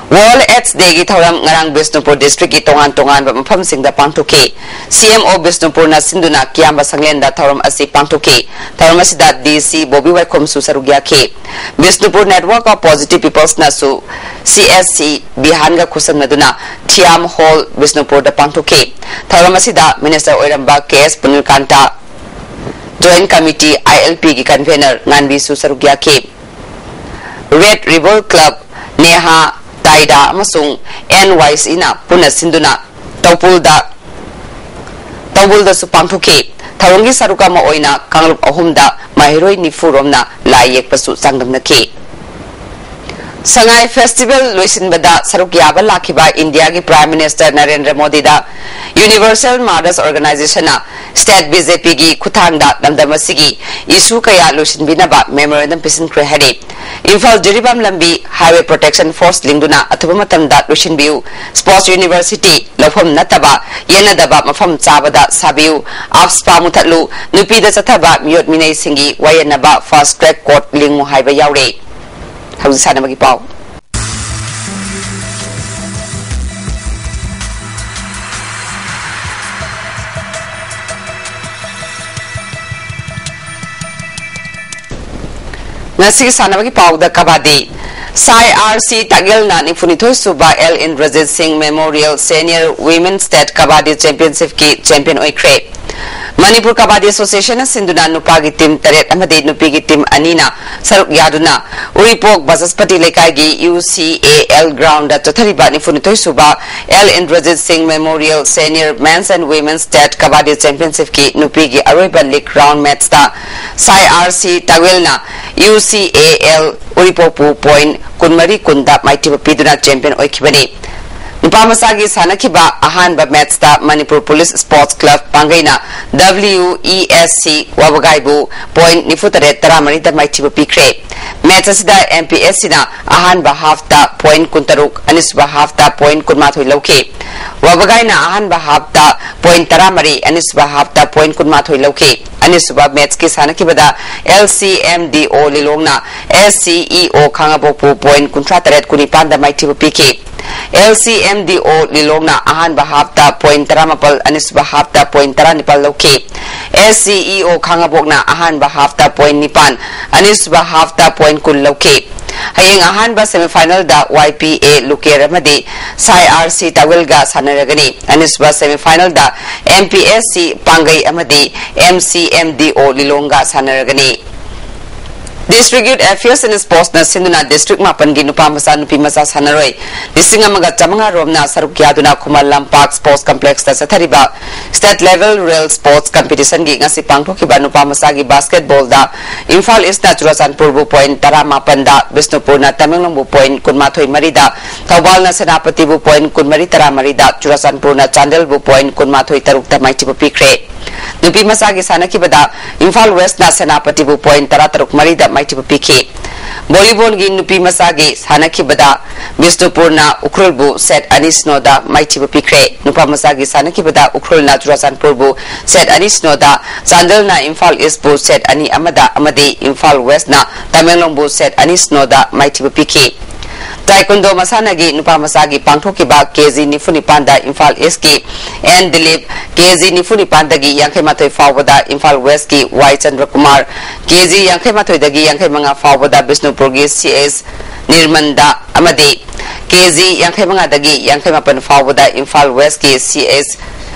World AIDS Dayꯒꯤ ꯊꯧꯔꯝ ꯉꯔꯥꯡ ꯕꯤꯁꯅꯨꯄꯨꯔ districtꯀꯤ ꯇꯣꯉꯥꯟ ꯇꯣꯉꯥꯟꯕ ꯃꯐꯝꯁꯤꯡꯗ ꯄꯥꯡꯊꯣꯛꯈꯤ꯫ CMO ꯕꯤꯁꯅꯨꯄꯨꯔꯅ ꯁꯤꯟꯗꯨꯅ ꯀꯤꯌꯥꯝꯕ ꯁꯪꯂꯦꯟꯗ ꯊꯧꯔꯝ ꯑꯁꯤ ꯄꯥꯡꯊꯣꯛꯈꯤ꯫ ꯊꯧꯔꯝ ꯑꯁꯤꯗ DC ꯕꯣꯕꯤ ꯋꯥꯏꯈꯣꯝꯁꯨ ꯁꯔꯨꯛ ꯌꯥꯈꯤ꯫ Bishnupur Network of Positive Peoplesꯅꯁꯨ CSC ꯕꯤꯍꯥꯟꯒ ꯈꯨꯠꯁꯝꯅꯗꯨꯅ Thiyam Hall ꯕꯤꯁꯅꯨꯄꯨꯔꯗ ꯄꯥꯡꯊꯣꯛꯈꯤ꯫ ꯊꯧꯔꯝ ꯑꯁꯤꯗ minister ꯑꯣꯏꯔꯝꯕ ꯀꯦ ꯑꯦꯁ ꯄꯨꯅꯤꯜꯀꯥꯟꯇ, Joint Committee ILPꯒꯤ convener ꯉꯥꯟꯕꯤꯁꯨ ꯁꯔꯨꯛ ꯌꯥꯈꯤ꯫ Red Rebel Club, ꯅꯦꯍꯥ, ꯇꯥꯏꯗꯥ ꯑꯃꯁꯨꯡ NYCꯅ ꯄꯨꯟꯅ ꯁꯤꯟꯗꯨꯅ ꯇꯧꯄꯨꯜꯗ ꯇꯧꯕꯨꯜꯗꯁꯨ ꯄꯥꯡꯊꯣꯛꯈꯤ꯫ ꯊꯧꯔꯝꯒꯤ ꯁꯔꯨꯛ ꯑꯃ ꯑꯣꯏꯅ ꯀꯥꯡꯂꯨꯞ ꯑꯍꯨꯝꯗ ꯃꯍꯩꯔꯣꯏ ꯅꯤꯐꯨ ꯔꯣꯝꯅ ꯂꯥꯏ ꯌꯦꯛꯄꯁꯨ ꯆꯥꯡꯗꯝꯅꯈꯤ꯫ ꯁꯉꯥꯏ festival ꯂꯣꯏꯁꯤꯟꯕꯗ ꯁꯔꯨꯛ ꯌꯥꯕ ꯂꯥꯛꯈꯤꯕ ꯏꯟꯗꯤꯌꯥꯒꯤ Prime Minister Narendra ꯃꯣꯗꯤꯗ Universal Mothers Organizationꯅ state BJPꯒꯤ ꯈꯨꯠꯊꯥꯡꯗ ꯂꯝꯗꯝ ꯑꯁꯤꯒꯤ issue ꯀꯌꯥ ꯂꯣꯏꯁꯤꯟꯕꯤꯅꯕ memorandum ꯄꯤꯁꯤꯟꯈ꯭ꯔꯦ ꯍꯥꯏꯔꯤ꯫ ꯏꯝꯐꯥꯜ ꯖꯤꯔꯤꯕꯥꯝ ꯂꯝꯕꯤ Highway Protection Force ꯂꯤꯡꯗꯨꯅ ꯑꯊꯨꯕ ꯃꯇꯝꯗ ꯂꯣꯏꯁꯤꯟꯕꯤꯌꯨ꯫ Sports University ꯂꯧꯐꯝ ꯅꯠꯇꯕ ꯌꯦꯟꯅꯗꯕ ꯃꯐꯝ ꯆꯥꯕꯗ ꯁꯥꯕꯤꯌꯨ꯫ AFSPA ꯃꯨꯊꯠꯂꯨ꯫ ꯅꯨꯄꯤꯗ ꯆꯠꯊꯕ ꯃꯤꯑꯣꯠ ꯃꯤꯅꯩꯁꯤꯡꯒꯤ ꯋꯥꯌꯦꯟꯅꯕ fast track court ꯂꯤꯡꯉꯨ ꯍꯥꯏꯕ ꯌꯥꯎꯔꯦ꯫ ꯍꯧꯖꯤꯛ ꯁꯥꯟꯅꯕꯒꯤ ꯄꯥꯎ꯫ ꯉꯁꯤꯒꯤ ꯁꯥꯟꯅꯕꯒꯤ ꯄꯥꯎꯗ ꯀꯕꯥꯗꯤ꯫ ꯁꯥꯏ ꯑꯥꯔ ꯁꯤ ꯇꯥꯛꯌꯦꯜꯅ ꯅꯤꯐꯨꯅꯤꯊꯣꯏ ꯁꯨꯕ ꯑꯦꯜ ꯏꯟꯗ꯭ꯔꯖꯤꯠ ꯁꯤꯡ Memorial Senior Women State Kabaddi Championshipꯀꯤ champion ꯑꯣꯏꯈ꯭ꯔꯦ꯫ ꯃꯅꯤꯄꯨꯔ ꯀꯕꯥꯗꯤ ꯑꯦꯁꯣꯁꯤꯌꯦꯁꯟꯅ ꯁꯤꯟꯗꯨꯅ ꯅꯨꯄꯥꯒꯤ ꯇꯤꯝ ꯇꯔꯦꯠ ꯑꯃꯗꯤ ꯅꯨꯄꯤꯒꯤ ꯇꯤꯝ ꯑꯅꯤꯅ ꯁꯔꯨꯛ ꯌꯥꯗꯨꯅ ꯎꯔꯤꯄꯣꯛ ꯕꯁꯁꯄꯇꯤ ꯂꯩꯀꯥꯏꯒꯤ ꯌꯨ ꯁꯤ ꯑꯦ ꯑꯦꯜ ꯒ꯭ꯔꯥꯎꯟꯗ ꯆꯠꯊꯔꯤꯕ ꯅꯤꯐꯨꯅꯤꯊꯣꯏ ꯁꯨꯕ ꯑꯦꯜ ꯏꯟꯗ꯭ꯔꯖꯤꯠ ꯁꯤꯡ memorial senior ꯃꯦꯟꯁ and women's state ꯀꯕꯥꯗꯤ ꯆꯦꯝꯄꯤꯌꯟꯁꯤꯞꯀꯤ ꯅꯨꯄꯤꯒꯤ ꯑꯔꯣꯏꯕ ꯂꯤꯒ ꯔꯥꯎꯟ ꯃꯦꯠꯆꯇ ꯁꯥꯏ ꯑꯥꯔ ꯁꯤ ꯇꯥꯋꯦꯜꯅ ꯌꯨ ꯁꯤ ꯑꯦ ꯑꯦꯜ ꯎꯔꯤꯄꯣꯛꯄꯨ ꯄꯣꯏꯟ ꯀꯨꯟꯃꯔꯤ ꯀꯨꯟꯗ ꯃꯥꯏꯊꯤꯕ ꯄꯤꯗꯨꯅ ꯆꯦꯝꯄꯤꯌꯟ ꯑꯣꯏꯈꯤꯕꯅꯤ꯫ ꯅꯨꯄꯥ ꯃꯆꯥꯒꯤ ꯁꯥꯟꯅꯈꯤꯕ ꯑꯍꯥꯟꯕ ꯃꯦꯠꯆꯇ ꯃꯅꯤꯄꯨꯔ ꯄꯨꯂꯤꯁ ꯁ꯭ꯄꯣꯔꯠꯁ ꯀ꯭ꯂꯕ ꯄꯥꯡꯒꯩꯅ ꯗꯕ꯭ꯂꯤꯎ ꯏ ꯑꯦꯁ ꯁꯤ ꯋꯥꯕꯒꯥꯏꯕꯨ ꯄꯣꯏꯟ ꯅꯤꯐꯨ ꯇꯔꯦꯠ ꯇꯔꯥꯃꯔꯤꯗ ꯃꯥꯏꯊꯤꯕ ꯄꯤꯈ꯭ꯔꯦ꯫ ꯃꯦꯠꯆ ꯑꯁꯤꯗ ꯑꯦꯝ ꯄꯤ ꯑꯦꯁ ꯁꯤꯅ ꯑꯍꯥꯟꯕ ꯍꯥꯐꯇ ꯄꯣꯏꯟ ꯀꯨꯟꯇꯔꯨꯛ, ꯑꯅꯤꯁꯨꯕ ꯍꯥꯐꯇ ꯄꯣꯏꯟ ꯀꯨꯟꯃꯥꯊꯣꯏ ꯂꯧꯈꯤ꯫ ꯋꯥꯕꯒꯥꯏꯅ ꯑꯍꯥꯟꯕ ꯍꯥꯐꯇ ꯄꯣꯏꯟ ꯇꯔꯥꯃꯔꯤ, ꯑꯅꯤꯁꯨꯕ ꯍꯥꯐꯇ ꯄꯣꯏꯟ ꯀꯨꯟꯃꯥꯊꯣꯏ ꯂꯧꯈꯤ꯫ ꯑꯅꯤꯁꯨꯕ ꯃꯦꯠꯆꯀꯤ ꯁꯥꯟꯅꯈꯤꯕꯗ ꯑꯦꯜ ꯁꯤ ꯑꯦꯝ ꯗꯤ ꯑꯣ ꯂꯤꯂꯣꯡꯅ ꯑꯦꯁ ꯁꯤ ꯏ ꯑꯣ ꯈꯥꯉꯕꯣꯛꯄꯨ ꯄꯣꯏꯟ ꯀꯨꯟꯊ꯭ꯔꯥ ꯇꯔꯦꯠ ꯀꯨꯟꯅꯤꯄꯥꯟꯗ ꯃꯥꯏꯊꯤꯕ ꯄꯤꯈꯤ꯫ ꯑꯦꯜ ꯁꯤ ꯑꯦꯝ ꯗꯤ ꯑꯣ ꯂꯤꯂꯣꯡꯅ ꯑꯍꯥꯟꯕ ꯍꯥꯐꯇ ꯄꯣꯏꯟ ꯇꯔꯥꯃꯥꯄꯜ, ꯑꯅꯤꯁꯨꯕ ꯍꯥꯐꯇ ꯄꯣꯏꯟ ꯇꯔꯥꯅꯤꯄꯥꯜ ꯂꯧꯈꯤ꯫ ꯑꯦꯁ ꯁꯤ ꯏ ꯑꯣ ꯈꯥꯉꯕꯣꯛꯅ ꯑꯍꯥꯟꯕ ꯍꯥꯐꯇ ꯄꯣꯏꯟ ꯅꯤꯄꯥꯟ, ꯑꯅꯤꯁꯨꯕ ꯍꯥꯐꯇ ꯄꯣꯏꯟ ꯀꯨꯟ ꯂꯧꯈꯤ꯫ ꯍꯌꯦꯡ ꯑꯍꯥꯟꯕ ꯁꯦꯃꯤꯐꯥꯏꯅꯦꯜꯗ ꯋꯥꯏ ꯄꯤ ꯑꯦ ꯂꯨꯀꯦꯔ ꯑꯃꯗꯤ ꯁꯥꯏ ꯑꯥꯔ ꯁꯤ ꯇꯥꯋꯦꯜꯒ ꯁꯥꯟꯅꯔꯒꯅꯤ꯫ ꯑꯅꯤꯁꯨꯕ ꯁꯦꯃꯤꯐꯥꯏꯅꯦꯜꯗ ꯑꯦꯝ ꯄꯤ ꯑꯦꯁ ꯁꯤ ꯄꯥꯡꯒꯩ ꯑꯃꯗꯤ ꯑꯦꯝ ꯁꯤ ꯑꯦꯝ ꯗꯤ ꯑꯣ ꯂꯤꯂꯣꯡꯒ ꯁꯥꯟꯅꯔꯒꯅꯤ꯫ ꯗꯤꯁꯇ꯭ꯔꯤꯛ ꯌꯨꯠ ꯑꯦꯐꯤꯌꯔꯁ ꯑꯦꯟ ꯁ꯭ꯄꯣꯔꯠꯁꯅ ꯁꯤꯟꯗꯨꯅ ꯗꯤꯁꯇ꯭ꯔꯤꯛ ꯃꯥꯄꯟꯒꯤ ꯅꯨꯄꯥ ꯃꯆꯥ ꯅꯨꯄꯤ ꯃꯆꯥ ꯁꯥꯟꯅꯔꯣꯏ ꯂꯤꯁꯤꯡ ꯑꯃꯒ ꯆꯥꯃꯉꯥ ꯔꯣꯝꯅ ꯁꯔꯨꯛ ꯌꯥꯗꯨꯅ ꯈꯨꯃꯟ ꯂꯝꯄꯥꯛ ꯁ꯭ꯄꯣꯔꯠꯁ ꯀꯝꯄ꯭ꯂꯦꯛꯁꯇ ꯆꯠꯊꯔꯤꯕ ꯁ꯭ꯇꯦꯠ ꯂꯦꯚꯦꯜ ꯔꯨꯔꯦꯜ ꯁ꯭ꯄꯣꯔꯠꯁ ꯀꯝꯄꯤꯇꯤꯁꯟꯒꯤ ꯉꯁꯤ ꯄꯥꯡꯊꯣꯛꯈꯤꯕ ꯅꯨꯄꯥ ꯃꯆꯥꯒꯤ ꯕꯥꯁꯀꯦꯠꯕꯣꯜꯗ ꯏꯝꯐꯥꯜ ꯏꯁꯅ ꯆꯨꯔꯥꯆꯥꯟꯄꯨꯔꯕꯨ ꯄꯣꯏꯟ ꯇꯔꯥꯃꯥꯄꯟꯗ, ꯕꯤꯁꯅꯨꯄꯨꯔꯅ ꯇꯃꯦꯡꯂꯣꯡꯕꯨ ꯄꯣꯏꯟ ꯀꯨꯟꯃꯥꯊꯣꯏ ꯃꯔꯤꯗ, ꯊꯧꯕꯥꯜꯅ ꯁꯦꯅꯥꯄꯇꯤꯕꯨ ꯄꯣꯏꯟ ꯀꯨꯟꯃꯔꯤ ꯇꯔꯥꯃꯔꯤꯗ, ꯆꯨꯔꯥꯆꯥꯟꯄꯨꯔꯅ ꯆꯥꯟꯗꯦꯜꯕꯨ ꯄꯣꯏꯟ ꯀꯨꯟꯃꯥꯊꯣꯏ ꯇꯔꯨꯛꯇ ꯃꯥꯏꯊꯤꯕ ꯄꯤꯈ꯭ꯔꯦ꯫ ꯅꯨꯄꯤ ꯃꯆꯥꯒꯤ ꯁꯥꯟꯅꯈꯤꯕꯗ ꯏꯝꯐꯥꯜ ꯋꯦꯁꯅ ꯁꯦꯅꯥꯄꯇꯤꯕꯨ ꯄꯣꯏꯟ ꯇꯔꯥꯇꯔꯨꯛ ꯃꯔꯤꯗ ꯃꯥꯏꯊꯤꯕ ꯄꯤꯈꯤ꯫ ꯚꯣꯂꯤꯕꯣꯜꯒꯤ ꯅꯨꯄꯤ ꯃꯆꯥꯒꯤ ꯁꯥꯟꯅꯈꯤꯕꯗ ꯕꯤꯁꯅꯨꯄꯨꯔꯅ ꯎꯈ꯭ꯔꯨꯜꯕꯨ ꯁꯦꯠ ꯑꯅꯤ ꯁꯤꯅꯣꯗ ꯃꯥꯏꯊꯤꯕ ꯄꯤꯈ꯭ꯔꯦ꯫ ꯅꯨꯄꯥ ꯃꯆꯥꯒꯤ ꯁꯥꯟꯅꯈꯤꯕꯗ ꯎꯈ꯭ꯔꯨꯜꯅ ꯆꯨꯔꯥꯆꯥꯟꯄꯨꯔꯕꯨ ꯁꯦꯠ ꯑꯅꯤ ꯁꯤꯅꯣꯗ, ꯆꯥꯟꯗꯦꯜꯅ ꯏꯝꯐꯥꯜ ꯏꯁꯄꯨ ꯁꯦꯠ ꯑꯅꯤ ꯑꯃꯗ ꯑꯃꯗꯤ ꯏꯝꯐꯥꯜ ꯋꯦꯁꯅ ꯇꯃꯦꯡꯂꯣꯡꯕꯨ ꯁꯦꯠ ꯑꯅꯤ ꯁꯤꯅꯣꯗ ꯃꯥꯏꯊꯤꯕ ꯄꯤꯈꯤ꯫ ꯇꯥꯏꯀꯨꯟꯗꯣ ꯃꯁꯥꯟꯅꯒꯤ ꯅꯨꯄꯥ ꯃꯆꯥꯒꯤ ꯄꯥꯡꯊꯣꯛꯈꯤꯕ ꯀꯦ ꯖꯤ ꯅꯤꯐꯨ ꯅꯤꯄꯥꯟꯗ ꯏꯝꯐꯥꯜ ꯏꯁꯀꯤ ꯑꯦꯟ ꯗꯤꯂꯤꯞ, ꯀꯦ ꯖꯤ ꯅꯤꯐꯨ ꯅꯤꯄꯥꯟꯗꯒꯤ ꯌꯥꯡꯈꯩ ꯃꯥꯊꯣꯏ ꯐꯥꯎꯕꯗ ꯏꯝꯐꯥꯜ ꯋꯦꯁꯀꯤ ꯋꯥꯏ ꯆꯟꯗ꯭ꯔꯀꯨꯃꯥꯔ, ꯀꯦ ꯖꯤ ꯌꯥꯡꯈꯩ ꯃꯥꯊꯣꯏꯗꯒꯤ ꯌꯥꯡꯈꯩ ꯃꯉꯥ ꯐꯥꯎꯕꯗ ꯕꯤꯁꯅꯨꯄꯨꯔꯒꯤ ꯁꯤ ꯑꯦꯁ ꯅꯤꯔꯃꯟꯗ ꯑꯃꯗꯤ ꯀꯦ ꯖꯤ ꯌꯥꯡꯈꯩ ꯃꯉꯥꯗꯒꯤ ꯌꯥꯡꯈꯩ ꯃꯥꯄꯟ ꯐꯥꯎꯕꯗ ꯏꯝꯐꯥꯜ ꯋꯦꯁꯀꯤ ꯁꯤ ꯑꯦꯁ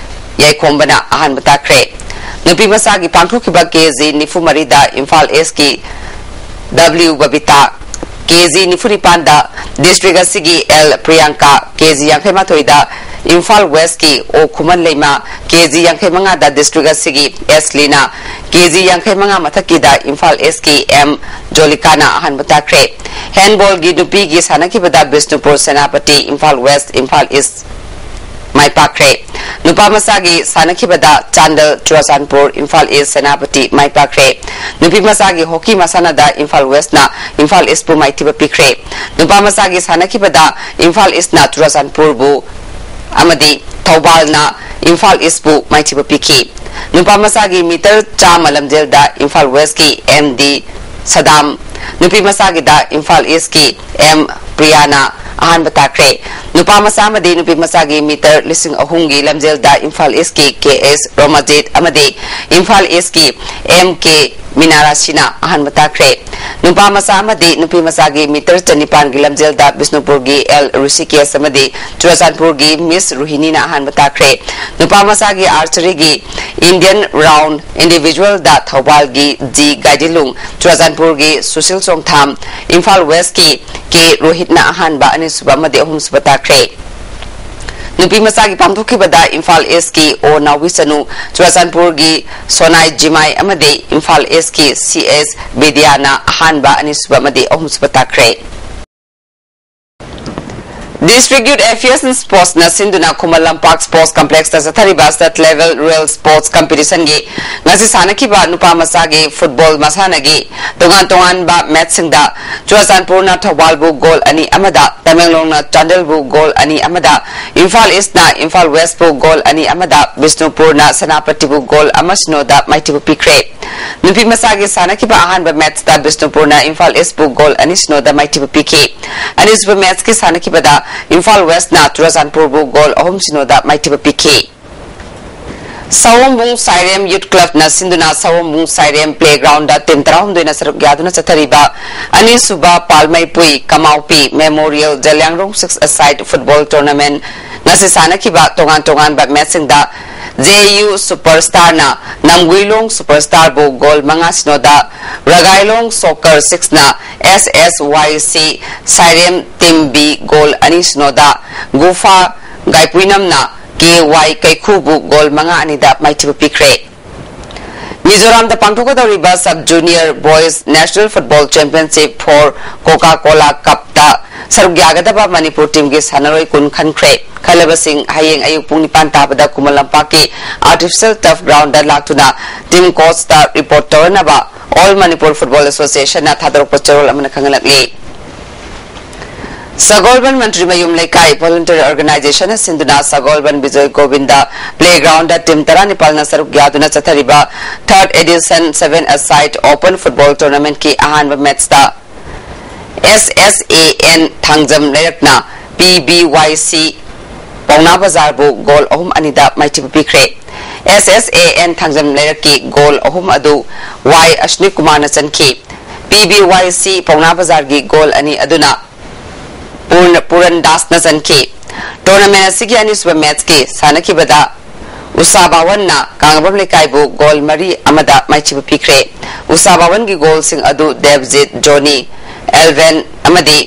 ꯌꯥꯏꯈꯣꯝꯕꯅ ꯑꯍꯥꯟꯕ ꯇꯥꯈ꯭ꯔꯦ꯫ ꯅꯨꯄꯤ ꯃꯆꯥꯒꯤ ꯄꯥꯡꯊꯣꯛꯈꯤꯕ ꯀꯦ ꯖꯤ ꯅꯤꯐꯨ ꯃꯔꯤꯗ ꯏꯝꯐꯥꯜ ꯏꯁꯀꯤ ꯗꯕ꯭ꯂꯤꯎ ꯕꯕꯤꯇꯥ, ꯀꯦ ꯖꯤ ꯅꯤꯐꯨ ꯅꯤꯄꯥꯟꯗ ꯗꯤꯁꯇ꯭ꯔꯤꯛ ꯑꯁꯤꯒꯤ ꯑꯦꯜ ꯄ꯭ꯔꯤꯌꯥꯡꯀꯥ, ꯀꯦ ꯖꯤ ꯌꯥꯡꯈꯩ ꯃꯥꯊꯣꯏꯗ ꯏꯝꯐꯥꯜ ꯋꯦꯁꯀꯤ ꯑꯣ ꯈꯨꯃꯟ ꯂꯩꯃ, ꯀꯦ ꯖꯤ ꯌꯥꯡꯈꯩ ꯃꯉꯥꯗ ꯗꯤꯁꯇ꯭ꯔꯤꯛ ꯑꯁꯤꯒꯤ ꯑꯦꯁ ꯂꯤꯅꯥ, ꯀꯦ ꯖꯤ ꯌꯥꯡꯈꯩ ꯃꯉꯥ ꯃꯊꯛꯀꯤꯗ ꯏꯝꯐꯥꯜ ꯏꯁꯀꯤ ꯑꯦꯝ ꯖꯣꯂꯤꯀꯥꯅ ꯑꯍꯥꯟꯕ ꯇꯥꯈ꯭ꯔꯦ꯫ ꯍꯦꯟꯕꯣꯜꯒꯤ ꯅꯨꯄꯤꯒꯤ ꯁꯥꯟꯅꯈꯤꯕꯗ ꯕꯤꯁꯅꯨꯄꯨꯔ, ꯁꯦꯅꯥꯄꯇꯤ, ꯏꯝꯐꯥꯜ ꯋꯦꯁ, ꯏꯝꯐꯥꯜ ꯏꯁ ꯃꯥꯏ ꯄꯥꯛꯈ꯭ꯔꯦ꯫ ꯅꯨꯄꯥ ꯃꯆꯥꯒꯤ ꯁꯥꯟꯅꯈꯤꯕꯗ ꯆꯥꯟꯗꯦꯜ, ꯆꯨꯔꯆꯥꯟꯄꯨꯔ, ꯏꯝꯐꯥꯜ ꯏꯁ, ꯁꯦꯅꯥꯄꯇꯤ ꯃꯥꯏ ꯄꯥꯛꯈ꯭ꯔꯦ꯫ ꯅꯨꯄꯤ ꯃꯆꯥꯒꯤ ꯍꯣꯀꯤ ꯃꯁꯥꯟꯅꯗ ꯏꯝꯐꯥꯜ ꯋꯦꯁꯅ ꯏꯝꯐꯥꯜ ꯏꯁꯄꯨ ꯃꯥꯏꯊꯤꯕ ꯄꯤꯈ꯭ꯔꯦ꯫ ꯅꯨꯄꯥ ꯃꯆꯥꯒꯤ ꯁꯥꯟꯅꯈꯤꯕꯗ ꯏꯝꯐꯥꯜ ꯏꯁꯅ ꯆꯨꯔꯆꯥꯟꯄꯨꯔꯕꯨ ꯑꯃꯗꯤ ꯊꯧꯕꯥꯜꯅ ꯏꯝꯐꯥꯜ ꯏꯁꯄꯨ ꯃꯥꯏꯊꯤꯕ ꯄꯤꯈꯤ꯫ ꯅꯨꯄꯥ ꯃꯆꯥꯒꯤ ꯃꯤꯇꯔ ꯆꯥꯝꯃ ꯂꯝꯖꯦꯜꯗ ꯏꯝꯐꯥꯜ ꯋꯦꯁꯀꯤ ꯑꯦꯝ ꯗꯤ ꯁꯗꯥꯝ, ꯅꯨꯄꯤ ꯃꯆꯥꯒꯤꯗ ꯏꯝꯐꯥꯜ ꯏꯁꯀꯤ ꯑꯦꯝ ꯄ꯭ꯔꯤꯌꯥꯅ ꯑꯍꯥꯟꯕ ꯇꯥꯈ꯭ꯔꯦ꯫ ꯅꯨꯄꯥ ꯃꯆꯥ ꯑꯃꯗꯤ ꯅꯨꯄꯤ ꯃꯆꯥꯒꯤ ꯃꯤꯇꯔ ꯂꯤꯁꯤꯡ ꯑꯍꯨꯝꯒꯤ ꯂꯝꯖꯦꯜꯗ ꯏꯝꯐꯥꯜ ꯏꯁꯀꯤ ꯀꯦ ꯑꯦꯁ ꯔꯣꯃꯖꯤꯠ ꯑꯃꯗꯤ ꯏꯝꯐꯥꯜ ꯏꯁꯀꯤ ꯑꯦꯝ ꯀꯦ ꯃꯤꯅꯥꯔꯥꯁꯤꯅ ꯑꯍꯥꯟꯕ ꯇꯥꯈ꯭ꯔꯦ꯫ ꯅꯨꯄꯥ ꯃꯆꯥ ꯑꯃꯗꯤ ꯅꯨꯄꯤ ꯃꯆꯥꯒꯤ ꯃꯤꯇꯔ ꯆꯅꯤꯄꯥꯟꯒꯤ ꯂꯝꯖꯦꯜꯗ ꯕꯤꯁꯅꯨꯄꯨꯔꯒꯤ ꯑꯦꯜ ꯔꯤꯁꯤꯀꯦꯁ ꯑꯃꯗꯤ ꯆꯨꯔꯆꯥꯟꯄꯨꯔꯒꯤ ꯃꯤꯁ ꯔꯨꯍꯤꯅꯤꯅ ꯑꯍꯥꯟꯕ ꯇꯥꯈ꯭ꯔꯦ꯫ ꯅꯨꯄꯥ ꯃꯆꯥꯒꯤ ꯑꯥꯔꯆꯔꯤꯒꯤ ꯏꯟꯗꯤꯌꯟ ꯔꯥꯎꯟ ꯏꯟꯗꯤꯚꯤꯖꯨꯋꯦꯜꯗ ꯊꯧꯕꯥꯜꯒꯤ ꯖꯤ ꯒꯥꯏꯗꯤꯂꯨꯡ, ꯆꯨꯔꯆꯥꯟꯄꯨꯔꯒꯤ ꯁꯨꯁꯤꯜ ꯆꯣꯡꯊꯥꯝ, ꯏꯝꯐꯥꯜ ꯋꯦꯁꯀꯤ ꯀꯦ ꯔꯣꯍꯤꯠꯅ ꯑꯍꯥꯟꯕ, ꯑꯅꯤꯁꯨꯕ ꯑꯃꯗꯤ ꯑꯍꯨꯝꯁꯨꯕ ꯇꯥꯈ꯭ꯔꯦ꯫ ꯅꯨꯄꯤ ꯃꯆꯥꯒꯤ ꯄꯥꯡꯊꯣꯛꯈꯤꯕꯗ ꯏꯝꯐꯥꯜ ꯏꯁꯀꯤ ꯑꯣ ꯅꯥꯎꯕꯤꯆꯅꯨ, ꯆꯨꯔꯆꯥꯟꯄꯨꯔꯒꯤ ꯁꯣꯅꯥꯏ ꯖꯤꯃꯥꯏ ꯑꯃꯗꯤ ꯏꯝꯐꯥꯜ ꯏꯁꯀꯤ ꯁꯤ ꯑꯦꯁ ꯕꯤꯗ꯭ꯌꯥꯅ ꯑꯍꯥꯟꯕ, ꯑꯅꯤꯁꯨꯕ ꯑꯃꯗꯤ ꯑꯍꯨꯝꯁꯨꯕ ꯇꯥꯈ꯭ꯔꯦ꯫ District Youth Affairs and Sportsꯅ ꯁꯤꯟꯗꯨꯅ ꯈꯨꯃꯟ ꯂꯝꯄꯥꯛ Sports Complexꯇ ꯆꯠꯊꯔꯤꯕ State Level Rural Sports Competitionꯒꯤ ꯉꯁꯤ ꯁꯥꯟꯅꯈꯤꯕ ꯅꯨꯄꯥ ꯃꯆꯥꯒꯤ football ꯃꯁꯥꯟꯅꯒꯤ ꯇꯣꯉꯥꯟ ꯇꯣꯉꯥꯟꯕ matchꯁꯤꯡꯗ ꯆꯨꯔꯆꯥꯟꯄꯨꯔꯅ ꯊꯧꯕꯥꯜꯕꯨ goal ꯑꯅꯤ ꯑꯃꯗ, ꯇꯃꯦꯡꯂꯣꯡꯅ ꯆꯥꯟꯗꯦꯜꯕꯨ goal ꯑꯅꯤ ꯑꯃꯗ, ꯏꯝꯐꯥꯜ ꯏꯁꯅ ꯏꯝꯐꯥꯜ ꯋꯦꯁꯄꯨ goal ꯑꯅꯤ ꯑꯃꯗ, ꯕꯤꯁꯅꯨꯄꯨꯔꯅ ꯁꯦꯅꯥꯄꯇꯤꯕꯨ goal ꯑꯃ ꯁꯤꯅꯣꯗ ꯃꯥꯏꯊꯤꯕ ꯄꯤꯈ꯭ꯔꯦ꯫ ꯅꯨꯄꯤ ꯃꯆꯥꯒꯤ ꯁꯥꯟꯅꯈꯤꯕ ꯑꯍꯥꯟꯕ matchꯇ ꯕꯤꯁꯅꯨꯄꯨꯔꯅ ꯏꯝꯐꯥꯜ ꯏꯁꯄꯨ goal ꯑꯅꯤ ꯁꯤꯅꯣꯗ ꯃꯥꯏꯊꯤꯕ ꯄꯤꯈꯤ꯫ ꯑꯅꯤꯁꯨꯕ matchꯀꯤ ꯁꯥꯟꯅꯈꯤꯕꯗ ꯏꯝꯐꯥꯜ ꯋꯦꯁꯅ ꯆꯨꯔꯆꯥꯟꯄꯨꯔꯕꯨ goal ꯑꯍꯨꯝ ꯁꯤꯅꯣꯗ ꯃꯥꯏꯊꯤꯕ ꯄꯤꯈꯤ꯫ ꯁꯑꯣꯝꯕꯨꯡ ꯁꯥꯏꯔꯦꯝ Youth Clubꯅ ꯁꯤꯟꯗꯨꯅ ꯁꯑꯣꯝꯕꯨꯡ ꯁꯥꯏꯔꯦꯝ playgroundꯗ team ꯇꯔꯥꯍꯨꯝꯗꯣꯏꯅ ꯁꯔꯨꯛ ꯌꯥꯗꯨꯅ ꯆꯠꯊꯔꯤꯕ ꯑꯅꯤꯁꯨꯕ ꯄꯥꯜꯃꯩꯄꯨꯏ ꯀꯃꯥꯎꯄꯤ Memorial Zeliangrong six-a-side football tournament ꯉꯁꯤ ꯁꯥꯟꯅꯈꯤꯕ ꯇꯣꯉꯥꯟ ꯇꯣꯉꯥꯟꯕ matchꯁꯤꯡꯗ ꯖꯦ ꯌꯨ ꯁꯨꯄꯔ ꯁ꯭ꯇꯥꯔꯅ ꯅꯝꯒꯨꯏꯂꯣꯡ ꯁꯨꯄꯔ ꯁ꯭ꯇꯥꯔꯕꯨ ꯒꯣꯜ ꯃꯉꯥ ꯁꯤꯅꯣꯗ, ꯔꯒꯥꯏꯂꯣꯡ ꯁꯣꯀꯔ ꯁꯤꯛꯁꯅ ꯑꯦꯁ ꯑꯦꯁ ꯋꯥꯏ ꯁꯤ ꯁꯥꯏꯔꯦꯝ ꯇꯤꯝ ꯕꯤ ꯒꯣꯜ ꯑꯅꯤ ꯁꯤꯅꯣꯗ, ꯒꯨꯐꯥ ꯒꯥꯏꯄꯨꯏꯅꯝꯅ ꯀꯦ ꯋꯥꯏ ꯀꯩꯈꯨꯕꯨ ꯒꯣꯜ ꯃꯉꯥ ꯑꯅꯤꯗ ꯃꯥꯏꯊꯤꯕ ꯄꯤꯈ꯭ꯔꯦ꯫ ꯃꯤꯖꯣꯔꯥꯝꯗ ꯄꯥꯡꯊꯣꯛꯀꯗꯧꯔꯤꯕ sub junior boys national football championship for Coca Cola ꯀꯞꯇ ꯁꯔꯨꯛ ꯌꯥꯒꯗꯕ ꯃꯅꯤꯄꯨꯔ ꯇꯤꯝꯒꯤ ꯁꯥꯟꯅꯔꯣꯏ ꯀꯨꯟ ꯈꯟꯈ꯭ꯔꯦ꯫ ꯈꯜꯂꯕꯁꯤꯡ ꯍꯌꯦꯡ ꯑꯌꯨꯛ ꯄꯨꯡ ꯅꯤꯄꯥꯟ ꯇꯥꯕꯗ ꯈꯨꯃꯟ ꯂꯝꯄꯥꯛꯀꯤ ꯑꯥꯔꯇꯤꯐꯤꯁꯤꯌꯦꯜ ꯇꯔꯐ ꯒ꯭ꯔꯥꯎꯟꯗ ꯂꯥꯛꯇꯨꯅ ꯇꯤꯝ ꯀꯣꯆꯇ ꯔꯤꯄꯣꯔꯠ ꯇꯧꯔꯅꯕ ꯑꯣꯜ ꯃꯅꯤꯄꯨꯔ ꯐꯨꯠꯕꯣꯜ ꯑꯦꯁꯣꯁꯤꯌꯦꯁꯟꯅ ꯊꯥꯗꯣꯔꯛꯄ ꯆꯦꯔꯣꯜ ꯑꯃꯅ ꯈꯪꯍꯜꯂꯛꯂꯤ꯫ ꯁꯒꯣꯜꯕꯟ ꯃꯟꯇ꯭ꯔꯤ ꯃꯌꯨꯝ ꯂꯩꯀꯥꯏ ꯚꯣꯂꯨꯟꯇꯔꯤ ꯑꯣꯔꯒꯅꯥꯏꯖꯦꯁꯟꯅ ꯁꯤꯟꯗꯨꯅ ꯁꯒꯣꯜꯕꯟ ꯕꯤꯖꯣꯏ ꯒꯣꯕꯤꯟꯗ ꯄ꯭ꯂꯦꯒ꯭ꯔꯥꯎꯟꯗ ꯇꯤꯝ ꯇꯔꯥꯅꯤꯄꯥꯜꯅ ꯁꯔꯨꯛ ꯌꯥꯗꯨꯅ ꯆꯠꯊꯔꯤꯕ third edition seven A side open football ꯇꯣꯔꯅꯥꯃꯦꯟꯠꯀꯤ ꯑꯍꯥꯟꯕ ꯃꯦꯠꯆꯇ S S A N Thangjam ꯂꯩꯔꯛꯅ ꯄꯤ ꯕꯤ ꯋꯥꯏ ꯁꯤ ꯄꯥꯎꯅꯥ ꯕꯖꯥꯔꯕꯨ ꯒꯣꯜ ꯑꯍꯨꯝ ꯑꯅꯤꯗ ꯃꯥꯏꯊꯤꯕ ꯄꯤꯈ꯭ꯔꯦ꯫ S S A N Thangjam ꯂꯩꯔꯛꯀꯤ ꯒꯣꯜ ꯑꯍꯨꯝ ꯑꯗꯨ ꯋꯥꯏ ꯑꯁꯅꯤꯛ ꯀꯨꯃꯥꯔꯅ ꯆꯟꯈꯤ꯫ ꯄꯤ ꯕꯤ ꯋꯥꯏ ꯁꯤ ꯄꯥꯎꯅꯥ ꯕꯖꯥꯔꯒꯤ ꯒꯣꯜ ꯑꯅꯤ ꯑꯗꯨꯅ ꯄꯨꯔ-, ꯄꯨꯔꯟ ꯗꯥꯁꯅ ꯆꯟꯈꯤ꯫ ꯇꯣꯔꯅꯥꯃꯦꯟ ꯑꯁꯤꯒꯤ ꯑꯅꯤꯁꯨꯕ ꯃꯦꯠꯆꯀꯤ ꯁꯥꯟꯅꯈꯤꯕꯗ ꯎꯁꯥ ꯚꯥꯋꯟꯅ ꯀꯥꯡꯉꯕꯝ ꯂꯩꯀꯥꯏꯕꯨ ꯒꯣꯜ ꯃꯔꯤ ꯑꯃꯗ ꯃꯥꯏꯊꯤꯕ ꯄꯤꯈ꯭ꯔꯦ꯫ ꯎꯁꯥ ꯚꯥꯋꯟꯒꯤ ꯒꯣꯜꯁꯤꯡ ꯑꯗꯨ ꯗꯦꯕꯖꯤꯠ, ꯖꯣꯅꯤ, ꯑꯦꯜꯚꯦꯟ ꯑꯃꯗꯤ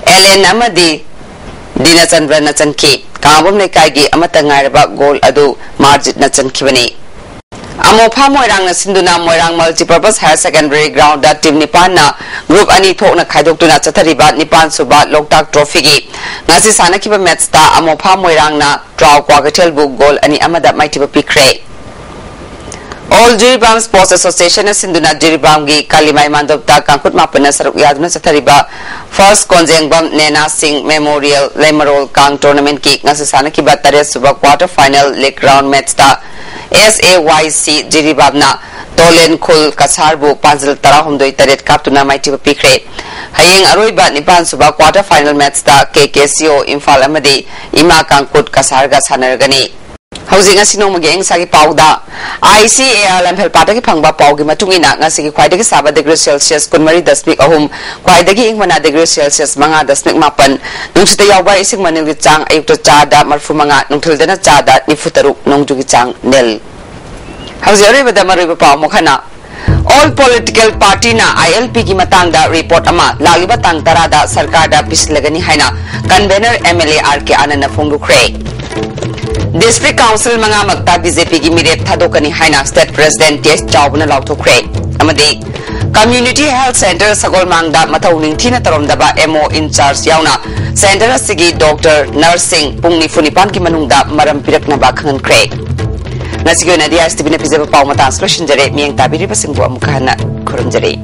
ꯑꯦꯂꯦꯟ ꯑꯃꯗꯤ ꯗꯤꯅꯆꯟꯗ꯭ꯔꯅ ꯆꯟꯈꯤ꯫ ꯀꯥꯡꯉꯕꯝ ꯂꯩꯀꯥꯏꯒꯤ ꯑꯃꯠꯇ ꯉꯥꯏꯔꯕ ꯒꯣꯜ ꯑꯗꯨ ꯃꯥꯔꯖꯤꯠꯅ ꯆꯟꯈꯤꯕꯅꯤ꯫ ꯑꯃꯣꯐꯥ ꯃꯣꯏꯔꯥꯡꯅ ꯁꯤꯟꯗꯨꯅ ꯃꯣꯏꯔꯥꯡ multipurpose higher secondary ground team ꯅꯤꯄꯥꯟꯅ ꯒ꯭ꯔꯨꯞ ꯑꯅꯤ ꯊꯣꯛꯅ ꯈꯥꯏꯗꯣꯛꯇꯨꯅ ꯆꯠꯊꯔꯤꯕ ꯅꯤꯄꯥꯟ ꯁꯨꯕ ꯂꯣꯛꯇꯥꯛ ꯇ꯭ꯔꯣꯐꯤꯒꯤ ꯉꯁꯤ ꯁꯥꯟꯅꯈꯤꯕ ꯃꯦꯠꯆꯇ ꯑꯃꯣꯐꯥ ꯃꯣꯏꯔꯥꯡꯅ ꯇ꯭ꯔꯥꯎ ꯀ꯭ꯋꯥꯀꯩꯊꯦꯜꯕꯨ ꯒꯣꯜ ꯑꯅꯤ ꯑꯃꯗ ꯃꯥꯏꯊꯤꯕ ꯄꯤꯈ꯭ꯔꯦ꯫ ꯑꯣꯜ ꯖꯤꯔꯤꯕꯥꯝ ꯁ꯭ꯄꯣꯔꯠꯁ ꯑꯦꯁꯣꯁꯤꯌꯦꯁꯟꯅ ꯁꯤꯟꯗꯨꯅ ꯖꯤꯔꯤꯕꯥꯝꯒꯤ ꯀꯥꯂꯤꯃꯥꯏ ꯃꯥꯟꯗꯣꯞꯇ ꯀꯥꯡꯈꯨꯠ ꯃꯥꯄꯟꯅ ꯁꯔꯨꯛ ꯌꯥꯗꯨꯅ ꯆꯠꯊꯔꯤꯕ ꯐꯥꯔꯁ ꯀꯣꯟꯖꯦꯡꯕꯝ ꯅꯦꯅꯥ ꯁꯤꯡ ꯃꯦꯃꯣꯔꯤꯌꯦꯜ ꯂꯩꯃꯔꯣꯜ ꯀꯥꯡ ꯇꯣꯔꯅꯥꯃꯦꯟꯠꯀꯤ ꯉꯁꯤ ꯁꯥꯟꯅꯈꯤꯕ ꯇꯔꯦꯠ ꯁꯨꯕ ꯀ꯭ꯋꯥꯔꯇꯔ ꯐꯥꯏꯅꯦꯜ ꯂꯤꯒ ꯔꯥꯎꯟ ꯃꯦꯠꯆꯇ ꯑꯦꯁ ꯑꯦ ꯋꯥꯏ ꯁꯤ ꯖꯤꯔꯤꯕꯥꯝꯅ ꯇꯣꯂꯦꯟ ꯈꯨꯜ ꯀꯁꯥꯔꯕꯨ ꯄꯥꯟꯖꯜ ꯇꯔꯥꯍꯨꯝꯗꯣꯏ ꯇꯔꯦꯠ ꯀꯥꯞꯇꯨꯅ ꯃꯥꯏꯊꯤꯕ ꯄꯤꯈ꯭ꯔꯦ꯫ ꯍꯌꯦꯡ ꯑꯔꯣꯏꯕ ꯅꯤꯄꯥꯟ ꯁꯨꯕ ꯀ꯭ꯋꯥꯔꯇꯔ ꯐꯥꯏꯅꯦꯜ ꯃꯦꯠꯆꯇ ꯀꯦ ꯀꯦ ꯁꯤ ꯑꯣ ꯏꯝꯐꯥꯜ ꯑꯃꯗꯤ ꯏꯃꯥ ꯀꯥꯡꯀꯨꯠ ꯀꯁꯥꯔꯒ ꯁꯥꯟꯅꯔꯒꯅꯤ꯫ ꯍꯧꯖꯤꯛ ꯉꯁꯤ ꯅꯣꯡꯃꯒꯤ ꯑꯌꯤꯡ ꯑꯁꯥꯒꯤ ꯄꯥꯎꯗ, ICAR ꯂꯝꯐꯦꯜꯄꯥꯠꯇꯒꯤ ꯐꯪꯕ ꯄꯥꯎꯒꯤ ꯃꯇꯨꯡ ꯏꯟꯅ, ꯉꯁꯤꯒꯤ ꯈ꯭ꯋꯥꯏꯗꯒꯤ ꯁꯥꯕ ꯗꯤꯒ꯭ꯔꯤ ꯁꯦꯜꯁꯤꯌꯁ ꯀꯨꯟꯃꯔꯤ ꯗꯁꯃꯤꯛ ꯑꯍꯨꯝ, ꯈ꯭ꯋꯥꯏꯗꯒꯤ ꯏꯪꯕꯅ ꯗꯤꯒ꯭ꯔꯤ ꯁꯦꯜꯁꯤꯌꯁ ꯃꯉꯥ ꯗꯁꯃꯤꯛ ꯃꯥꯄꯟ, ꯅꯨꯡꯁꯤꯠꯇ ꯌꯥꯎꯕ ꯏꯁꯤꯡ ꯃꯅꯤꯜꯒꯤ ꯆꯥꯡ ꯑꯌꯨꯛꯇ ꯆꯥꯗ ꯃꯔꯤꯐꯨ ꯃꯉꯥ, ꯅꯨꯡꯊꯤꯜꯗꯅ ꯆꯥꯗ ꯅꯤꯐꯨ ꯇꯔꯨꯛ, ꯅꯣꯡꯖꯨꯒꯤ ꯆꯥꯡ ꯅꯤꯜ꯫ ꯍꯧꯖꯤꯛ ꯑꯔꯣꯏꯕꯗ ꯃꯔꯨꯑꯣꯏꯕ ꯄꯥꯎ ꯑꯃꯨꯛ ꯍꯟꯅ, All Political Partyꯅ ILPꯒꯤ ꯃꯇꯥꯡꯗ ꯔꯤꯄꯣꯔꯠ ꯑꯃ ꯂꯥꯛꯂꯤꯕ ꯇꯥꯡ ꯇꯔꯥꯗ ꯁꯔꯀꯥꯔꯗ ꯄꯤꯁꯤꯜꯂꯒꯅꯤ ꯍꯥꯏꯅ convener MLA R K Anandꯅ ꯐꯣꯡꯗꯣꯛꯈ꯭ꯔꯦ꯫ District Council ꯃꯉꯥꯃꯛꯇ BJPꯒꯤ ꯃꯤꯔꯦꯞ ꯊꯥꯗꯣꯛꯀꯅꯤ ꯍꯥꯏꯅ State President T H ꯆꯥꯎꯕꯅ ꯂꯥꯎꯊꯣꯛꯈ꯭ꯔꯦ꯫ ꯑꯃꯗꯤ Community Health Centre ꯁꯒꯣꯜꯃꯥꯡꯗ ꯃꯊꯧ ꯅꯤꯡꯊꯤꯅ ꯇꯧꯔꯝꯗꯕ MO in charge ꯌꯥꯎꯅ centre ꯑꯁꯤꯒꯤ doctor, nurseꯁꯤꯡ ꯄꯨꯡ ꯅꯤꯐꯨ ꯅꯤꯄꯥꯟꯒꯤ ꯃꯅꯨꯡꯗ ꯃꯔꯝ ꯄꯤꯔꯛꯅꯕ ꯈꯪꯍꯟꯈ꯭ꯔꯦ꯫ ꯉꯁꯤꯒꯤ ꯑꯣꯏꯅꯗꯤ ISTVꯅ ꯄꯤꯖꯕ ꯄꯥꯎ ꯃꯇꯥꯡ ꯑꯁꯤꯗ ꯂꯣꯏꯁꯤꯟꯖꯔꯦ꯫ ꯃꯤꯠꯌꯦꯡ ꯇꯥꯕꯤꯔꯤꯕꯁꯤꯡꯕꯨ ꯑꯃꯨꯛꯀ ꯍꯟꯅ ꯈꯨꯔꯨꯝꯖꯔꯤ꯫